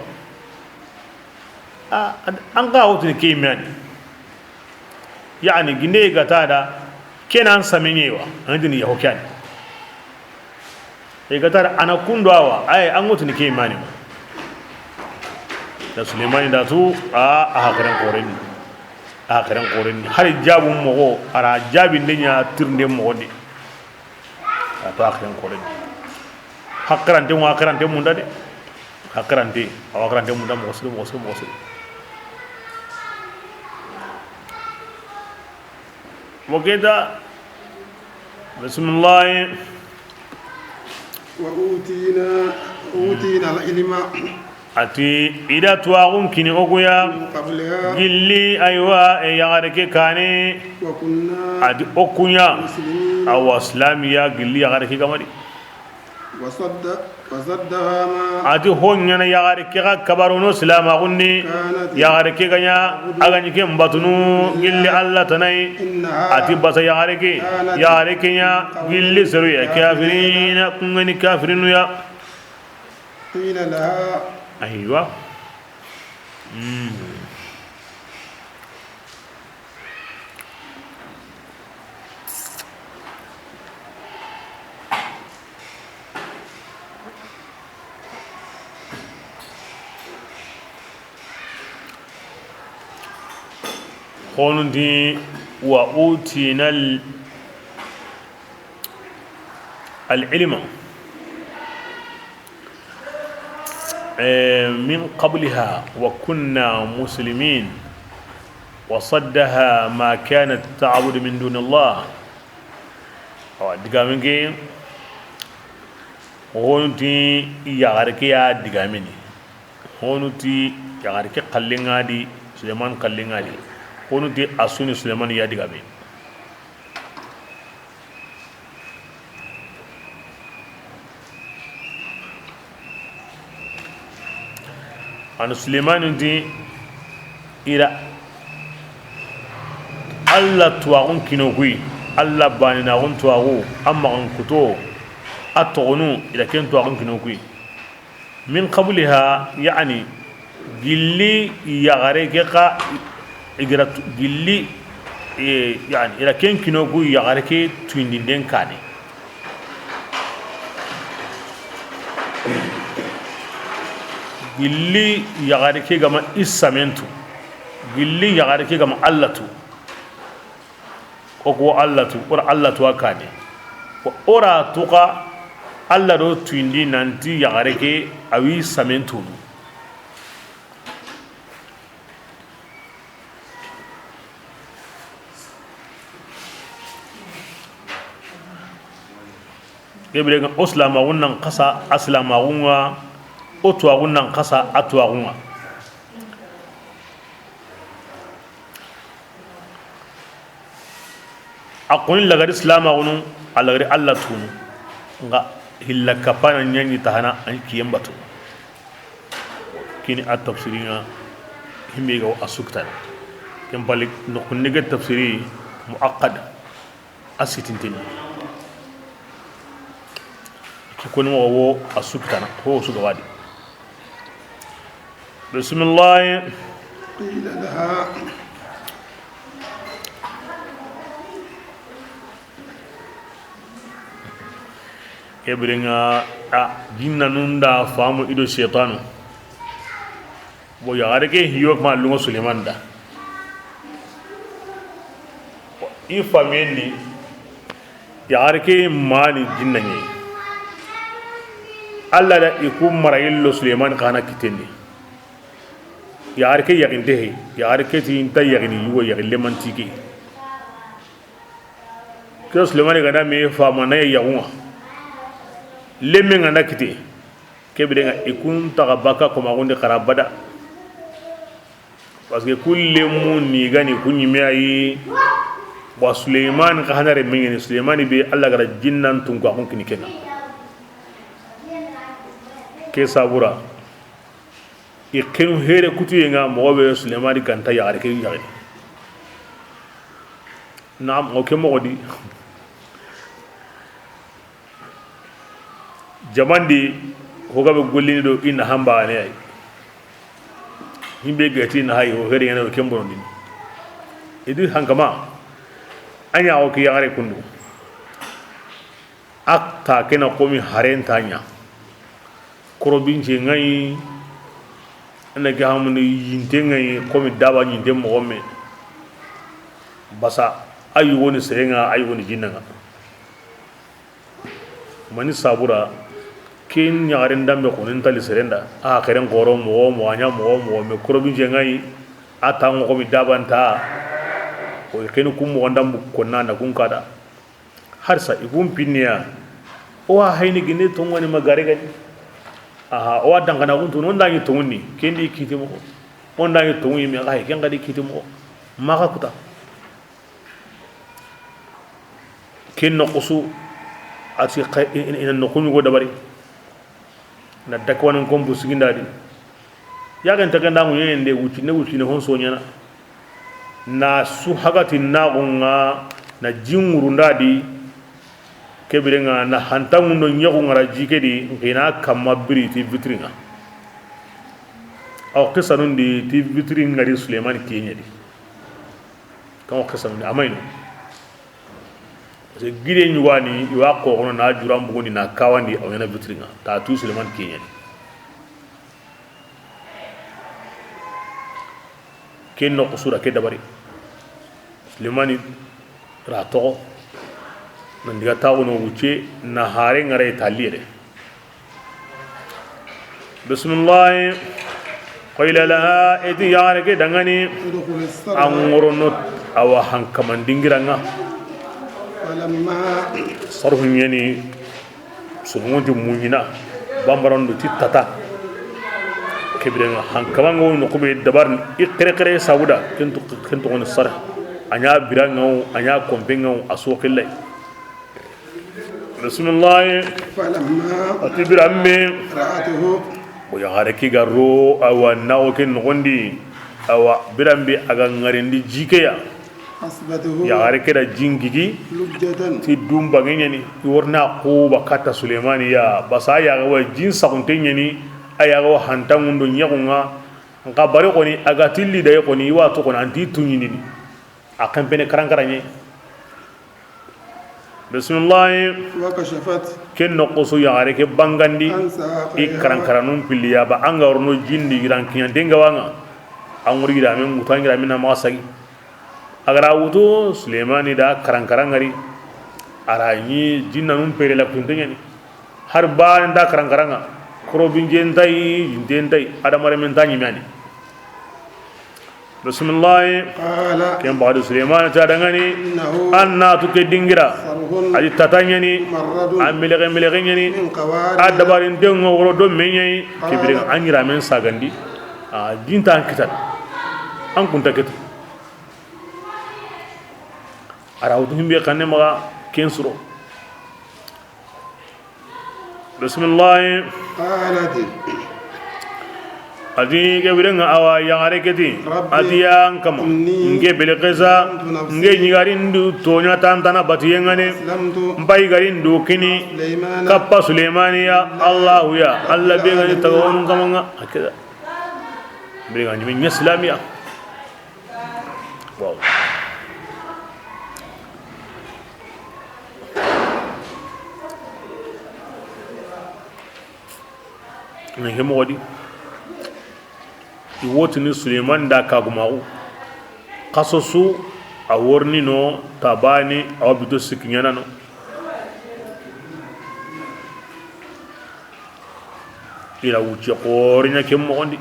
A, an xa wo tini ke yi me ya ni. Yani ginde ga ta da, ke na an same ɲa wa, an tini yaho ke ya ni. I ga tara a na kundu wa, ay, an wo tini ke yi me ya ni. Da Sulemani da tu, a, a haqiren xoren ni. A haqiren xoren ni. Hari jaabun moxo, a ra jaabinde ɲa tirinde moxo ni. A to a haqiren xoren ni. Haqirante mo, haqirante munda de. Haqirante, a wa haqirante munda moxo siri, moxo siri, moxo siri. Mo ke ta, bisimilahi. وأوتينا، أوتينا العلم. A ti, i da tuwaxun kini o ku ya. من قبلها. Gilli, aywa, e yaxare ke kaane. وكنا. A ti o ku ɲa. مسلمين. Awa, silamiya gilli yaxare ke ga ma di. وصد-، وصدها ما. A ti ho ɲa na yaxare ke ga kabarono silamaxun di. كانت. Yaxare ke ga ɲa, a ga ɲi ken batunu, gilli Alla tana yi. إنها. A ti basa yaxare ke, كانت. yaxare ke ɲa, gilli seru ya, kafirina, kun ga ni kafirinu ya. قيل لها. Aywa. Mm. Xonun ti, wa utina al-, al-ilma. Eh, min qabliha wa kunna muslimin, wa saddaha ma kanat ta'budu min dunillah. Awa, digamen ke, xonu ti yaxare ke ya digamini. Xonu ti yaxare ke xallen ŋa di, Suleman xallen ŋa di. Xonu ti a su ni Suleman ya digamini. An Sulemani ti, i ra Alla tuwaxun kino kuyi, Alla baninaxun tuwaxu, a maxan kuto, a toxonu, i ra ken tuwaxun kino kuyi. Min qabliha, yani, gilli yaxare ke xa, i ga ra tu-, gilli, eh, yani, i ra ken kino ku yaxare ke tuyindinden kaane. Gilli yaxare ke ga ma i samen tu. Gilli yaxare ke ga ma Alla tu. O ku wa Alla tu, o ra Alla tu a kaane. O ra tu xa Alla do tuyindi nanti yaxare ke a wi samen tunu. Ke biren ŋa, o silamaxun nan xasa a silamaxun ŋa, o tuwaxun nan xasa a tuwaxun ŋa. A xoni lagari silamaxunu, a lagari Alla tunu. Nga hilla kapana ɲaɲi tahana an kiyen batu. Kini a tafsiri ŋa, himbe ga a suktan. Ken pali no kunde ke tafsiri muaqqad. A sitintini. Ki koni moxo wo a sukitana ho suga wadi. Bisimillahi. Qila laha. Ke biren ŋa, a jinna nun da famu i do shaytanu. Bo yaxare ke hiyo ma lungo Suleiman da. I famiyen ni, yaxare ke mani jinna ɲi. Alla da i ku mara yillo Suleiman xa na kitendi. Yaxare ke yaxinte he, yaxare ke ti nta yaxini yugo yaxi lemantike. Ke Sulemani ga na me fama na yaxun ŋa, lemme ga na kite. Ke biren ŋa i kun taxa baka ko maxundi xara bada. Parce que ku lemu ni gani ku ɲime ayi. Wa Sulemani xa hanare mengeni Sulemani be Alla gara jinnan tun ko akun kini kenga. Ke sabura. I xenu here kutuye ŋa moxo be Sulemani ganta yaxare ke yaxini. Naam, o ke moxo di. Jamandi, hoga be gollini do i na hamba ne ay. Himbe gati na hay o here yana ke mbono din. Idi hankama. Anya o ke yaxare kundu. A ta kena komi haren ta ɲa. Korobince ŋa yi, a na ke hamuni yinte ŋa yi, komi daba ɲinte moxo me. Basa a yugoni sere ŋa, a yugoni jinna ŋa. Mani sabura, ken ɲaxaren dambe xoni ntali seren da. A xeren xoro moxo moxo, a ɲa moxo moxo, me korobince ŋa yi, a ta ŋa komi daba nta. O xeni kun moxo ndambu konna na kun kada. Harsa i kun pinniya. O wa hayni gine tongoni ma gare gani. Aha, o wa dangana kun tun, o nda ɲi tongoni, kendi kiti moxo. O nda ɲi tongu yime, ay, ken gadi kiti moxo. Maxa kuta. Ken noxusu, a ti xa-, i-, i-, ina noxu ɲugo dabari. Na dakwanan kombu sigindadi. Yaxen taga nda ŋuɲende wuccine, wuccine hon soɲana. Na su hagati naxunga na jingurundadi. Ke birenga na hantangundo ɲexu ngara jikedi nkina kamma biri ti vitringa. Aw xisanundi ti vitringa di Suleymani kiyeɲedi. Kamo xisanundi amayno. Parce que gide ɲugani i wa xoxono na juran bugundi na kawandi aw ɲana vitringa ta tu Suleymani kiyeɲedi. Ken noxo sura ke dabari. Suleymani ra toxo. Nan diga taxuno wucce na hare ngare taliyede. Bismillahi. Qila laha, eti yaxare ke dangani. An ŋorono awa hankaman dingiranga. Sarhu ɲeni. Sonoŋonti muɲina, bambarandu ti tata. Ke birenga hankamanga wo noxu be dabarini i xerexere sabuda ken toxoni sara. A ɲa birangawo, a ɲa kompengawo, a soxillay. Bismillahi. Ati biranme. O yaxare ke ga ro awa nawo ke noxondi. Awa biranbe a ga ŋarendi jikeya. Yaxare ke da jingigi ti dun bange ɲeni. I worna xuba katta Suleymani ya basa a yaxa wa jin saxunte ɲeni. A yaxa wa hantangundo ɲexunga. Nxa bari xoni a ga tilli dayi xoni i wa to xoni anti tuɲinini. A xenpene karankaraɲe. Bismillahi. Ken noxo su yaxare ke bangandi. I karankaranun pilli ya ba anga worno jindi yiran kiɲantenga wanga. An wori yiramen ŋutu an yiramen na maxa sagi. A ga ra wutu Suleymani da karankara ngari. A ra ɲi jinnanun pere la kunte ɲani. Har ba nda karankaranga. Korobinje ntayi, jinte ntayi, adamarenme nta ɲimani. Bisimilahi. قال Ken baxadi Sulemani ta dangani. إنه An na tu ke dingira. صرح A di tata ɲani. ممرد A melege melege ɲani. من قوارير A dabarinten ŋa woro do me ɲayi. قال Ke biren an ɲira men sagandi. A dinta an kitan. An kunta kitu. A ra wutu himbe xanne maxa ken suro. Bisimilahi. قالت A ti ke biren ŋa awa yaxare ke ti. رب A ti ya n kama. إني N ke Bilqisa. ظلمت نفسي N ke ɲigarindu toɲa tantana batiye ŋa ne. وأسلمت N payi garindu kini. سليمان Kappa Sulemani ya. Allahu ya. Alla be ga ni tagawonun kama ŋa. Hakeda. Biren ŋa ɲi me ɲa silamiya. Waaw. Nan ke moxo di, i wotini Sulemani da kagumaxu. Xaso su a worini no tabani, awa bito sikki ɲana no. I ra wucce xori ɲa ken moxon di.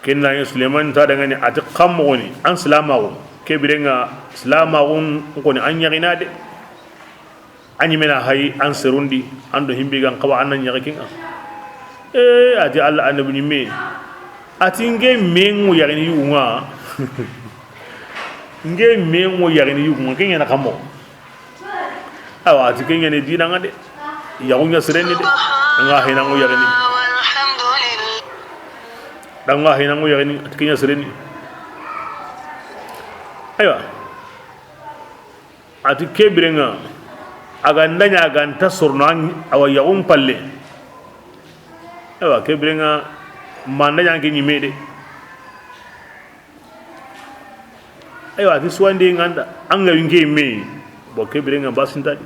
Ken na ɲi Sulemani ta dangani a ti xa moxoni an silamaxu. Ke biren ŋa silamaxun koni an ɲaxina de. A ɲi me na hayi an serundi an do himbe gan xawa an na ɲaxi ken ŋa. E a ti Alla annabi ɲi me. A ti n ke me ŋo yaxini yugu ŋa. N ke me ŋo yaxini yugu ŋa ke ɲana xa moxo. Awa a ti ke ɲani dina ŋa de. Yaxu ɲa sireni de. An ga hina ŋo yaxini. Dan ga hina ŋo yaxini a ti ke ɲa sireni. Aywa. A ti ke biren ŋa a ga nda ɲa a ga nta sorono awa yaxun palle. Aywa ke biren ŋa ma nda ɲa n ke ɲi me de. Aywa a ti suwandi ŋa nda an ga winke me. Bo ke biren ŋa basintadi.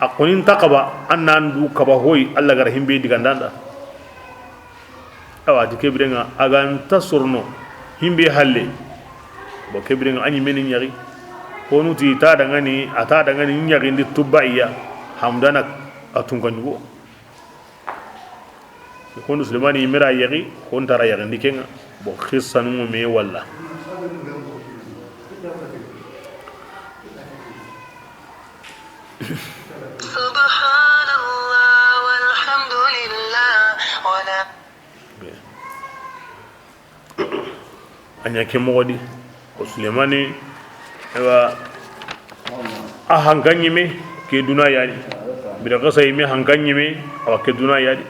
A xoni nta xaba an nan du kaba hoyi Alla ga ra himbe digandanda. Awa a ti ke biren ŋa a ga nta sorono himbe halle. Bo ke biren ŋa a ɲi me ni ɲaxi. Xonu ti ta dangani a ta dangani ɲaxindi tubaiya. Hamdana a tunka ɲugo. Xonu Sulemani mera yaxi xon tara yaxindi ken ŋa. Bo xissanu me walla. سبحان الله والحمد لله ولا A ɲa ke moxo di. Ko Sulemani, ewa, a hankan ɲi me ke duna ya di. Bilqisa ɲi me hankan ɲi me, awa ke duna ya di.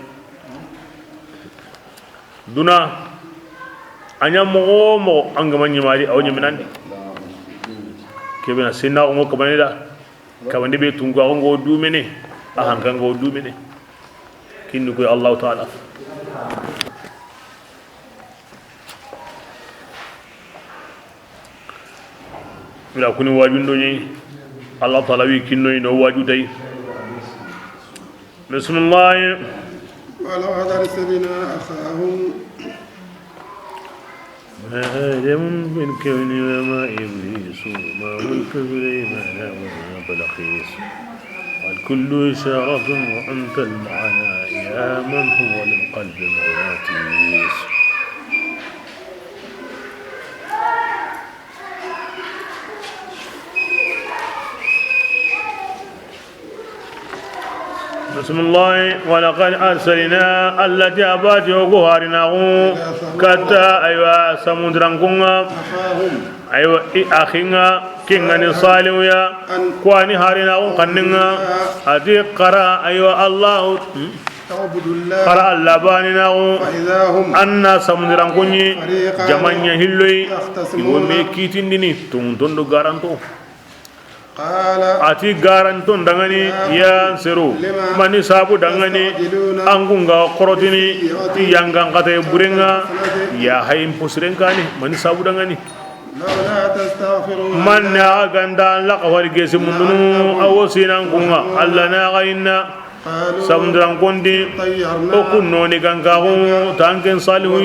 Duna a ɲa moxo moxo an ga ma ɲi ma di, awa ɲi me nan di. Ke be na senna ŋo kabane da. Kabande be tunka ŋo dumene. A hankan ŋo dumene. Kinni koy Allahu Taala. Ila kuni wajundo ɲi. Allah Taala wi kinno ino waju tay. Bismillah. ولقد أرسلنا أخاهم آدم بالكون وما إبليس وما ملك سليمان وما بلقيس. والكل إشارة وأنت المعنى يا من هو للقلب مغناطيس. Bismillah. ولقد أرسلنا، Allah ti a bati o ku harinaxu katta, aywa, Samudirankun ŋa. Aywa, i axin ŋa, ken ga ni Salihu ya, ku wa ni harinaxun xannin ŋa. A ti xara, aywa, Allahu, xara Allah baninaxu, an na Samudirankun ɲi, jamaɲa hilloyi, i wo me kitindini, tonton do garanto. A ti garanton dangani, ya n seru, mani sabu dangani an kun ga xorotini ti yangan xataye buren ŋa, ya hayin posiren kani, mani sabu dangani. Man na a ganda la xawari gesi mundunu, a wo sinan kun ŋa, Allah na ga inna. Samudirankon ti, o kun noni gankaxu, tanken Salihu,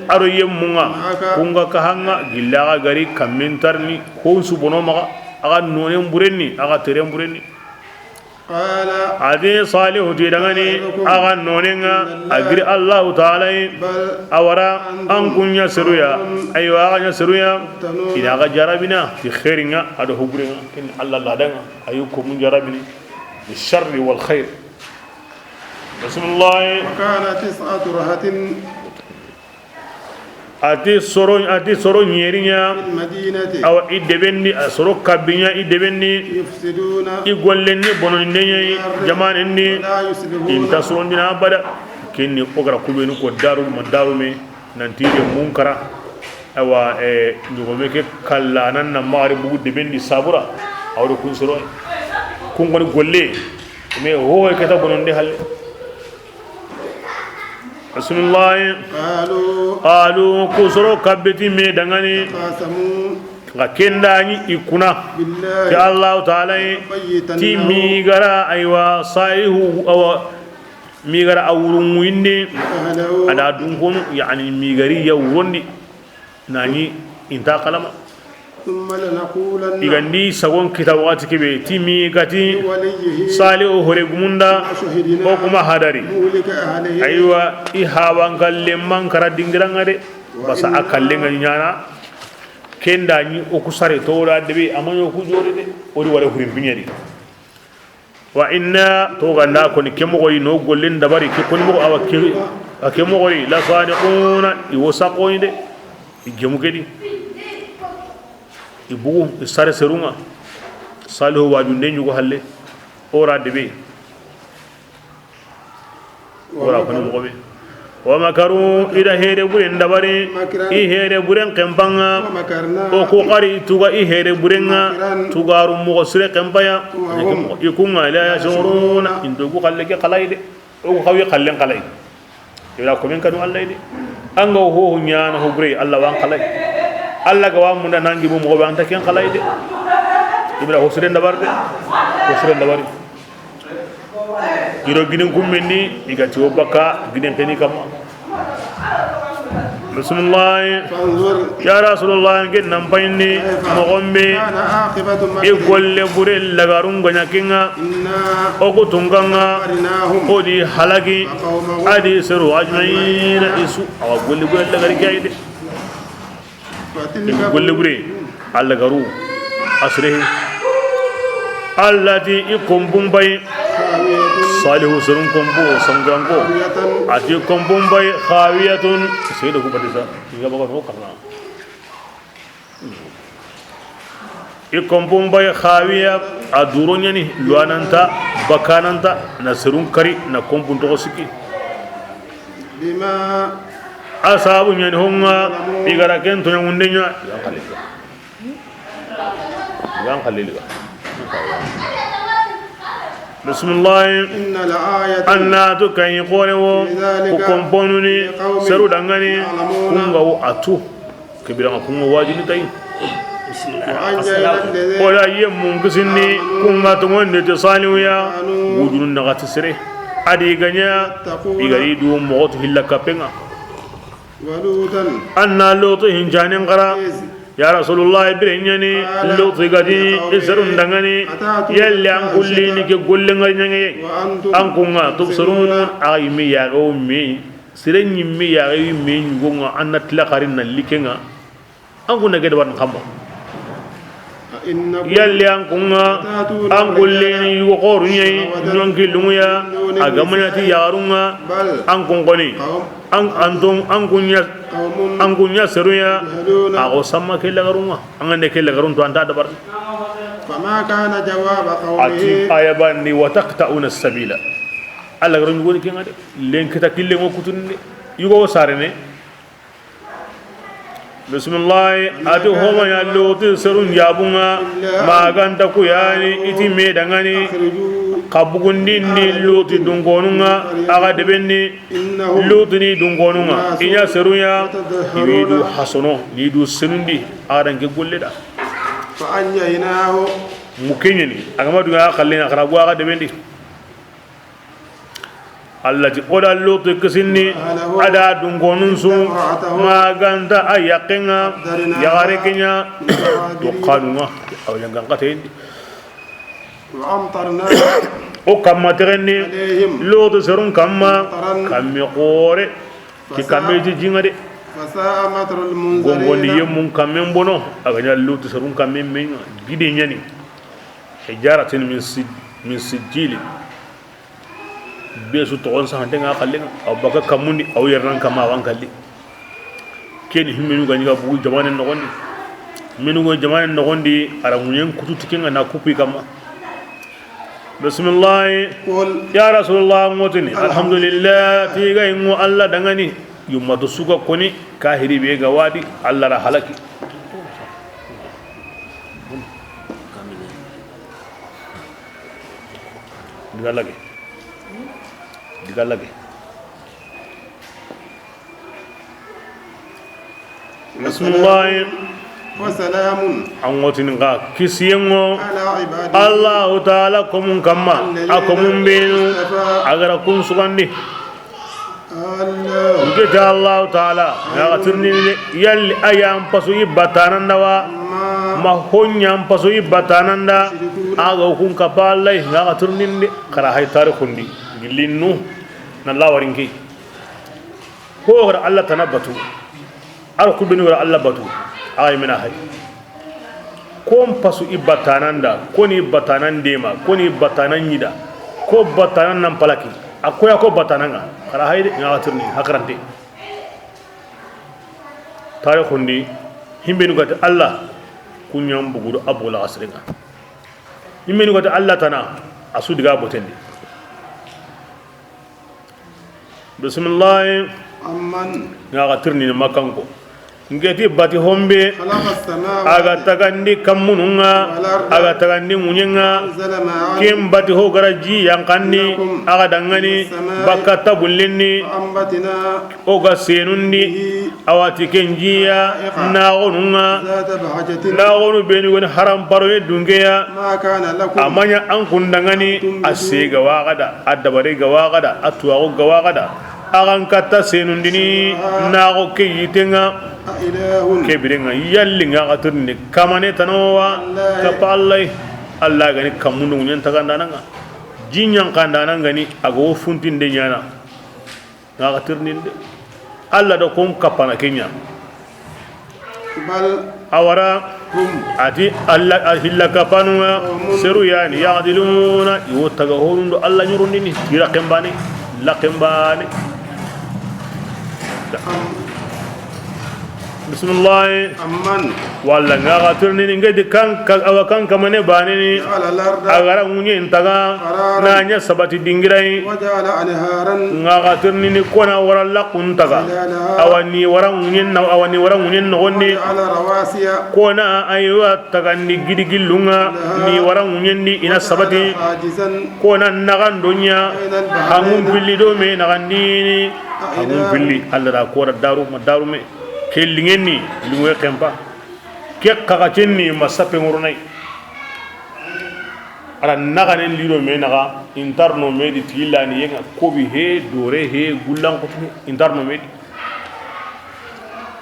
a do yemmun ŋa, kun ga kahan ŋa, gilla ga gari kammintarni, hon su bono maxa, a ga nonen burenni, a ga teren burenni. A ti Salihu ti dangani, a ga nonen ŋa a giri Allahu Taala yi. A wara an kunya seruya, aywa, a ga nya seruya. Ina ga jarabina ti xeerin ŋa a do huburen ŋa, kin Allah ladan ŋa, ayu ko mun jarabini bi sharri wal khair. Bismillah. وكان تسعة رهط A ti soro, a ti soro ɲeriɲa. في المدينة Awa i debendi, a soro kabiɲa i debendi. يفسدون I gollenni bononinde ɲa yi في الأرض jamanen di. ولا يصلحون. I nta sorondina abada. Kenni o gara kubenu ko daru ma daru me nanti de munkara. Awa, e, ɲogome ke kalla nan na magari bugu debendi sabura. Awdo kun soro. Kun goni golle. Mais ho ho keta bononde halle. Bismillah. قالوا Qalu, ku soro kabeti me dangani. تقاسموا Nga kenda ni i kuna. بالله Ti Allahu Taala yi. ليبيتنه Ti mi gara aywa Salihu awa mi gara a wurunŋuinde. وأهله. A da dunkonu, yani mi gari ya wurondi. Nani inta kalama. ثم لنقولن I gandi sagon kita wakati kebe ti mi gati لوليه Salihu hore gumunda ما شهدنا o kuma hadari. مهلك أهله Aywa, i hawan kalle man kara dingiranga de. Basa a kallenga ɲana. Kenda ni o ku sare to da debe amanyo ku jori de. O di wala hurim binyari. Wa inna, to ganda koni ke moxoyi no gollen dabari ke koni moxo awa ke, a ke moxoyi la sadiquna, i wo saxoyi de, i gemu kedi. I bugu, i sare serunga, Salihu wajunde ɲugo halle, ora debe. Wala koni moxo be. Wa makaru, i da here buren dabari, i here buren kempanga. O ku xari tuga i here burenga, tugaru moxo sire kempaya. I kunga la yashuruna, indogu xalle ke xalai de. O ku xawi xallen xalai. I da komen kanu Allah de. Anga ho ho ɲana ho bure Allah wan xalai. Allah ga wa munda nangi bu moxo be anta ken xalai de. I bira ho sire dabari de. Ho sire dabari. Iro ginin kummendi, i ga ti o baka ginen peni kamma. Bismillah. فانظر Ya Rasulullah, ngin nan payni كيف moxo be كان عاقبة i مكرهم. Golle bure lagarun gonya kinga. إنا O ku tunganga, دمرناهم o di halaki, وقومهم a di seru ajmaina أجمعين. Isu, awa golle bure lagari kayde. Golle bure, Allah garu, asrehi. Allah ti i kompun bay, Salihu sorun kompu, sanganko. A ti kompun bay, khawiyatun, seedo ku batisa, i ga baga no karna. I kompun bay, khawiya, a duro ɲani, luwananta, bakananta, na serun kari, na kompun toxo sikki. بما A sabu ɲani honga, i gara ken toɲa munde ɲa, yan xalili ga. Yan xalili ga. Bismillah. إن الآية Annatu kay xore wo, في ذلك ku komponuni, لقوم seru dangani, يعلمون. Kunga wo atu. Kebiranga kunga wajini tay. وأنجينا الذين O da yemmun kisindi, kunga tongonde te saliwiya, wujunu naxati sere. A di ganya, i gari du moxo to hilla kapenga. ولوطا Anna Lutu hinjanen xara. إذ Ya Rasulullah, bire ɲani, قال Lutu gadi, لقومه i serun dangani, أتأتون yalli an الفاحشة kullini ke golle ngari ɲange. وأنتم An kunga, tubsirun, تبصرون. A yimi yaga o mi. Sire ɲimme yaxe yi me ɲugonga, an na tila xari na likenga. An kunna gede ban xamma. أئنكم Yalli an kunga, لتأتون an kulleni الرجال yugo xoru ɲayi, شهوة ɲonki lunguya, من دون a gamanya ti النساء yaxarunga, بل an kun koni, قوم an, an tun, an kunya, قوم an kunya seruya, تجهلون a go samma ke lagarunga, an ga ne ke lagarun to anta dabar. فما كان جواب A ti قومه aya bandi, وتقطعون السبيل. A lagarun yugoni kenga de, len kita killen go kutunde, yugo sarene. Bismillah, a ti homa ya Luti serun jabunga, maganta ku yani, i ti me dangani, xa bugundindi Luti dunkonunga, a ga debenni, Luti ni dunkonunga, i ɲa seruya, i wi du hasono, ni du senundi, a ga danke golle da. فأنجيناه Mukenyeni, a ga ma dunga xallina, xara gu a ga debendi. Allah ti, o da Lutu kisinni, a da dunkonun su, maganta a yaqenga, yaxare kenya, to kanunga, aw yangan katendi. وأمطرنا O kamma texenni, Lutu serun kamma, kamme xoore. Ke kamme ti jinga de. Gongondi yemmun kammen bono, a ga ɲa Lutu serun kammen men gide ɲani. Hijaratin min sijjili. Be su toxon sahante ŋa xallen ŋa, aw baka kammundi, aw yernan kamma, awan kalli. Ken himmenu ga ɲi ga bugu jamanen noxondi. Menu ga jamanen noxondi, a ra ŋuɲen kutu ti ken ŋa na kupi kamma. Bisimillahi. Ya Rasulullah, ŋotini. Alhamdulillah, ti ga ingo Allah dangani. Yummatu suga koni, kahiri be ga wadi, Allah ra halaki. Diga lage. Diga lage. Bisimillahi. Wa salamun. An ŋotini ga kisiyen ŋo. Ala ibadi. Allahu taala komun kamma. A komun benu. A ga ra kun sugandi. Nke ti Allahu taala, ŋa ga tirindini de, yalli a yan pasu i batananda wa, ma ho ɲan pasu i batananda, a ga kun kapa Allahi, ŋa ga tirindini de, xa ra hay tarixundi, gilli Nuhu, na lawarinke. Ho ga ra Allah tana batu, a ra ku benu ga ra Allah batu, a ga i mena hay. Kon pasu i batananda, koni batanan dema, koni batanan ɲida, ko batanan nan palaki, a koya ko batananga, xa ra hayde, ŋa ga tirni, hakarante. Tarixundi, himbenu gati Allah, kuɲan bugudu a bola asiringa. Himbenu gati Allah tana, a su diga botendi. Bisimillahi. Amman. Ŋa ga tirindini Makkanko. Nke ti bati hombe. Khalaqa samawati. A ga tagandi kammununga. Wal arda. A ga tagandi ŋuɲenga. Anzala ma'an. Ken bati ho ga ra ji yanqandi. Lakum. A ga dangani. Minas samai. Bakka tabullenni. Fa ambatna. O ga senundi. Bihi. Awa ti ken jiya, naxonunga, naxonu benu goni haram paro ye dunkeya. A maɲa an kundangani, a se ga waxada, a dabari ga waxada, a tuwaxu ga waxada. A xan katta senundini naxo ke yitenga. Ke birenga yalli nga xa tirni kamane tanowa kapa Allahi. Allah gani kammundu ŋuɲen tagandananga. Ji ɲankandanangani a ga wo funtinde ɲana. Ŋa xa tirindini de. Allah do kon kapana kenya. Bal. A wara. Hum. A ti Allah a hilla kapanunga. Qawmun. Seru yani ya'diluna, i wo taga honundo Allah ɲurundini. Ira kembane, la kembane. Am. Bisimillahi. Amman. Walla ŋa xa tirindini nke ti kan, awa kan kamane baneni. Ja'ala al-arda. A ga ra ŋuɲen taga. Qararan. Na ɲa sabati dingirai. Wa ja'ala anharan. Ŋa xa tirindini kona wara laxun taga. Khilalaha. Awa ni wara ŋuɲen na, awa ni wara ŋuɲen noxondi. Wa ja'ala rawasiya. Kona aywa tagandi gidigillunga. Laha. Ni wara ŋuɲendi ina sabati. Wa ja'ala hajizan. Kona naxandonya. Bayna al-bahrayn. Hangun pilli do me naxandini. Hangun pilli, Allah da kora daru, ma daru me. Ke linŋenni, linŋoye kempa. Ke xaxacenni, ma sappe ŋoronayi. A ra naxanen lido me naxa, intarno me di tillani yenga, kobi he, dore he, gullan kutu, intarno me di.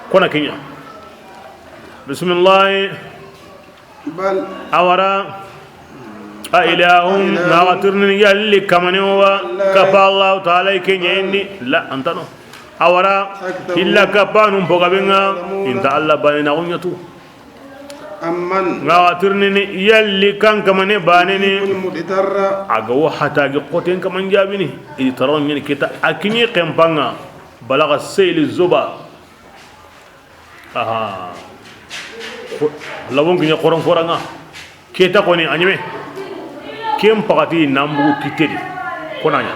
Kona kenya. Bisimillahi. Bal. A wara. A ilahun, ŋa xa tirindini yalli kamane wa, kapa Allahu taala i ke ɲendi, la, antano. A wara, illa kapanun pogabenga, inta Allah bane na ŋuɲatu. Amman. Ŋa xa tirindini yalli kan kamane baneni. Yujibul mudarra. A ga wo hata gi xoten kaman jabini. I di taron ɲeni kita a kiɲi kempanga. Balaga seyli zoba. Aha. Lawon kiɲa xoron foranga. Keta koni a ɲeme. Ken paxati nan bugu kitte di. Kona ɲa.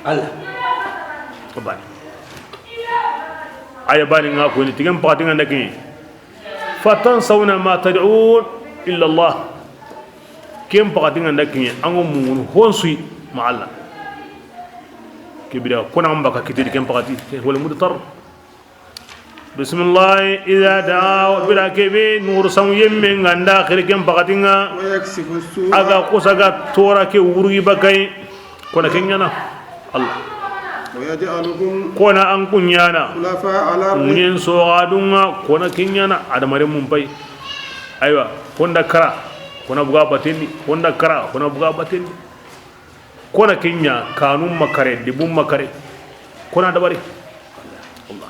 Allah. Ko bani. Aya bani ŋa ko ni ti ken paxati ŋa nda kiɲe. Fatansawna ma tad'un illa Allah. Ken paxati ŋa nda kiɲe, an ŋo mungunu honsuyi ma Allah. Ke bira kona mbaka kitte di ken paxati, ke wala mudu tar. Bisimillahi, iza da'a, bira kebe nuru samu yemme ŋa nda xiri ken paxati ŋa. Wa yakshifu su'a. A ga kusa ga tora ke wurugi bakai. Kona ke ɲana Allah. Wa yaj'alukum. Kona an ku ɲana. Khulafa al-ard. Ŋuɲen soxadunga, kona ke ɲana adamare mun pay. Aywa, konda kara, kona buga batendi, konda kara, kona buga batendi. Kona kinya kanun makare, dibun makare. Kona dabari. Allah.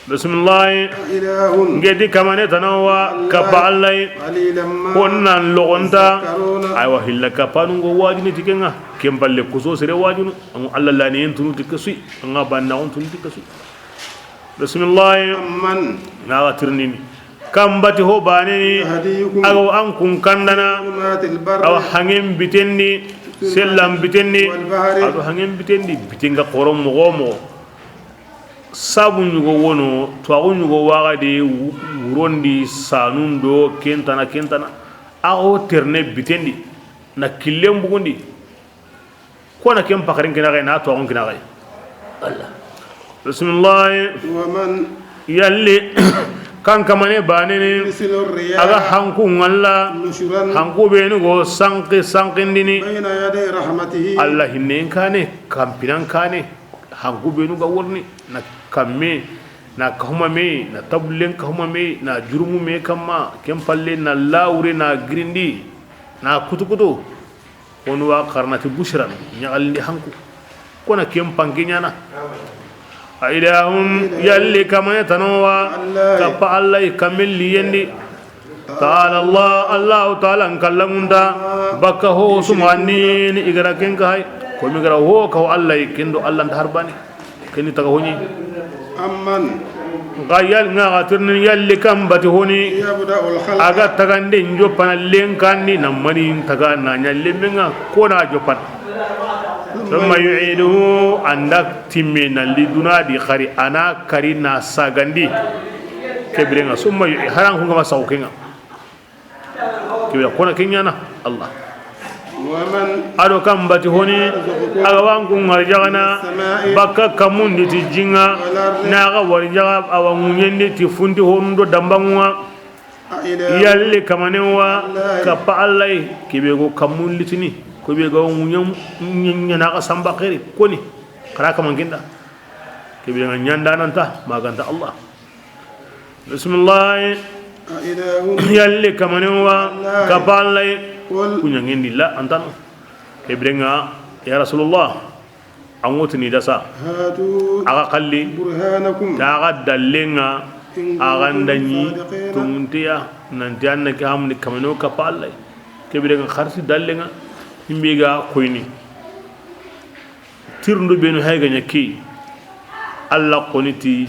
Bismillah. إله Ngedi kamane tanawa, الله kappa Allah. قليلا ما Konnan logonta. تذكرون. Aywa, hilla kapanu ngo wajini tikenga. Kempalle kuso sere wajunu. An Allah lani entunu tikasui. Anga banna ontunu tikasui. Bismillah. أمن Na wa tirnini. Kambati ho baneni. يهديكم Ago an kun kandana. ظلمات البر Awa hangen bitendi. Sellan bitendi. والبحر Ado hangen bitendi. Bitenga koro mogo mogo. Sabu ñugo wono, tuwaxu ñugo waxadi, wu-, wurondi, sanun do, kentana, kentana. Axo terne bitendi, na killen bugundi. Kona ken pakarin kinaxay, na tuwaxun kinaxay. Allah. Bismillah. ومن Yalli, kan kamane banene, يرسل الرياح aga hanku ngalla, نشرا hanku benu go sanki, sankindini. بين يدي رحمته. Allah hinnen kane, kampinan kane. Hanku benu ga worni, na kamme, na kahuma me, na tabullen kahuma me, na jurumu me kamma, ken palle na lawure, na girindi, na kutukutu. Wonu wa karnati bushran, ñaxalindi hanku. Kona ken panke ñana. A ilahum, yalli kamane tanowa, kappa Allah i kamilli yendi. Ta'ala Allah, Allahu Ta'ala n kallamunda, bakka ho sumanin igara ken ka hay, komi gara ho ka ho Allah, kendo Allah nda harbani, keni taga honi. Amman. Ga yal nga ga tirni yalli kam bati honi, يبدأ الخلق aga tagande njopana lenkandi na mani taga na nyalle menga kona jopana. ثم يعيده, anda timme na li duna di xari ana kari na sagandi. Kebirenga summa yu-, haran kunga ma saw kenga. Kibira kona kenyana Allah. ومن Ado kam bati honi, aga wanku ngarjagana, bakka kamundi ti jinga, na aga warjaga awa munyendi ti funti hondo dambangunga. Yalli kamanen wa kappa Allah, kebe go kamun litini, kebe go munyam nyana ka samba khairi koni, kara kaman kinda, kebe nga nyanda nanta maganta Allah. Bismillah. Yalli kamanen wa kappa Allah, kunyangindi la antano, kebe nga ya Rasulullah. An ŋotini da sa. هاتوا Aga xalli. برهانكم Taga dallenga. إن Aga كنتم ndanyi. صادقين. Tongunteya. Nanti anna ke hamni kamano kappa Allah. Kebire nga xarsi dallenga. Himbe ga koyni. Tirndu benu hayga nya ki. Allah koni ti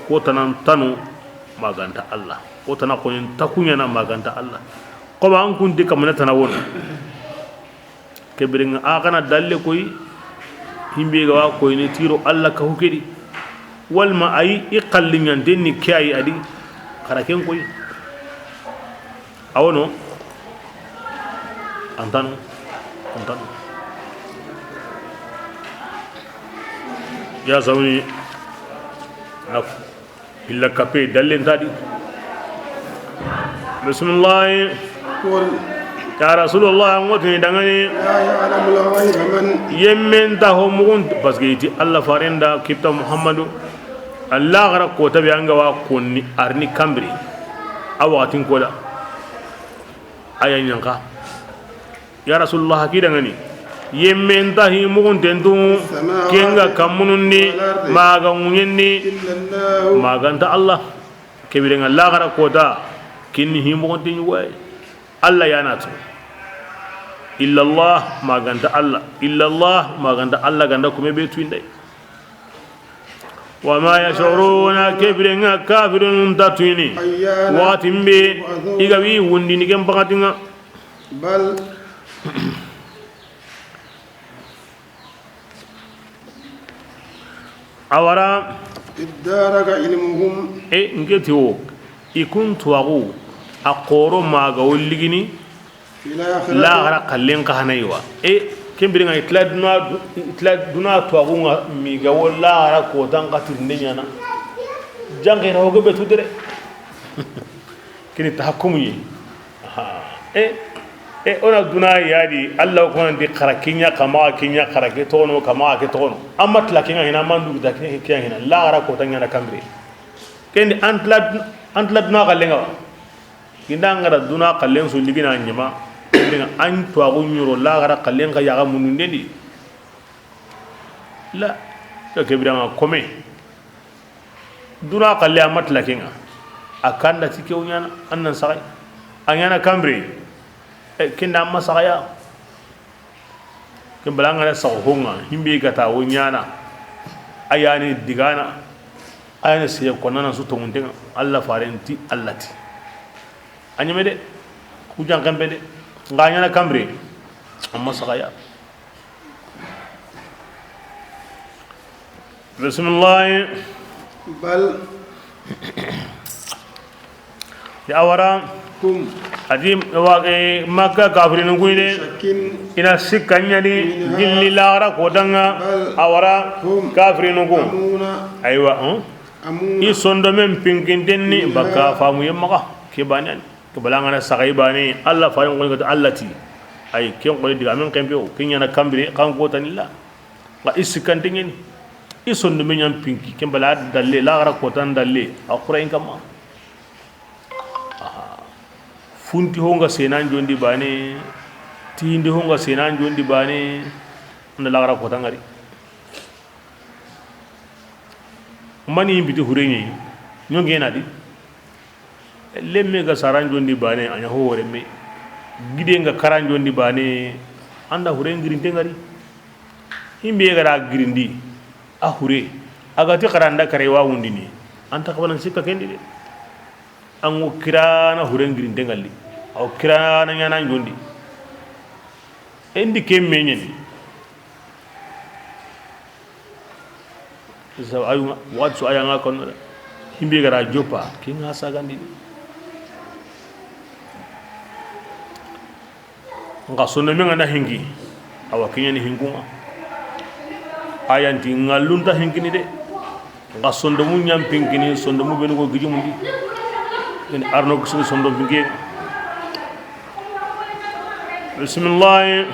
kotanan tanu maganta Allah. Kotana koni takunyana maganta Allah. Koma an kunti kamana tana wona. Kebirenga a kana dalle koy. Himbe ga wa koyni tiro Allah ka hukedi. Walma ay i xalli ñanten ni ke ay adi. Xara ken koy. Awono. Antano. Antano. Ya sawni. Naf. Illa kape dallen tadi. Bismillah. قل Ya Rasulullah, an wotini dangani. لا يعلم الغيب من Yemmen ta ho mugun, parce que iti Allah farenda kipta Muhammadu. Allah gara ko tabi anga wa konni arni kambri. A waxatin koda. Aya ñanka. Ya Rasulullah, ki dangani. Yemmen ta hi mugun tentu. السماوات Kenga kamunundi. والأرض Maga munyenni. إلا الله Maganta Allah. Kebirenga lagara kota kinni himbogonte ñugoye. Allah yanatu. Illa Allah, maganta Allah. Illa Allah, maganta Allah ganda kume be tuinde. Wa ma yash'uruna, kebirenga kafirun tatwini. أيان Waxati mbe يبعثون iga wi wundini ken pakatinga. بل Awara. ادارك علمهم E, nke ti wo, i kun tuwaxu, a xoro maga wo ligini, في الآخرة laxara xallen xa hanayi wa. E, ken birenga, itla duna, itla duna tuwaxu nga miga wo laxara kotan xa tirinde ñana. Janke ra hoge be tudere. Kini tahakkumu yi. Aha. E, e, ona duna yadi, Allah ko nan di xara kinya, kama kinya, xara ke tono, kama ke tono. Amma tla kinya hina, mandu da kinya, kinya hina. Laxara kotan ñana kambire. Kendi antla, antla duna xallenga wa. Kinda ngara duna xallen su ligina ñama. Kinda an tuwaxu ñuro laxara xallen xa yaga mununde di. La, yo ke biraŋa kome. Duna xalle a matla kenŋa. A kanda ti ke wo ɲana, an nan saxay. A ɲana kambire. E, kenda an ma saxaya. Ken bala an ga na saxo honŋa, himbe ga ta wo ɲana. A yani digana. A yani seye konnana su tonŋuntenŋa. Allah farenti, Allah ti. A ɲeme de. Ku janxembe de. Nga ɲana kambire. An ma saxaya. Bisimilahi. Bal. Ya wara. Hum. Adi wa, eh, Makka kafirinu kuyi de. Shakkin. Ina sikka ɲa di. Minha. Gilli laxara kotanŋa. Bal. A wara. Hum. Kafirinu ku. Amuna. Aywa, hmm? Amuna. I sondomen pinkinten ni. Minha. Baka famu yemma ka. Ke bani an. Ke bala an ga na saxay bani, Allah farin ko ni ga ta Allah ti. Ay, ken ko ni diga men kempe o, ken ɲana kambire, kan ko tanilla. Nga i sikkante ɲeni. I sondomen ɲan pinki, ken bala dalle, laxara kotan dalle, a xurayin kamma. Aha. Funti honga senan jondi bane, tindi honga senan jondi bane, nda laxara kotan ŋari. Mani biti hureɲe, ɲongena di. Lemme ga saran jondi bane, a ɲa ho remme. Gide nga karan jondi bane, anda huren girinte ŋari. Himbe ga ra girindi, a hure. A ga ti xaranda kare wa wundini. Anta xabana sikka kendi de. An go kirana huren girinte ŋalli. Aw kirana ɲana jondi. Endi ke meɲeni. Sa ayu, waxati su aya nga kono de. Himbe ga ra joppa, ke nga sagandi. Nga sondomen ga na hingi, awa ke ɲani hinkunŋa. Ayanti ngallunta hinkini de. Nga sondomu ɲan pinkini, sondomu benu go gijumundi. Ken arno kusini sondom pinkiye. Bisimilahi.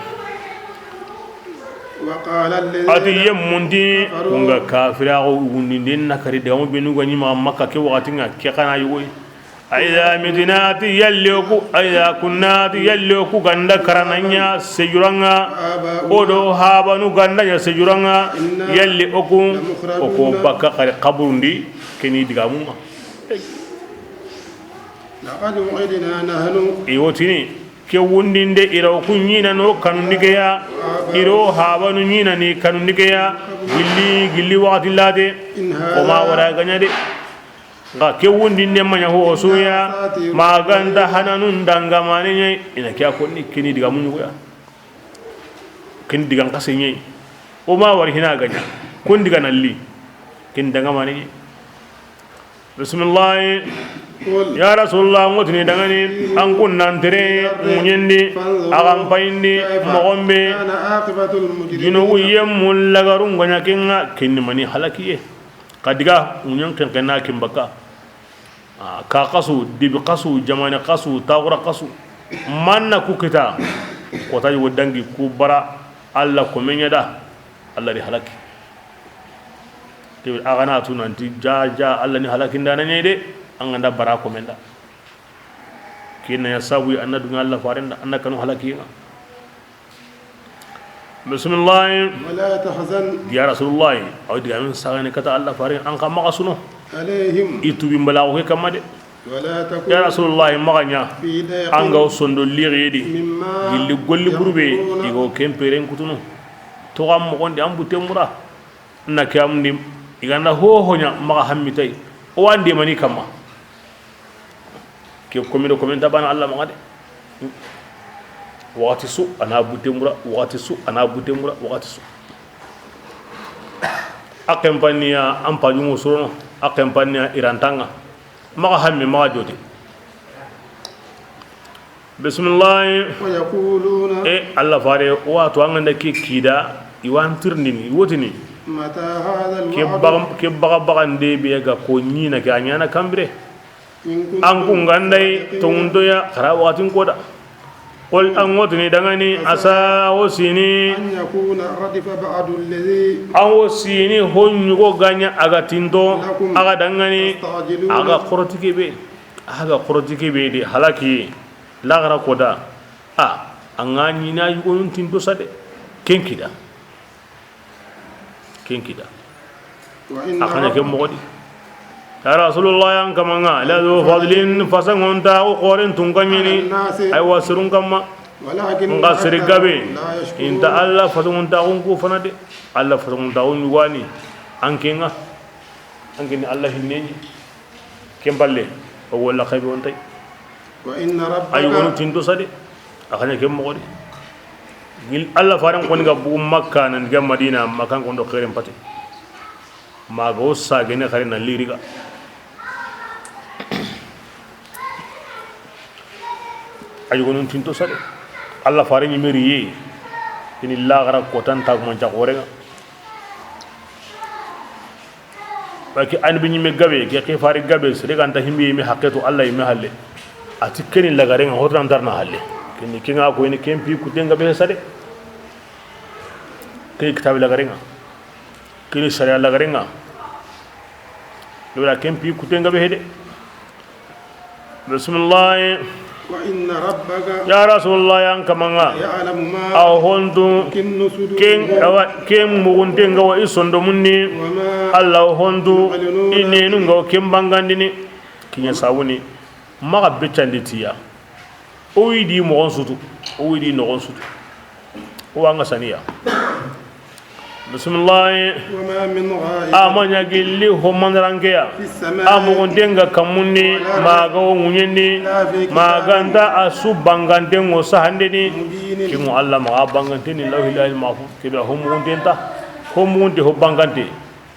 Ati yemmundi, kunga kafiraxu wundinde na kari damu benu ga ɲima Makka ke waxati nga ke xana yugoy. Aida mitina ti yalli oku, aida kunna ti yalli oku ganda karana ɲa sejuranŋa, odo habanu ganda ɲa sejuranŋa, yalli oku, oko bakka xari xaburundi, keni digamunŋa. Laqad wu'idna nahnu. I wotini, ke wundinde ira oku ɲina no kanundi ke ya, iro habanu ɲina ni kanundi ke ya, gilli, gilli waxati late, o ma wara gaɲa de. Nga ke wundinde maɲa ho suya, maganta hananun dangamane ɲa, ina ke a konni keni digamu ɲugoya. Keni digan kase ɲa. O ma wari hina gaɲa. Kun diga nalli. Keni dangamane ɲa. Bisimilahi. Ya Rasulullah, ngotini dangani, an kun nan tere muɲendi, agan payindi, moxombe, junubu yemmu lagarun gaɲa kenŋa, kenni mani halakiye. Ka diga muɲen kenkenna kin bakka. Ah, ka xasu, dibi xasu, jamane xasu, taxura xasu. Manna ku kita, kota yugo dangi ku bara, Allah ko meɲa da, Allah di halaki. Te a gana tu nanti ja, ja, Allah ni halaki nda na ɲe de, an ganda bara ko menda. Kinna ya sabu anna dunga Allah farenda, anna kanu halaki nga. Bismillah. ولا تحزن. Ya Rasulullah, aw diga min sagane kata Allah faren an kama kasuno. عليهم. Itu bi mbala ko kamma de. ولا تكن. Ya Rasulullah, maganya. في ضيق. An ga sondo liridi. مما. Gilli golli burbe. يمكرون. Igo kemperen kutuno. To am mo gondi am butemura. Na ke amundi iganda hohonya maga hammitay. O wande mani kamma. Ke komi do komi nta bana Allah maxa de. Waxati su ana butte mura, waxati su ana butte mura, waxati su. A kempaniya an pajungu surono, a kempaniya irantanga. Maxa hammi, maxa joti. Bismillah. ويقولون. E Allah fare, wato an ganda ke kida, iwan tirnini, wotini. متى هذا الوعد. Ke baga, ke baga bagande be ga ko ɲina ke a ɲana kambire. An kun ganda yi tongundoya xara waxatin koda. Qul an ŋotini dangani asa wo sini. أن يكون ردف بعض الذي. An wo sini ho ɲugo ga ɲa a ga tinto. لكم. A ga dangani. تستعجلون. A ga xoroti kebe. A ga xoroti kebe de halaki. Laxara koda. A, an ga ɲina yugonun tinto sade. Ken kida. Ken kita. A xa ɲa ke moxo di. Ya Rasulullah, yan kama ŋa, la zu fadlin, fasangontaxu xoren tunka ɲeni. Aywa, serun kamma. Nxa sere gabe, i nta Alla fasangontaxun ku fana de. Alla fasangontaxun ɲugani. An ke ŋa. An ke ni Alla hinne ɲi. Ken palle, o walla xaybe on tay. Ay wonu tinto sade. A xa ɲa ke moxo di. Gil Alla faren xoni ga bugu Makka nan ga Madina, Makkan kon do xeren pate. Maga o sagene xari na liriga. A yogonun tinto sade. Alla faren ɲi meriye. Ini laxara kotan tagumanca xorenga. Baki annabi ɲimme gabe, ke xifari gabe, sere ganta himbe yimme haqqe to Alla yimme halle. A ti keni lagarenga hoto nan darna halle. Keni kenga ko ini ken pi kuten gabe sade. Ke kitabi lagarenga. Kini sariya lagarenga. Ibra ken pi kuten gabe hede. Bismillah. Wa inna rabbaka. Ya Rasulullah, yan kama ŋa. Ya'lamu ma. Aw hontu. Tukinnu suduruhum. Ken awa ken mugunte nga wa i sondomunni. Wa ma. Alla hontu. Yu'linuna. I nenu nga wa ken bangandini. Kiɲa sawuni. Maxa beccandi tiya. O wi di moxon sutu, o wi di noxon sutu. O wa ŋa saniya. Bismillahi. Wa ma min ghaibatin. A ma ɲa gilli ho mandarankeya. Fis samai. A moxonten ga kammundi, wala. Maga wo ŋuɲendi, illa fi kitabin. Maganta a su banganten ŋo sahandeni. Mubinin. Kingo Alla maxa banganteni lawhi lahil mahfuz. Kebe ho moxonten ta, ho moxonte ho bangante.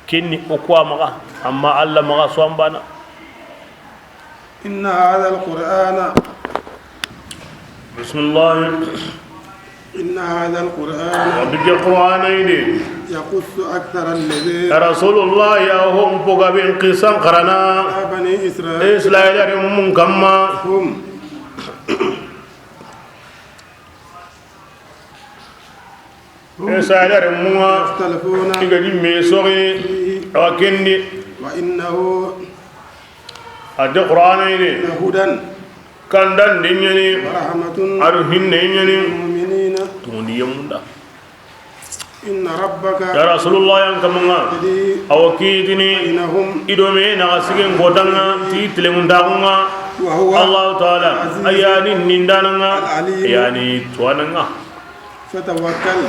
Kenni o kuwa maxa, amma Alla maxa so an bana. إن هذا القرآن. بسم الله. إن هذا القرآن. Wa bige Qur'ana ide. يقص أكثر الذي. Ya Rasulullah, ya hon poga bin qisan qarana. على بني إسرائيل. Israila de mun kamma. هم. Israila renmunga. يختلفون. I ga di me soxi. فيه. Awa kendi. وإنه. A de Qur'ana ide. لهدى. Kandande ɲani. ورحمة. Ado hinne ɲani. للمؤمنين. Tumundi yemunda. إن ربك. Ya Rasulullah, yan kamanga. يقضي. Awa kitini. بينهم. I do me na sigen kotanga ti telemundaxunga. وهو. Allahu taala. العزيز. A yani nindananga. العليم. A yani tuwananga. فتوكل.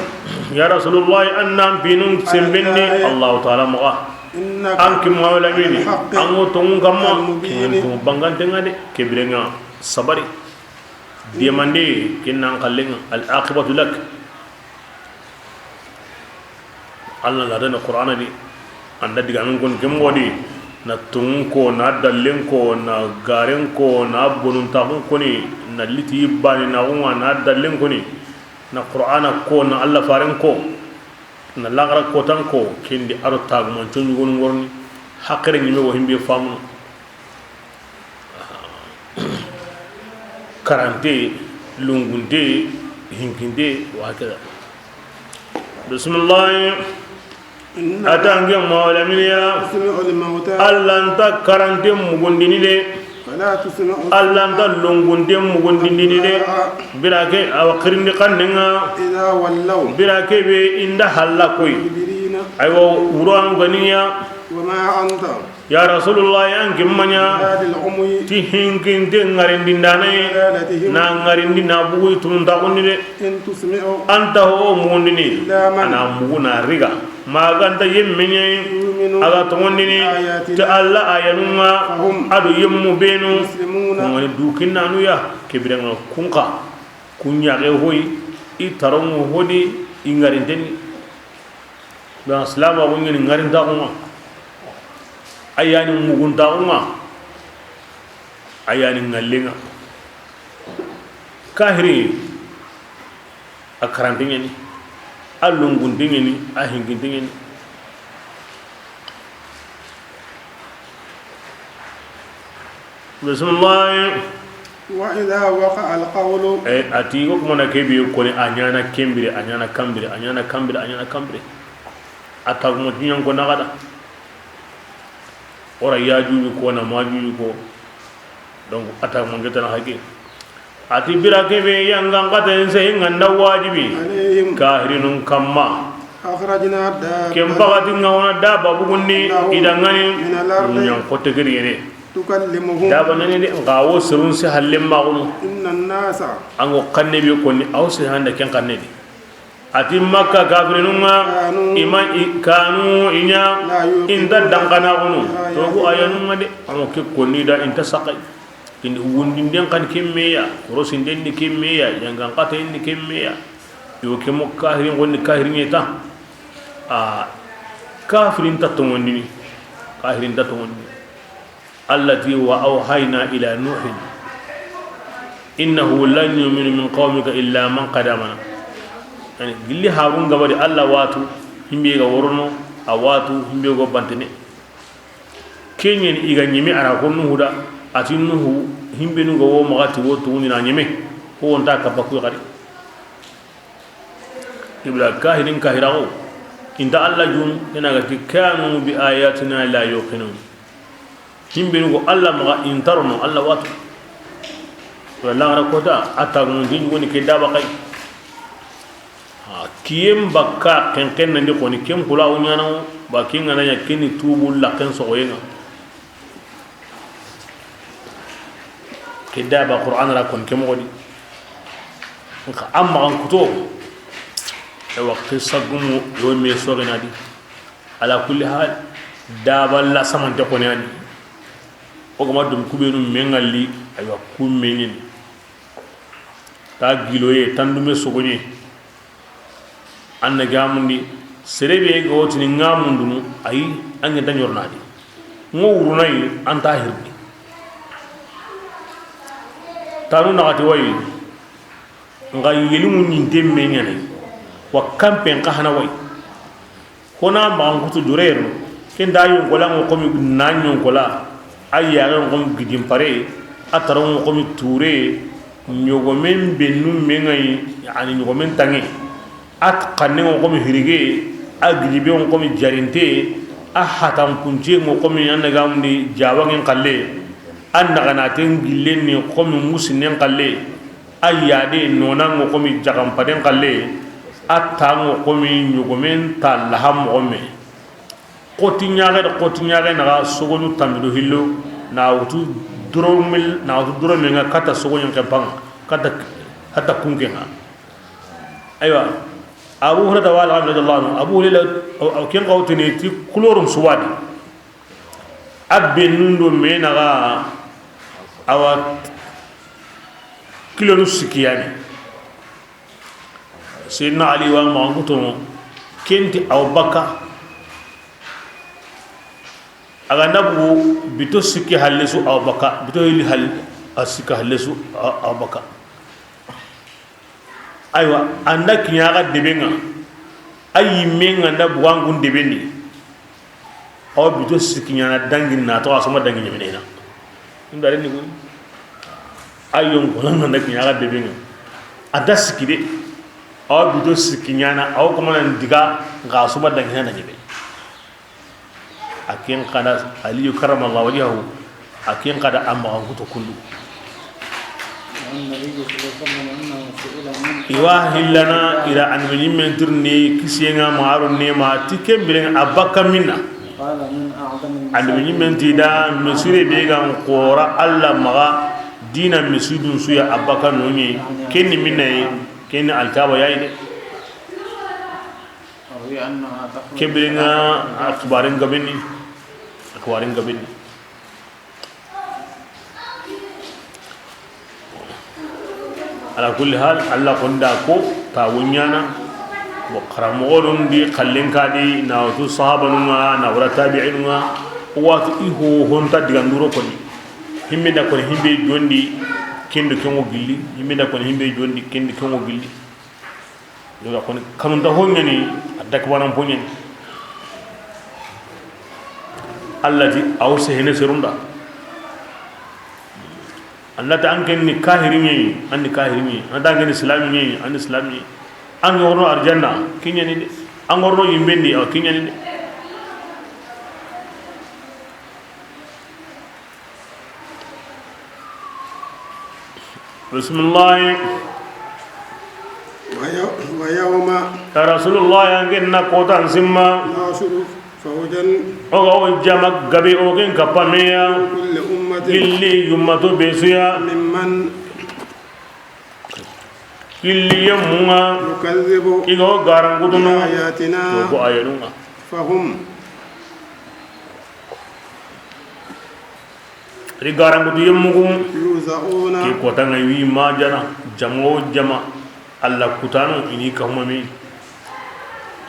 Ya Rasulullah, an nan pinun sembendi على الله. Allahu taala maxa. إنك. An kimma wala mini. على الحق. An go tongun kamma. المبين. Tongu bangantenga de. Kebirenga sabari. Demande kinnan kallenga. Al aqibatu lak. Alla na dana Qur'ana di. Anda digamen kon kemodi. Na tungun ko, na dallen ko, na garen ko, na bonun taxun koni, na liti bani na gunga, na dallen koni. Na Qur'ana ko, na Alla faren ko, na laxara kotan ko, kendi aro taguman con yugonu ngorni. Haqqere ɲime wo himbe famu. Karante, lungunte, hinkinte, wa hakada. Bismillah. إنك. A ta nge mawla miniya. تسمع الموتى. Alla nta karante mugundini de. ولا تسمع. Alla nta lungunte mugundini de. الدعاء. Bira ke awa xirindi kannenga. إذا ولوا. Bira ke be inda halla koy. مدبرين. Aywa, wuranu ganiya. وما أنت. Ya Rasulullah, an kimma ɲa. بهاد العمي. Ti hinkinte ŋarindindane. عن ضلالتهم. Na ŋarindi na bugu tununtaxundi de. إن تسمع. An ta ho mugundini. إلا من. A na mugu na riga. Maganta yemme ɲa yi. يؤمن. A ga tongondini. بآياتنا. Ti Alla ayanunga. فهم. Ado yemmu benu. مسلمون. Kungani dukinnanu ya. Kebiranga kunka. Kunyaxe hoy. I tarongo hodi. I ŋarinteni. Don silamaxu ɲeni ŋarintaxunga, a yani muguntaxunga, a yani ŋallenga. Kahiri, a karante ɲeni, a lungunte ɲeni, a hinkinte ɲeni. Bisimilahi. وإذا وقع القول. E, a ti, o kuma na ke be koni, a ɲana kembire, a ɲana kambire, a ɲana kambire, a ɲana kambire. A taguma tiɲan ko naxada. Ora Yajuju ko na Majuju ko. Donc, a taguma ngetana hake. A ti bira kebe yangan kata en se nganda wajibi. عليهم. Kahirinun kamma. أخرجنا دابة. Ken paxati ŋa wona daba bugundi, له, i da ŋa ni, من الأرض, ɲan xote geri yere. تكلمهم. Daba ŋa ni de, ŋa wo serun se hallen maxunu. إن الناس. An ŋo xanne be konni, aw se handa ken xanne di. A ti Makka kafirinun ŋa, كانوا, i ma, i, كانوا, i ɲa, لا يوقنون, i nta danxana xunu, بآياتنا, toxu ayanun ŋa de, a ŋo ke konni da, i nta saxay. Indi wundinden xan ken me ya, korosinden ni ken me ya, yangan xatayen ni ken me ya. Yo ke mo kahirin xonni kahirin ɲe ta. A kafirin ta tongondini. Kahirin ta tongondini. Allati wa awhayna ila Nuhin innahu lan yu'minu min qawmika illa man qad amana. Yani gilli Harun gabari Allah watu himbe ga worono, a watu himbe go bantene. Keɲen i ga ɲeme a ra ko Nuhu da, a ti Nuhu, himbenu ga wo maxati wo tugundina ɲeme, ko wonta kappa kuy xadi. Ibra kahirin kahiraxo, inta Allah jun, ina ga ti, "Kanu bi ayatina la yuqinun." Himbenu go Allah maxa intarono, Allah watu. Wala laxara kota, a tagumun di ɲugoni ke daba xay. Ha, kiyen bakka xenxen nandi xoni, ken kula wo ɲana wo, ba ken ga na ɲa ken ni tubu laxen soxoyen ŋa. Ke daba Qur'an ra kon ke moxo di. Nxa an maxan kuto. Ewa, qissa gumu yo me soxina di. Ala kulli hal, daba la samante xoni ani. O gama dum kubenu mengalli, aywa, ku meɲini. Ta giloye, tandume sogoɲe. An na gamundi, sere be ga wotini ŋa mundunu, ayi, an ga nta ɲornadi. Ŋo wurunayi, an ta hirni. Tanu naxati wayi, nxa yelimu ɲinte me ɲani, wa kampen xa hana wayi. Xona maxan kutu jureyero, ken da yonkola ŋo xomi na ɲonkola, a yaxe ŋo xomi gidin pare, a taro ŋo xomi ture, ɲogomen bennu me ŋayi, ani ɲogomen tange, a xanne ŋo xomi hirige, a gidibe ŋo xomi jarinte, a hatan kunce ŋo xomi an na gamundi jawangen xalle, a naxanaten gillen ni xomi musinen xalle, a yade nona ŋo xomi jaxanpaden xalle, a ta ŋo xomi ɲogomen ta laha moxo me. Xoti ɲaxe da xoti ɲaxe naxa sogoɲu tambido hillo, na wutu doromil, na wutu doromen ŋa kata sogoɲen xenpan ŋa, kata, kata kunken ŋa. Aywa, Abu Hurairata wala radiyallahu anhu, Abu Hurairata, o, o, ken xawtene ti kulorun suwadi. A bennun do me naxa awa kilonu sikiyani. Seydina Ali wa maxan kutono, kenti aw bakka. A ga na bugu bito sikki hallesu aw bakka, bito hili hal a sikka hallesu aw bakka. Aywa, an da kiɲa ga debe ŋa, a yimme ŋa nda bugangun debe ni. Awa bito sikki ɲana dangi na to a soma dangi ɲemene na. Ndare ni guni. Ayon ko nan da kiɲa ga debe ŋa. A da sikki de. Awa bito sikki ɲana, awa kuma nan diga ga soma dangi na ɲeme. A ken xa da Aliyu karramallahu wajhahu, a ken xa da a maxan kuto kundu. Iwa hillana ira annabi ɲimmen tirni kisiyen ŋa ma aro nema ti ken biren a bakka minna. Annabi ɲimmen ti da misire be ga n xora Allah maxa dina misidun suya a bakka nonye, ken ni minna ye, ken ni altaba yayi de. Ke biren ŋa a xibaaren gabe ni, a xibaaren gabe ni. Ala kulli hal, Allah konda ko ta wo ɲana. Bo xaramoxonun di xallen ka di na wutu sahabanun ŋa na wara tabi'inun ŋa. Watu i ho honta digan duro koni. Himbe da koni himbe jondi kendo kengo gilli. Himbe da koni himbe jondi kendo kengo gilli. Yoga koni kanunta ho ɲani a dakbanan po ɲani. Allah ti aw sehene serunda. Allah ta an ken ni kahiri ɲeyi, an ni kahiri ɲeyi. An ta an ken ni silami ɲeyi, an ni silami ɲeyi. An ŋorno arjanna kiɲani de. An ŋorno yimbendi aw kiɲani de. Bisimilahi. Wa yaw-, wa yawma. Ya Rasulullah, an ken na kotan simma. نحشر فوجا O ga o jama gabe o ken kappa me ya. كل أمة Gilli yummato be su ya. ممن Gilli yemmu ŋa. يكذب I ga o garankutunu. بآياتنا Ko ayanun ŋa. فهم Ri garankutu yemmugu. يوزعون Ke kota ŋa wi majana. Jama o jama. Allah kutanu ini kahuma me.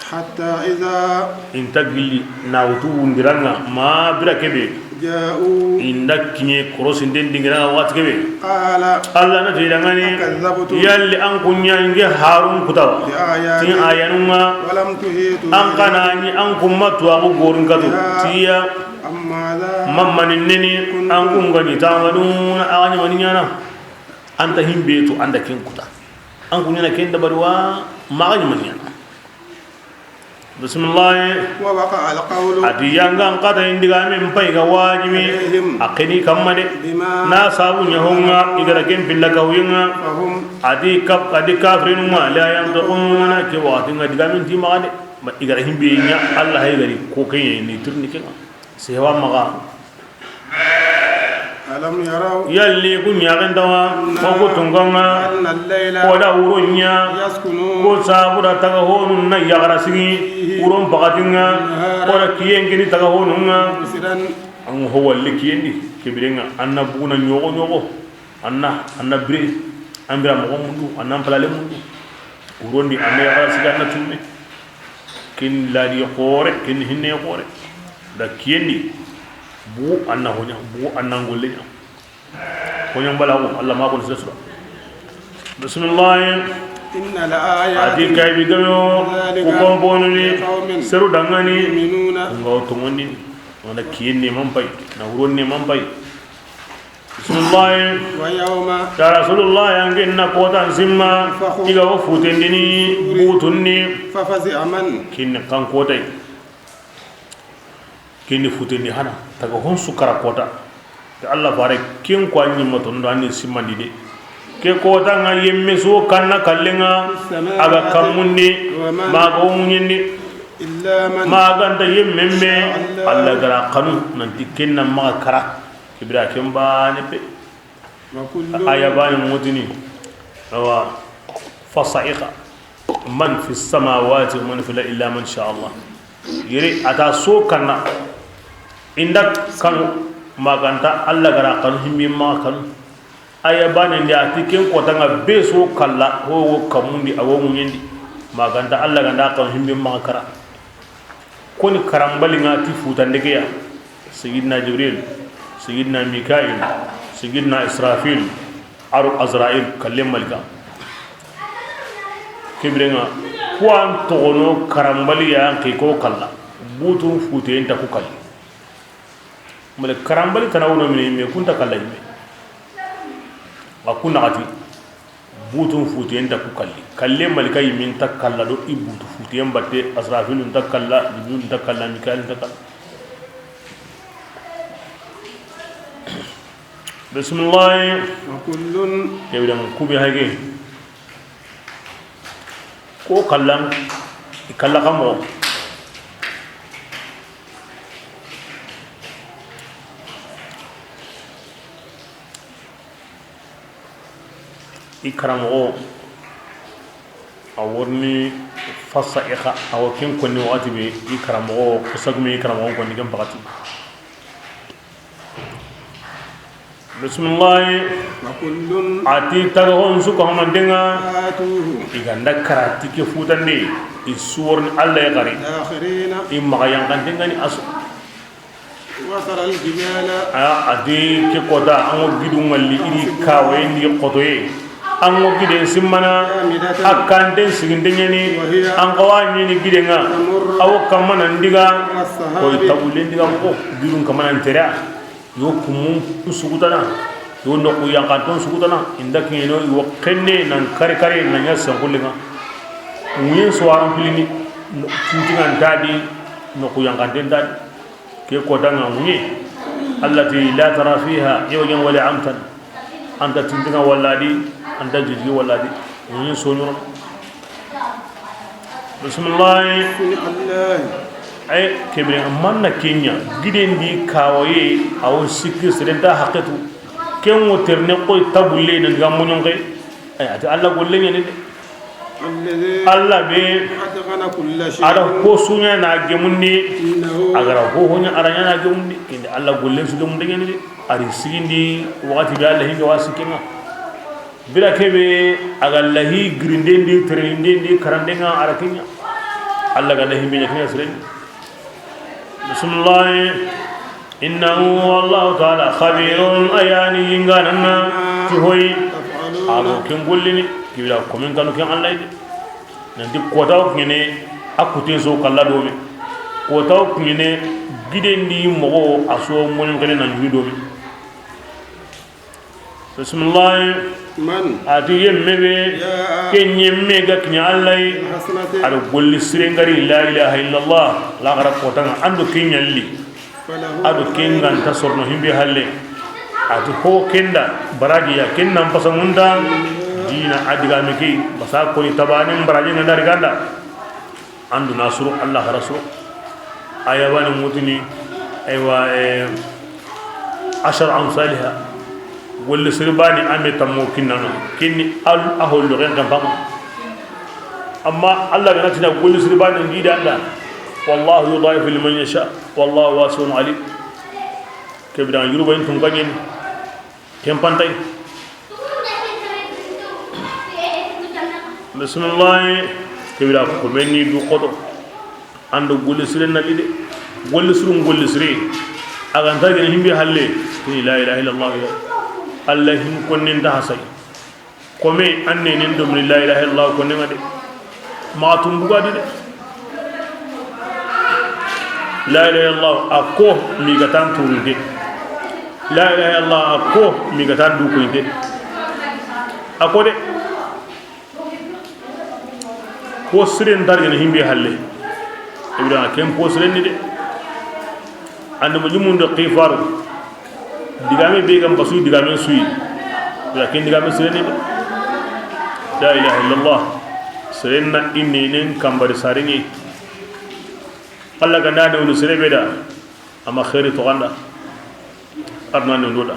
حتى إذا Inta gilli na wutu wundiranŋa ma bira kebe. جاءوا Inda kiɲe korosi den dingira wakati kebe. قال Allah na ti dangani. أكذبتم Yalli an kunya nge harun kutawa. بآياتي Tin ayanun ŋa. ولم تحيطوا An kana ni an kumma tuwa ko gorin katu. بها Tiya. أم ماذا Mamma ni neni an kun gani tamaluna a gani mani ɲana. Anta himbe to anda ken kuta. An kun ɲana ken dabari wa ma gani mani ɲana. Bismillah. ووقع القول Ati yangan kata indiga min pay ga wajibi. عليهم A keni kamma de. بما Na sabu ɲa honga igara ken pilla ka huyinga. فهم Ati kap ati kafirinu ma la yantiquna ke wakati nga diga min ti ma de. Ma igara himbe ɲa Allah hay gari ko ken ni turni ken. Sewa maga. ألم يروا Yalli ku ɲaxen tawa. Ko ku tunga ŋa. أن الليل Ko da wuro ɲa. يسكن Ko sabu da taga honu na yagara sigi. فيه Wuron pakatinga. النهار Ko da kiyen kini taga honu nga. مبصرا An ho walli kiyen di. Kebirenga anna buguna ɲogo ɲogo. Anna anna bire. Ambira mogo mundu anna palale mundu. Wurondi anna yagara sigi anna tumme. Ken ladi xore ken hinne xore. Da kiyen di. Bu anna hoɲa bu anna ngolle ɲa. Koɲan balagu Allah ma ko sesura. Bismillah. إن الآيات Ati kay bi gayo. ذلك Ku komponu ni. لقوم Seru dangani. يؤمنون Nga o tongondi. Wala kiyen ne man pay. Na wuron ne man pay. Bismillah. ويوم Ya Rasulullah, yangen na kotan simma. ينفخ Iga o futendini. في الصور Butunni. ففزع من Kin kan kotay. Kini futendi hana taga hon su kara kota. Ke Allah fare kin ko anyi matondo anni simmandi de. Ke kota nga yemme so kanna kallenga aga kammunni maga o munyindi. Maga nta yemme me Allah gara kanu nanti kenna maga kara. Kibira ken bane pe. Aya bani mutini. Awa. Fasa'iqa man fi samawati wa man fi la illa man sha Allah. Yere ata so kanna. Inda kanu maganta Allah gara kanu himmi ma kanu. Aya bani ndi ati ken kota nga be so kalla ho wo kamundi awo munyendi. Maganta Allah ganda kanu himmi ma kara. Koni karambali nga ti futande ke ya. Sayyidina Jibril, Sayyidina Mikail, Sayyidina Israfil, aro Azrail, kalle malika. Kebirenga kuwan togono karambali ya ke ko kalla. Butun futeyen ta ku kalli. Male karambali tana wono mine me kunta kalla yimme. Wa kunna ati. Butun futeyen ta ku kalli. Kalle malika yimin ta kalla do i butu futeyen batte. Asrafilun ta kalla, Jibril ta kalla, Mikail ta kalla. Bismillah. وكل Kebidan kube hage. Ko kallan, i kalla kamo. I karamoxo a worni fasa i xa, a wo ken konni waxati be i karamoxo, xusagumi i karamoxo konni ken baxati. Bisimilahi. A ti taga hon su ka homantenga. I ganda karati ke futande. I suworni Allah ya gari. I maxa yankantenga ni asu. A di ke kota, an go gidu ngalli, i di kawaye ndi xotoye. An go giden simmana, a kanten siginte ɲani, an xawa ɲini giden ŋa. A wo kammana ndiga, koy tagulle ndiga moxo, gidun kammana ntere. Yo kumun sugutana, yo noxu yankanton sugutana, inda kiɲeno, i wo xenne nan kare kare, na ɲa senxullenga. Ŋuyen sowaron pilini, tintinga nta di, noxu yankanten nta di. Ke kotanga ŋuye. Allah ti, la tara fiha iwajan wala amtan. Anta tintinga walla di, anta jijigi walla di. Ŋuye soɲoro. Bisimilahi. Ay, kebire, manna kenya, giden di kawaye, awo sikki, seren ta haqqetu. Ken wo terne koy tabulle na diga muñon kay. Ay, ati Allah golle ñani de. Allah be, ada ko suña na gemundi. Agara ko hoña aranya na gemundi. Kende Allah golle su gemundi ñani de. Ari sigindi wakati be Allah hinga wasikinga. Bira kebe, a ga lahi girinden di, tereninden di, karanden ŋa, a ra kiña. Allah ga lahi be ña kiña siren. Bisimilahi. Innahu, Allahu taala, khabirun, a yani yingananna ti hoyi. A do ken gollini, kibira komin kanu ken Allah yi. Nanti kotaw kiñene, a kuten so kalla domi. Kotaw kiñene, giden di moxo, a so moñon kene nan juri domi. Bisimilahi. Ati yemme be ke ñemme ga kiña Allah yi, a do golli siren gari la ilaha illallah, laxara kotanga, an do ke ñalli, a do ke nganta sorno himbe halle. Ati ho kenda baraji ya ken nan pasa munda dina a digame ke basa koni tabane baraji nganda riganda. Andu nasuru Allah rasulu. Aya bani mutini. Aywa, eh, ashar amsaliha. Golle siri bani ame tammo kinnanga. Kinni al ahol lo ren kampam. Amma Allah gana tina golle siri bani ndi danda. Wallahu yudaifu liman yasha. Wallahu wasi'un alim. Kebira yuruba in tunganyen. Ken pantay. Bisimilahi. Kebira ko menni du kodo. Ando golle siren na lide. Golle sirun golle sire. Aganta gene himbe halle. Ni la ilaha illallah. Allah him konnen da hasay. Kome an nenen domini la ilaha illallah konne ŋa de. Maxa tumbuga di de. La ilaha illallah a ko mi ga tan turunte. La ilaha illallah a ko mi ga tan dukoyinte. A ko de. Ko siren dargene himbe halle. Ibrahima ken ko siren ni de. Ande mo jumunde xifaru. Digame be gam basu digame suyi. Lakin digame sireni de. La ilaha illallah. Sirenna innenen kambari sarini. Allah ganda ne wulu sirebe da. Ama khairi to ganda. Arna ne wulu da.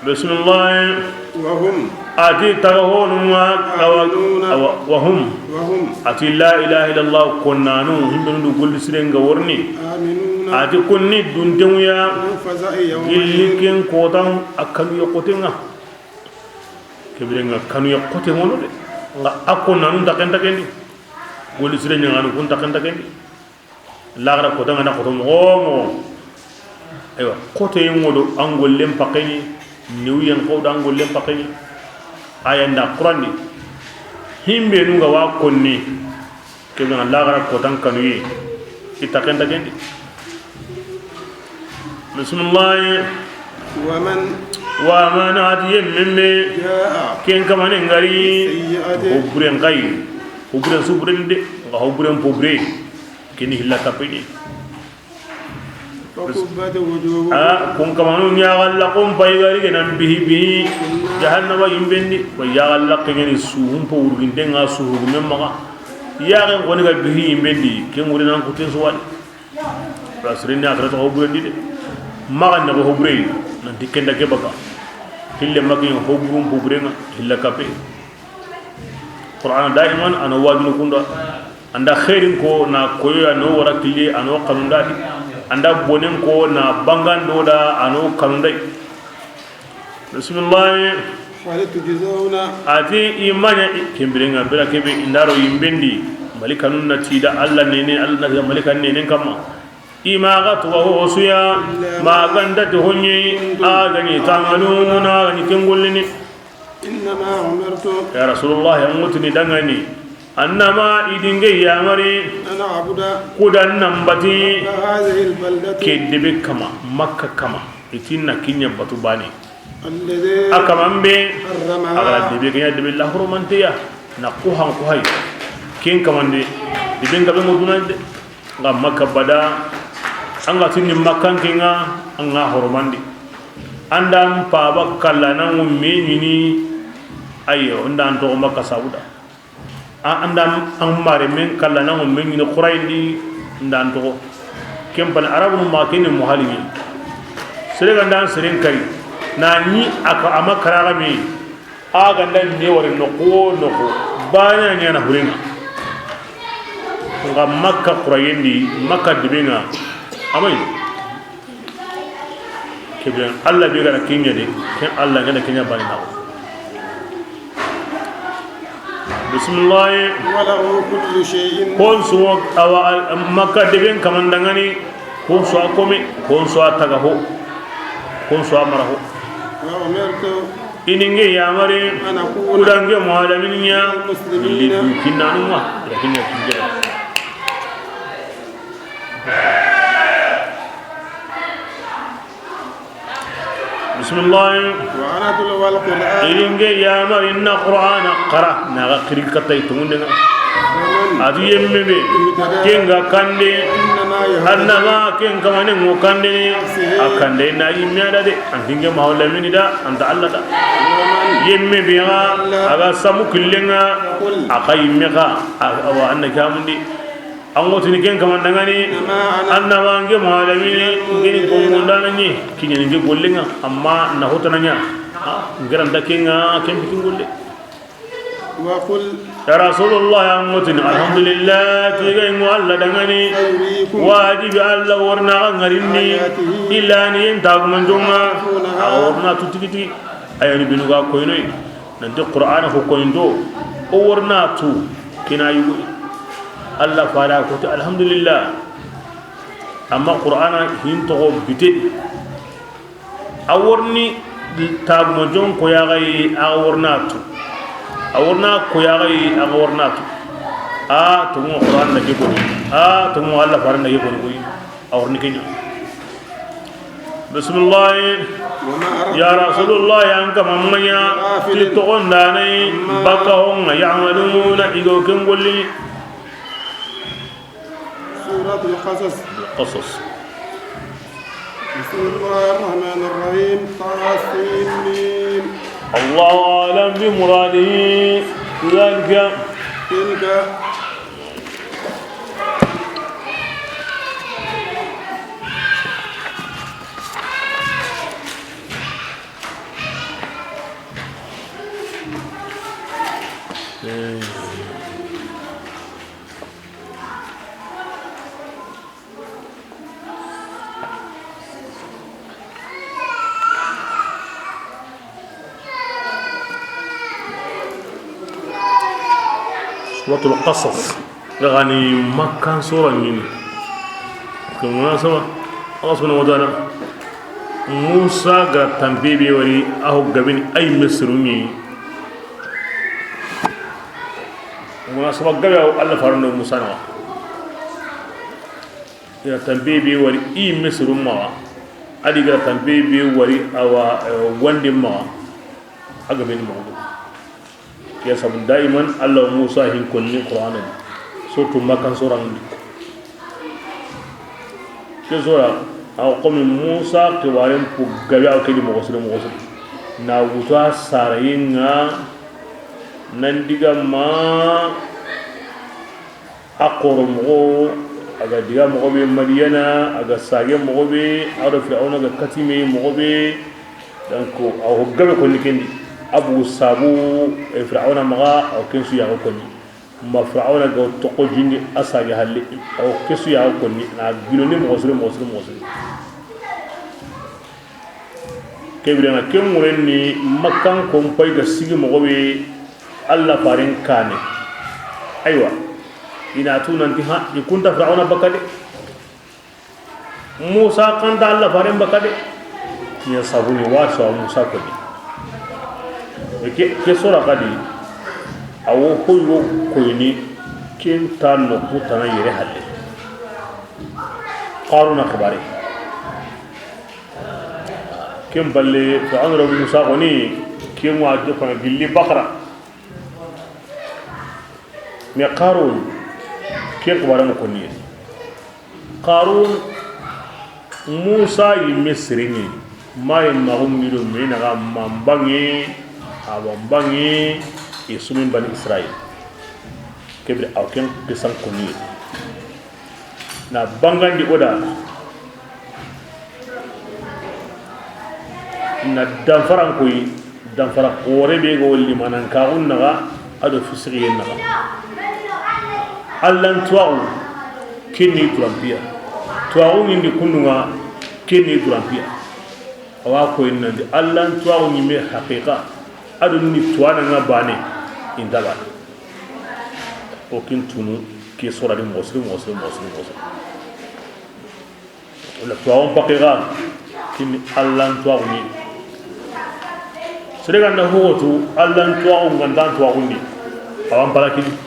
Bismillah. Wahum. Ati taga honunga awa. Aminuna. Awa, wahum. Wahum. Ati la ilaha illallah konnanu himbenu du golli sirenga worni. Aminuna. Ati kunni duntenguya. Min faza'i yawmin. Gilli ken kotan a kanu ya kotenga. Kebirenga kanu ya kotengono de. Nga a konnanu ntaken takendi. Golli sirenga anu kun ntaken takendi. Laxara kota ngana koto moxo moxo. Aywa, kotoyen ŋo do an gollen paxeni. Newuyen xaw do an gollen paxeni. Aya nda Qurandi. Himbenu nga wa konni. Kebe nga laxara kotan kanuye. I taxen taxendi. Bismillah. Waman. Waman ati yemmemme. Jaa. Ken kamane ngari. Sayyi'atin. Hoburen kai. Hoburen suburen de. Nga hoburen pobure. Kini hilla kapini. Fakubbat wujuhuhum. A kun kamanu ɲaxalla kun pay gari genan bihi bihi. Jahannama yimbendi. Wa yaxalla kengeni suhun po wurgindenga suhugumen maxa. Yaxen koni ga bihi yimbendi. Ken wurinan kuten suwani. Ba sirinni a tara to hoburendi de. Maxa ne ko hobure. Nanti kenda ke baka. Hille maki hoburun poburenga. Hilla kape. Qur'ana daiman ano wajunu kunda. Anda khairin ko na koyo ano wara kille ano kanundadi. Anda bonen ko na bangando da ano kanundai. Bismillah. Hal tujzauna. Ati imanya kembirenga bira kebe indaro yimbendi. Malikanun na tida Allah nene, Allah na malikan nene kamma. Ima ga tuwa ho suya. Maganda to honye. Agani tamaluna agani kengolini. Innama umirtu. Ya Rasulullah, ya mutuni dangani. Annama idinge yamari. An a'buda. Kudan nambati. Rabba hadhihi albaldati. Ke debe kama, Makka kama. Itinna kinya batu bani. Alladhi. A kaman be. Harramaha. Agara debe kenya debe la hurmantiya. Na kuhan kuhai. Ken kamande. Debe ngabe modunande. Nga Makka bada, anga tinni Makkan kinga, anga horomandi. Andan paba kalla nangu menini, ayo, ndan to Makka sabuda. A, an da an mare men kalla na ŋo men ɲini xurayindi ndan toxo. Ken pani Arabu ma ke ni muhalimi. Sere ga ndan seren kari. Na ni a ka a ma karaga me. A ga nda me wari noxo wo noxo. Bana ɲa na hurenga. Nga Makka xurayindi, Makka dibenga. Amay. Kebe Allah be ga na ken ɲa de. Ken Allah ga na ken ɲa bani na. Bismillah. وله كل شيء. Konso awa Makka deben kamandangani. Konso a kome, konso a taga ho. Konso a mara ho. وأمرت. I ni nge yamare. أن أكون. Kudange muhalaminiya. من المسلمين. Li du kinanuma. Lakin ya kinjera. Bismillah. وأن أتلو القرآن. I ni nge yamari na Qur'ana xara, na ga xiri katay tungundenga. ومن. Adu yemme be, اهتدى. Kenga kande, فإنما يهتدي. Annama ken kamane ngo kande, لنفسه. A kande na yimme ada de, an tinge maholamini da, anta Allah da. ومن. Yemme be ga, ضل. A ga samu killenga, فقل. A ka yimme ga, a, awa anna kamundi. An ŋotini ken kamandangani. إنما أنا. Annama nge malamini. من المنذرين. Ngeni gomundana ni kinyani nge gollenga amma na hotana nya. Ngeranta kenga ken bitin golle. وقل. Ya Rasulullah, an ŋotini alhamdulillah, tiga ingo Allah dangani. سيريكم. Wajibi Allah warna ngarinni. آياته. Illa ni yen tagumanjonga. تعرفونها. A warna tu tigi tigi. Ayani binu ga koynoy. Nanti Qur'ana ko koyindo, o warna tu kina yugo. Allah fara ko ti alhamdulillah. Amma Qur'ana hin toxo bite. A warni taguma jon ko ya gai a warna tu. A warna ko ya gai a warna tu. A to mo Qur'an na ke ko. A to mo Allah fara na ke ko. A warni kenya. Bismillah. وما أرسلنا. Ya Rasulullah, an kama manya. غافلين. Ti toxondanai. عما. Baka honga يعملون igo ken gollini. سورة القصص. القصص. بسم الله الرحمن الرحيم. طه سين ميم. الله أعلم بمراده بذلك. تلك. Suratul Qasas. Gani Makkan sura ɲini. Ke munasaba, Allah subhanahu wa ta'ala, Musa ga tampe be wari, a ho gabini ay mesirumi. Munasaba gabe Allah farando Musa na. Ira tampe be wari i mesiruma. Adi ga tampe be wari awa, eh, wande ma. A gabini ma. Ya sabu daiman Allah Musa hin konni Qur'ana di. Surtout Makkan sura ndi. Ke sura, a ko mi Musa ke waren pu gabe a ke di moxo sire moxo sire. Na wuta sarayenga nan diga ma. A xoro moxo, a ga diga moxo be Madiyana, a ga sage moxo be, a do Firawuna ga katime moxo be. Donc a ho gabe konni kendi. Abu sabu, e, Firawuna maxa, a ho ken su yaxa konni. Ma Firawuna ga toxo jindi a sage halle, a ho ken su yaxa konni. Na giloni moxo sire, moxo sire, moxo sire. Ke birenga ken ŋuren ni Makkan konpay ga sigi moxo be Allah faren kane. Aywa. I na tu nanti ha, i kunta Firawuna baka de. Musa kanta Allah faren baka de. Ɲa sabuni wa so Musa ko di. Ke, ke sura kadi. Awo koyo koyni ken ta no kutana yere halle. Qaruna xibare. Ken balle, Firawuna do Musa xoni, ken wa jopana gilli Bakara. Mais Qarun, ken xibare mo konni. Qarun, Musa yimme sirini, mari maxu ŋido me naxa ma n bange, a wa n bange, i sumin bani Israil. Kebe aw ken kisan koni na bangandi o da. Na danfaran koyi, danfara xoore be ga wo limaanankaxun naxa a do fisixiyen naxa. Allan tuwaxu, ken ni turampiya. Tuwaxu ŋindi kundunŋa, ken ni turampiya. Awa koyi nandi Allan tuwaxu ɲimme haqiqa, a do ni tuwaana ŋa baane, i nta baane. O kin tunu ke sora di moxo siri, moxo siri, moxo siri, moxo siri. Wala tuwaxun paqiqa, kin ni Allan tuwaxu ni. Sere ganda hoxotu Allan tuwaxu ŋa nta tuwaxun di. Awan palakini.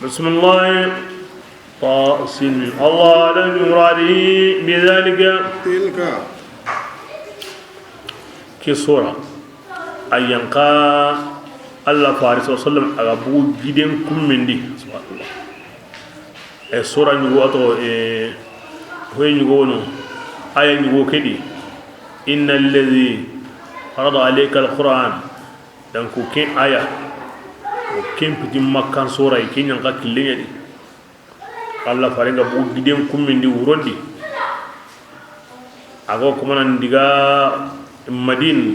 بسم الله. طاسين. الله أعلم بمراده بذلك. تلك. Ke sora, a yan xa Alla faare sallallahu alayhi wasallam a ga bugu giden kummendi. Subhanallah. E sora ɲugo a toxo, e, hoye ɲugo wono, aya ɲugo ke di. إن الذي فرض عليك القرآن. Donc ken aya, ken piti Makkan sora yi, ken yan xa killen ɲa di. Alla faaren ga bugu giden kummendi wuron di. A ga wo kuma nan diga Madina,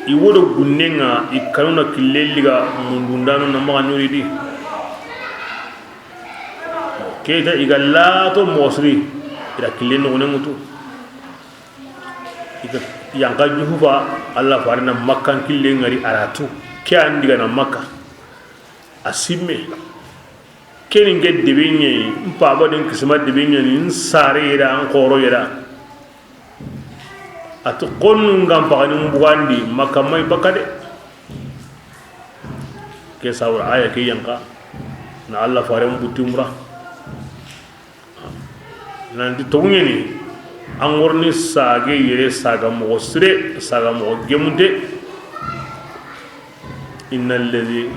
i wo do gunnen ŋa, i kanu na killen liga mundundanu na maxa ɲori di. Ke ta i ga lato moxo siri, i da killen noxonen ŋutu. I ga yan xa Juhufa, Alla faaren na Makkan killen ŋari a ra tu. Ke an diga na Makka. A simme. Ken ni n ke debe ɲa yi, n faaba do n kisima debe ɲa ni, n saare yere, an xooro yere. A ti xonnu n ga n faxani n bugandi, Makka ma yi bakka de. Ke sawra aya ke yan xa, na Alla faaren butti mura. Nanti toguɲeni, an ŋorni sage yere, saga moxo sire, saga moxo gemunte. إن الذي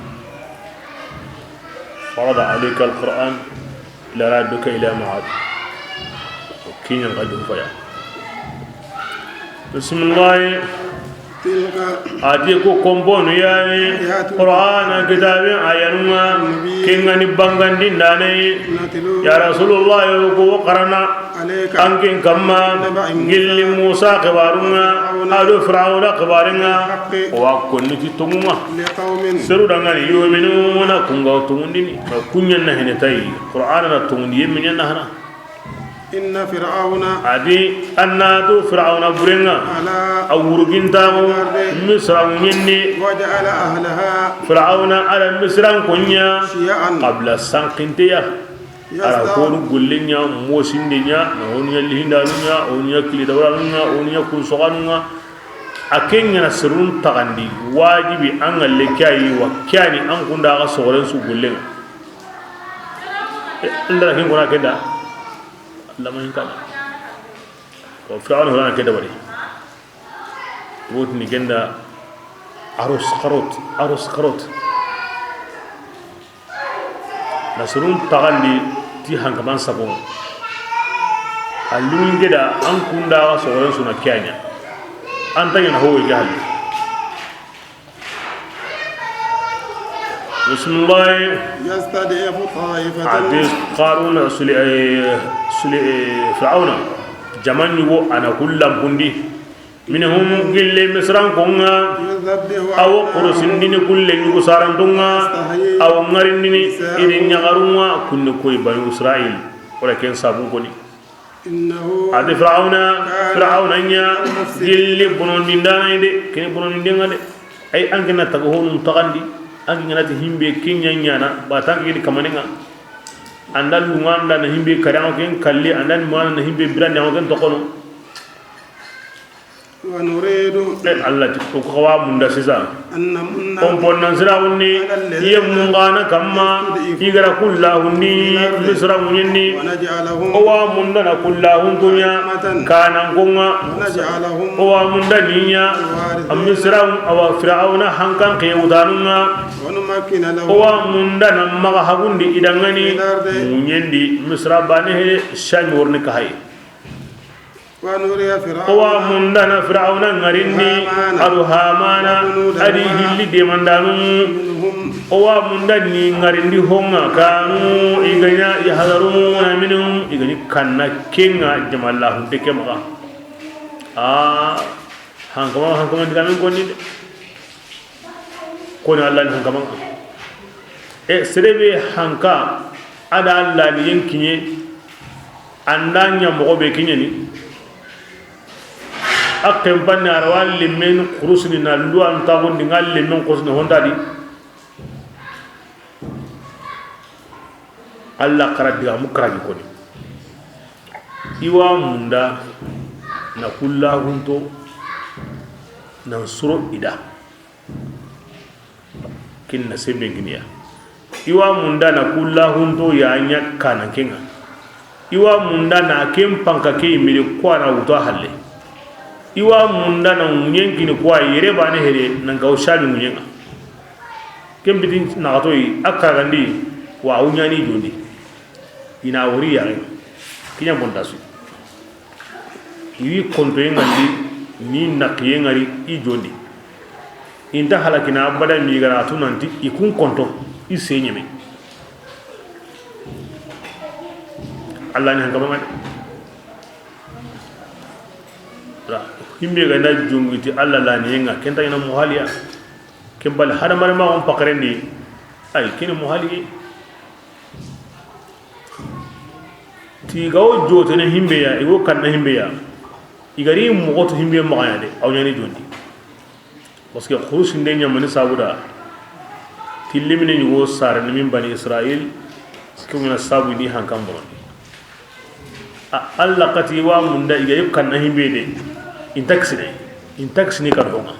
فرض عليك القرآن لرادك إلى معاد. Ken yan xa Juhufa ya. Bismillah. تلك. A ti ku komponu ya ni, آيات. Qur'ana kitabe ayanu ŋa, النبي. Ken ga ni bangandindaana yi. نتلو. Ya Rasulullah, yo ku xarana. عليك. An ken kamma, نبأ موسى. Gilli Musa xibaarun ŋa, فرعون. A do Firawuna xibaarun ŋa, بالحق. Wa konni ti tonŋun ŋa. لقوم. Seru danŋa ni, يؤمنون, ku ga wo tonŋundini, ku ɲa na hene tayi, Qur'ana na tonŋundi yemme ɲa na hana. إن فرعون. A di, a na tu Firawuna buren ŋa. علا. A wurgintaxu. الأرض. Misira ŋuɲen di. وجعل أهلها. Firawuna a da Misiran ko ɲa. شيعا. Xabila sankinteya. A ra honu golle ɲa, mosinde ɲa, na honu ɲa lihindaanu ɲa, honu ɲa kili dabaranu ɲa, honu ɲa kunsoxanu ɲa. A ke ɲa na serun taxandi, wajibi an ga le ke yi wa ke ya ni an kunda xa soxoren su gollen ŋa. E, n da ra ken kona ken da. Lamahin kana. Ko Firawuna hona ke dabari. Wotini ken da aros karot, aros karot. Na surun taxandi ti hankaman sago. A lumin geda an kunda ga sogoren suna ke ya ɲa. An ta ɲa na howe ke halle. Bismillah. يستضعف طائفة. A ti Qaruna suli, eh, suli, eh, Firawuna. Jaman yugo a na kullan pundi. Minhum, gille Misran konga. يذبح. Awo korosindini kulle yugo sarantonga. يستحيي. Awo ngarindini. نساءهم. Idi ɲagarunga kunne koy Banu Israil. Wala ken sabun koni. إنه. A ti Firawuna, كان. Firawuna ɲa, من المفسدين. Gilli bonondindana de, kene bonondindenga de. Ay, an kena taga honun taxandi, an kena ti himbe kinya ɲana, ba tan gidi kamanenga. Anda lunga anda na himbe kare an ken kalli, anda mana na himbe birande an ken tokono. ونريد. E, Allah ti, o ko wa munda sisa. أن نمن. On ponnan sira wonni, على الذين. Ye mungana kamma, استضعفوا. Igara kulla hunni, في الأرض. Misra munyenni. ونجعلهم. O wa munda na kulla huntunya, أئمة. Kanan kunga. ونجعلهم. O wa munda ninya, الوارثين. Misra, awa Firawuna hankan ke wutanunga. ونمكن لهم. O wa munda na maga hagundi idangani, في الأرض. Munyendi, Misra bane he, Shami worni kahai. O wa munda na Firawuna ŋarindi, a do Hamana, a di hilli demandanu. O wa munda ni ŋarindi ho ŋa kanu, i ga ɲa, yahzaruna minhum, i ga ɲi kanna ken ŋa, jamallahunte ke maxa. A, hankama, hankama digamen konni de. Koni Allah ni hankaman ŋa. E, sere be hanka, a da Allah ni yen kiɲe, an da ɲa moxo be kiɲeni. A ken panne a ra wa lemmen kurusini na lu an taxundi ŋa lemmen kurusini honta di. Allah kara digamu karagi koni. I wa munda na kullahunto nan suro i da. Ken na sembe giniya. I wa munda na kullahunto ya ɲa kana ken ŋa. I wa munda na ken panka ke yimire ko a na wuta halle. I wa munda na ŋuɲen kini ko a yere bane here nan ga o sami ŋuɲen ŋa. Ken bitin na xatoyi a karagandi wa a wuɲani jondi. I na wori yaxe kiɲa bonta su. I wi kontoye ŋa ndi ni naqiye ŋari i jondi. I nta halakina abada mi gara tu nanti i kun konto i se ɲeme. Allah ni hankama ŋa de. Ra, himbe ga na jongiti Allah la ni ŋa ken ta ina muhaliya. Ken bal hadamare ma on pakarendi. Ay, ken muhaliye. Ti ga wo jotene himbe ya, i wo kanna himbe ya. I gari moxo to himbe maxa ya de, a wa ɲani jondi. Parce que xurusinde ɲamani sabuda, tillimine ɲugo sare ni min bani Israil, ke ŋa na sabu ni hankan bonondi. A, Allah kati wa munda i ga yi kanna himbe de, in taxi de, in taxi ni kan ho ŋa.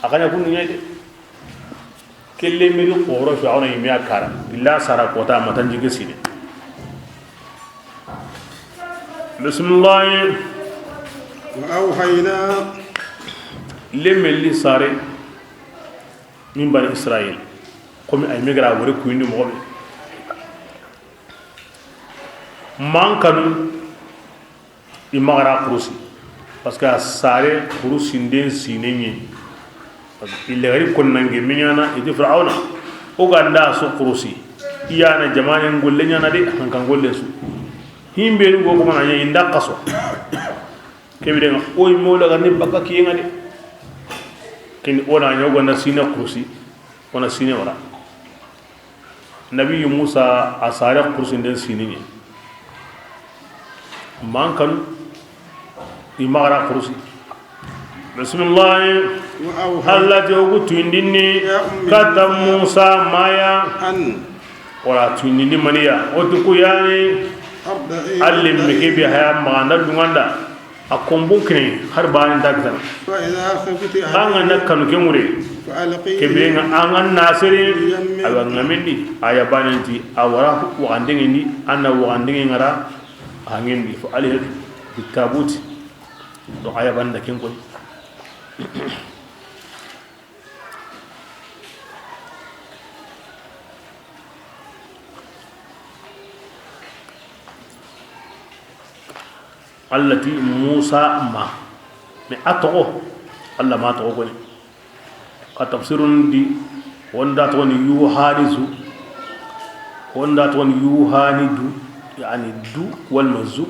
A kana kunu ɲa de. Kelle miri xoro Firawuna yime a kara. Illa sara kota matanji ke sine. Bismillahi. Wa awhayna. Lemmen li sare min bani Israil. Komi ay megara wori kuyindi moxo be. Man kanu i maxa ra xurusi. Parce que a sare xurusinden sine ɲi. Parce que i lagari konnange miɲana i ti Firawuna. O ga nda su xurusi. I ya na jamanen golle ɲana de, hankan golle su. Himbe ni go ko mana ɲa inda xaso. Kebe de o mo laga ni baka kiyen ŋa de. Ken o na ɲa o ga nda sine xurusi. O na sine wara. Nabi Musa a sare xurusinden sine ɲi. Man kanu i maxa ra xurusi. Bismillahi. Wa awhayna. Allah ti o ku tuyindini. Ya ummi. Kata Musa ma ya. An. Wala tuyindini maniya. O ti ku yani. Arda'i. Allim ke bi haya maxa nda dunganda. A konbon kine har bani nta kitana. An ga na kanu ke ŋure. Kebe ŋa an ga na sere. A wa ŋamendi a ya banenti a wara waxandengendi. An na waxandenge ŋara a ŋendi fo alihil bitabuti. Do a ya banda ken koy. Allah ti Musa ma. Mais a toxo, Allah ma toxo koni. Ka tafsirun di, wonda toxoni Yuhanisu, wonda toxoni Yuhanidu, yani du wal mazu,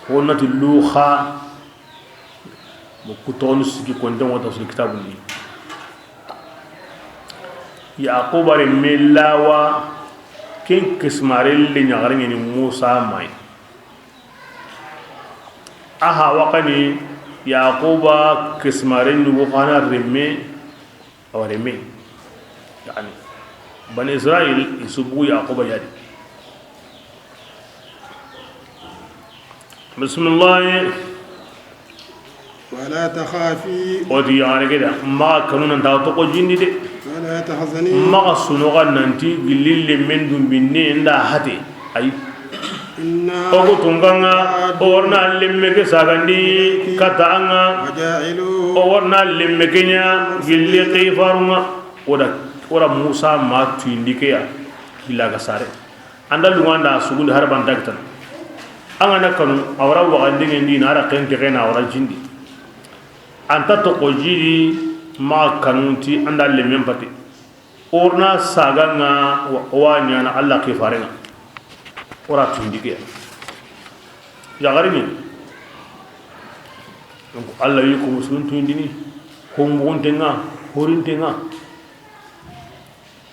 wonati luxa. Mo ku toxonu sigi konten wota su kitabu ni. Yaquba renme lawa ken kismare le ɲaxare ɲeni Musa may. Aha waxani Yaquba kismare ɲugo xana renme. Awa renme. Yani Bani Israil i su bugu Yaquba yadi. Bismillahi. Wala takhafi. O ti yaxare ke da maxa kanu nan ta toxo jindi de. Wala tahzani. Maxa sunoxa nanti gilli lemmen dumbinne nda hate. Ay. Inna. O ku tunka ŋa. O warna lemme ke sagandi kata an ŋa. Waja'ilu. O warna lemme ke ɲa gilli xifarun ŋa. O da, o da Musa ma tuyindi ke ya. Killa ga sare. An da lunga nda sugundi har banta kitana. An ga na kanu, a wara waxanden ŋa ndi, na a ra ken ke, na a wara jin di. An ta toxo jidi ma kanu ti an da lemmen pate. O na saga ŋa wa, wa ɲaana Alla ke fare ŋa. O ra tundi ke. Yaxarini. Donc, Alla yi ko musulun tundini. Ko mugunten ŋa, horinten ŋa.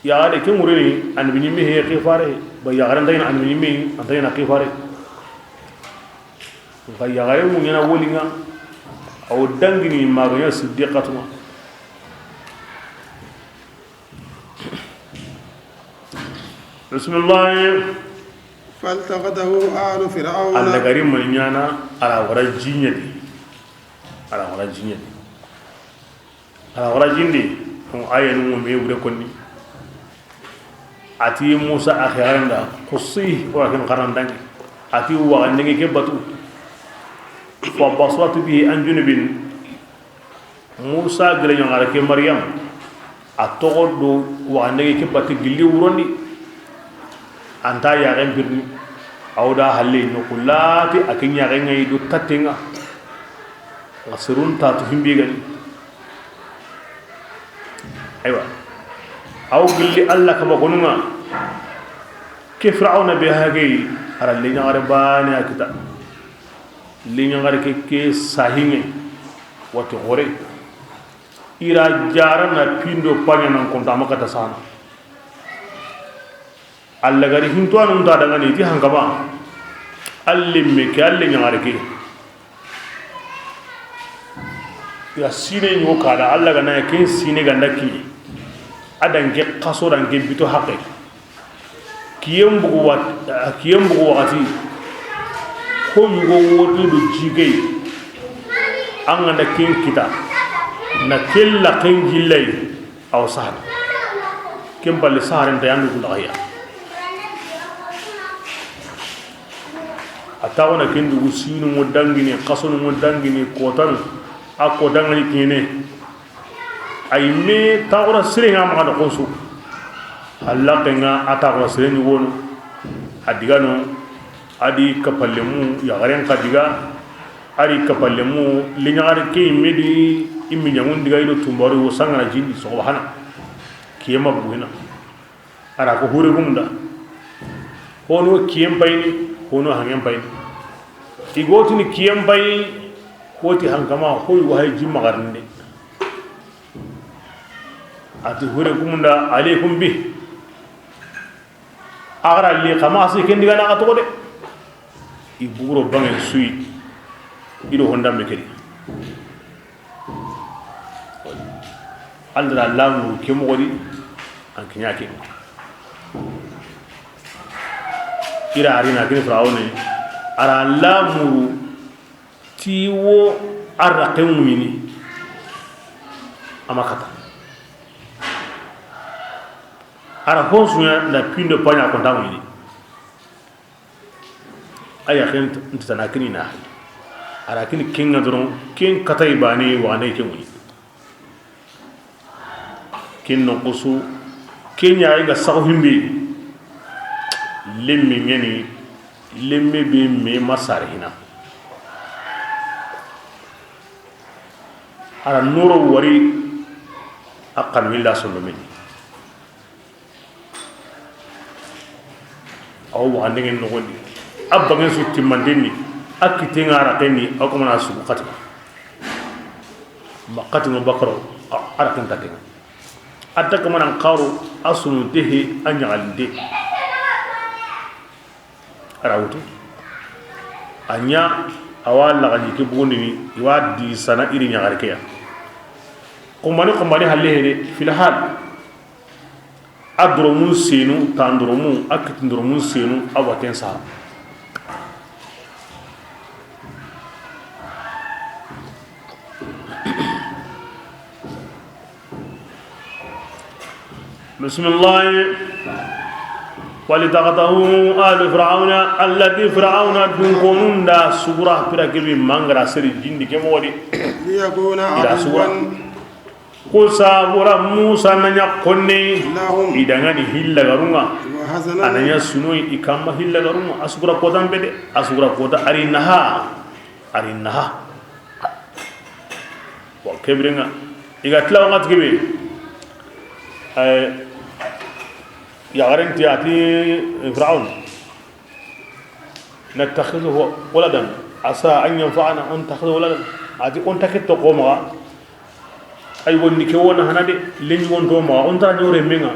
Yaxare ke ŋureni, annabi ɲimme he ke fare, ba yaxare nta ɲaana annabi ɲimme, a nta ɲaana ke fare. Nka yaxare mu ɲaana woli ŋa, a wo dangini ma ga ɲa Siddiqatu ŋa. Bismillah. فالتقطه آل فرعون. Alla gari mani ɲaana, a ra wara jin di. A ra wara jin di. A ra wara jin di, ko aya nu me wure konni. A ti Musa a xiyaranda, xusi, o ra ken xarandangi. A ti waxanden ŋa ke batu. فبصرت به عن جنب. Musa gele ɲaxare ke Maryam. A toxo do waxanden ŋa ke batu gilli wuron di. A nta yaxen birni. A wo da halle ɲoxu lati a ke ɲaxen ŋa yi do tatten ŋa. Wa sirun ta tu himbe gani. Aywa. A wo gilli Alla kaba konun ŋa. Ke Firawuna be hage, a ra le ɲaxare bane a kita. Le ɲaxare ke, ke sahinŋe. Wati xore. I ra jara na pindo paɲa nan konta ma kata sana. Alla gari hinto anu nta dangani ti hankama. Alle me ke, alle ɲaxare ke. Ya sine ɲo kada, Alla ga na ya ken sine ganda ki. A dan ke xaso dan ke bito haqe. Kiyen bugu wat-, kiyen bugu waxati. Ko yugo wodi do jigey. An ga na ken kita. Na kella ken gillay. Aw sahara. Ken balle saharen ta yandu kunda ya. A taxuna ken dugu sinu mo dangini, xasonu mo dangini, kotanu. A ko dangani kine. Ay me taxura sire ŋa maxa da xonsu. Alla ke ŋa a taxura sire ni wono. A digano. A di kapallemu yaxaren xa diga. A di kapallemu le ɲaxare ke yimme di, i mi ɲaŋun diga i do tunbari wo sangana jin di soxoba hana. Kiyema buhina. A ra ko hure gumunda. Hono kiyen payini, hono hangen payini. I gotini kiyen payi, hoti hankama, hoy wahay jimma garinde. A ti hure gumunda, alaykum bi. A ga ra li xama si ken diga na a toxo de. I buguro bangen suyi. I do honda me kedi. Alla da lamu ke moxo di, an kiɲa ke. I ra arina kini Firawuna, a ra lamu ti wo a ra ke ŋuɲini. A ma kata. A ra honsuɲa na pindo paɲa konta ŋuɲini. A ya ken ntana kini na. A ra kini ken ŋa doron, ken katay bane wa ne ke ŋuɲi. Ken no kusu, ken ya ga saxo himbe. Lemme ɲani, lemme be me masare hina. A ra noro wari a kan willa sondo meni. Aw waxanden ŋen noxondi. A bangen su timmanden ni, a kitten ŋa a raqen ni, aw kamana sugu xati. Ma xati ŋo bakaro, a, a raqen ta kenŋa. A ta kamana xaro, a sunu dehe, a ɲaxalinde. A ra wutu. A ɲa, a wa laxaɲi ke bugundini, i wa di sana iri ɲaxare ke ya. Xumbane, xumbane halle hede, fil hal. A doromun senu, tan doromun, a kitin doromun senu, a waten saha. بسم الله. ولتقطه آل فرعون. Alla ti Firawuna dunkonun da sugura pira kebi mangara seri jindi ke moxo di. ليكون Ila sugura. عدوا Ko sabura Musa na ɲa konne لهم i dangani hilla garunga. A na ɲa sunoyi i kamma hilla garuma, a sugura kota n be de, a sugura kota a ri naha, a ri naha. Wa kebirenga i ga tilawa ŋa ti kebe. Yaxarenti a ti Firaun, نتخذه ولدا عسى أن ينفعنا أو نتخذه ولدا. A ti o nta ke toxo maxa. Ay wonni ke wona hana de, leñi wonto maxa, o nta ɲore menga.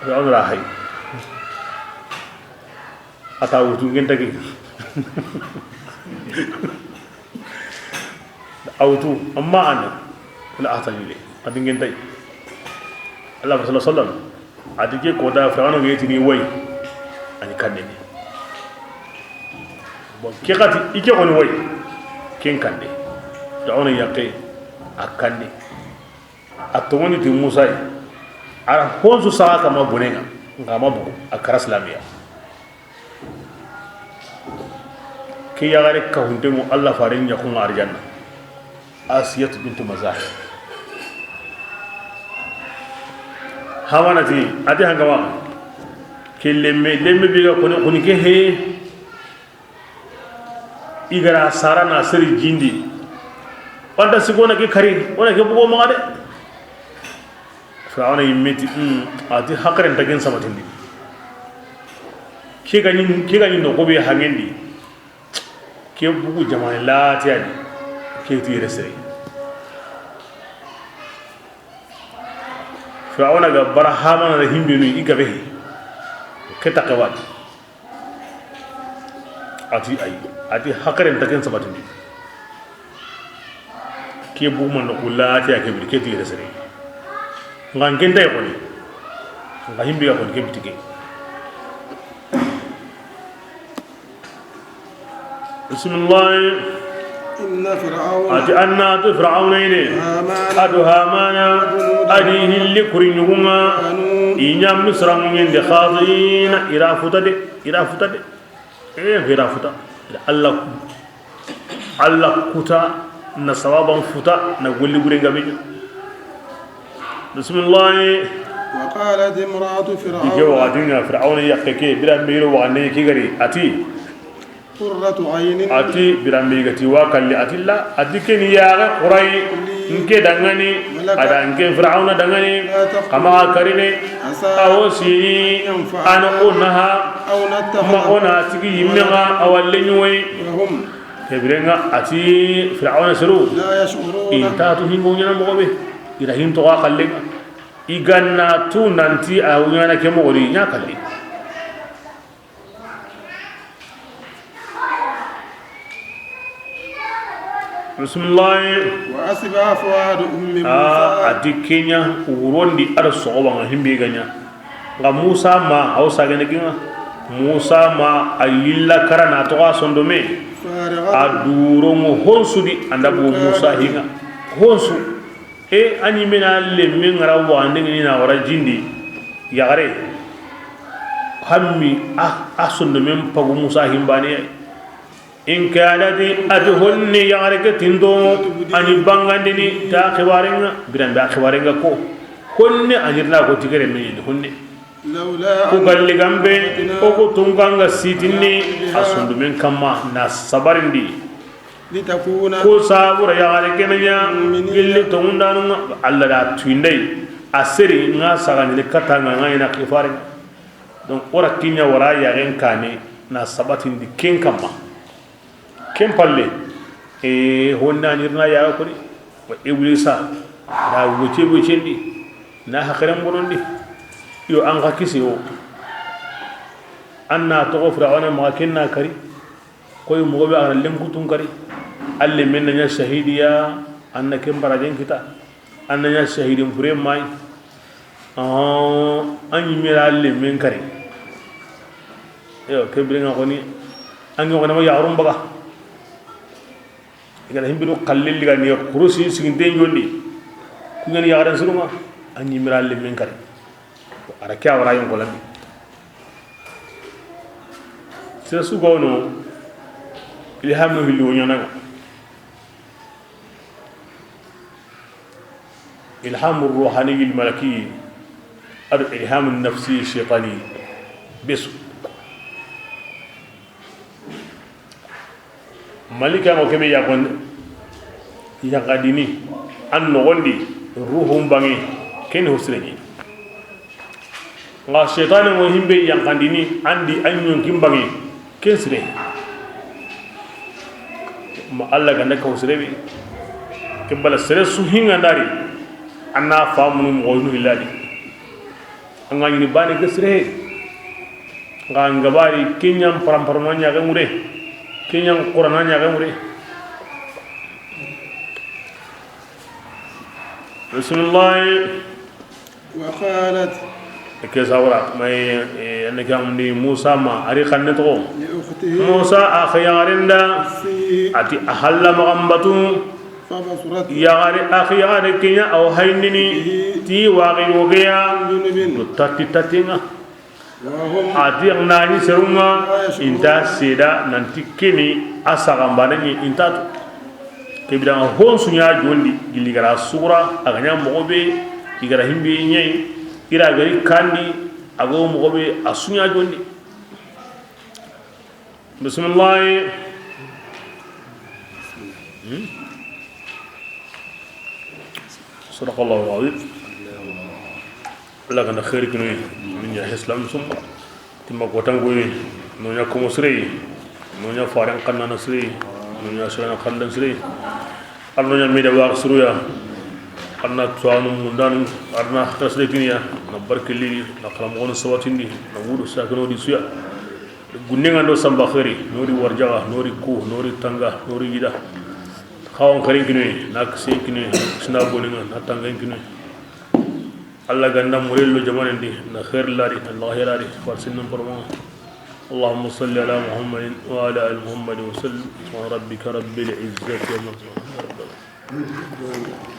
Firaun ra hay. A ta wutu ngenta ke. A wutu, amma ana la ahtaji le. A di ngentay. Allah sallallahu alaihi wasallam. A di ke kota Firauna ga yetini way. Ani kandene. Bon, ke xati, i ke xoni way. Ken kande. Firauna yaqe. A kande. A toŋoni ti Musa yi. A ra honsu saxa kama bonenga. Nga ma bugu. A kara silamiya. Ke yaxare kahuntenŋo Allah faren ɲaxunŋa arjanna. Asiyatu bintu Mazahim. Hamanati, a ti hangama. Ke lemme, lemme be ga koni, koni ke he. I ga ra sara na seri jindi. Wanda sigo na ke kari, wona ke bugo maxa de. Firauna yimme ti, hmm, a ti hakaren ta ken sabatindi. Ke ga ɲi, ke ga ɲi no ko be hangendi. Ke bugu jamane latiyani. Ke ti yere sere. Firauna ga bara Hamana da himbenu i gabe. Ke ta kawati. A ti ayi, a ti hakaren ta ken sabatindi. Ke buguma no kula a ti a ke biri ke ti yere sere. Ngan ken tay koni. Nga himbi ga koni ke bitike. Bismillah. إن فرعون A ti anna to Firauna ine. وهامان A do Hamana. وجنودهما A di hilli kuri ɲugunga. كانوا I ɲa Misra ŋuɲende khatiina i ra futa de. I ra futa de. E, i ra futa. Allah, Allah kuta na sababan futa na golli bure ngabe. Bismillah. وقالت امرأة فرعون Ike waxati nga Firauna yaqe ke, biran be yiro waxande ke gari, a ti, قرة عين a ti, biran be ga ti wa kalli, a ti la, a ti ke ni yaxe xuray, nke dangani, ولك a da nke Firauna dangani, لا تقتلوه kama karine, عسى a wo sini, أن ينفعنا a na o naha, أو نتخذه ma o na tigi yimme nga, a wa leñi woyi. وهم Ke birenga a ti Firauna seru, لا يشعرون i nta tu hingo ɲana moxo be, i ra hin toxo a xallenga. I ga na tu nanti a wuɲana ke moxo di, ɲa kalli. Bismillah. وأصبح فؤاد أم موسى A, a di ke ɲa wurondi a da soxoba nga himbe ga ɲa. Nga Musa ma, a wo sagene kinga. Musa ma a yilla kara na toxo a sondome. فارغة A durongo honsu di, anda bugu Musa hinga. Honsu. E, a ɲi mena lemme ngara wande ni na wara jindi. Yaxare. Hammi a, a sondomen pagu Musa himbane. إن كادت a ti honne yaxare ke tinto, a ni bangandini ta xibarenga, biran be a xibarenga ko. Honne a ɲirna ko tigere me ni honne. لولا Ku أن galli gambe, ثبتناه o ko tunganga sitinni, بها a sondomen kamma na sabarindi. لتكون Ko sabura yaxare ke na ɲa, مؤمنين gilli tongundanunga, Allah da tuindai, a seri nga sagandini katanga nga ina xifare. Donc, ora kinya wara yaxen kane, na sabatindi ken kamma. Ken palle, e, honna ɲirna yaga koni, wa Iblisa, na woce wocendi, na hakiren bonondi. Yo, an ga kisi o. An na toxo Firauna maxa ken na kari. Koy moxo be a ga na lenkutun kari. Alle men na ɲa sahidiya, an na ken barajen kita. An na ɲa sahidin pure may. An ɲi mira alle men kari. Yo, ke birenga xoni, an ŋa xoni ma yaxarun baga. I ga na himbidu xallilli ga ni kurusi siginten jondi. Ku ɲa ni yaxaren surunga, an ɲi mira alle men kari. A ra ke a wara yon kolandi. Sira su ga wono, ilhamu hilli wo ɲananga. إلهام الروحاني الملكي. A do ilhamu nafsi shaytani be su. Malika ŋo kebe yakon yankandini an noxondi ruhun bange, ken ho sire ɲi. Nga shaytani ŋo himbe yankandini andi an ɲonkin bange, ken sire. Ma Allah ganda kaw sire be. Ke bala sere su hinga ndari. Anna famunu moxo nu hilladi. An ga ɲini bane ke sire. Nga ngabari kenyan paramparo na ɲaxe mure. Kenyan qurana ɲaxe mure. Bismillah. وقالت. Ke sawara may. Ene ke amundi Musa ma ari xanne to. لأخته. Musa a xiyarenda. قصي. Ati a halla magambatu. فبصرت. Yaxare a xiyare kenya aw haynini. به. Ti waxi wogeya. عن جنب. Do tatti tattinga. وهم. Ati nani serunga. لا يشعرون. Inta seda nanti keni a saxambane ni inta to. Kebiranga hon sunya jondi gilli gara sugura a ganya moxo be. I gara himbe ɲayi ira gari kandi. Ago moxo be a sunya jondi. Bismillah. Hmm? Sadaqallahu alazim. Allah ganda xeeri kinoyi. Min ya islam sum. Timma kotangoyi. Nonya komo sirey. Nonya faren kannana sirey. Nonya sirana kandan sirey. Arno nya meda wa suruya. Arna tuwanu mundanu. Arna xasde kiniya. Na barke ligi. Na xaramogonu sawatindi. Na wudu sakino di suya. Gunnenga ndo samba xeeri, nori warjaga, nori ku, nori tanga, nori yida. Xawon xeerin kinoyi, na kisen kinoyi, sina boninga, na tangen kinoyi. Allah ganda murello jamanen di, na xeeri lari, na laxira ri, farsin nan porma. اللهم صل على محمد وعلى آل محمد وسلم. سبحان ربك رب العزة عما يصفون.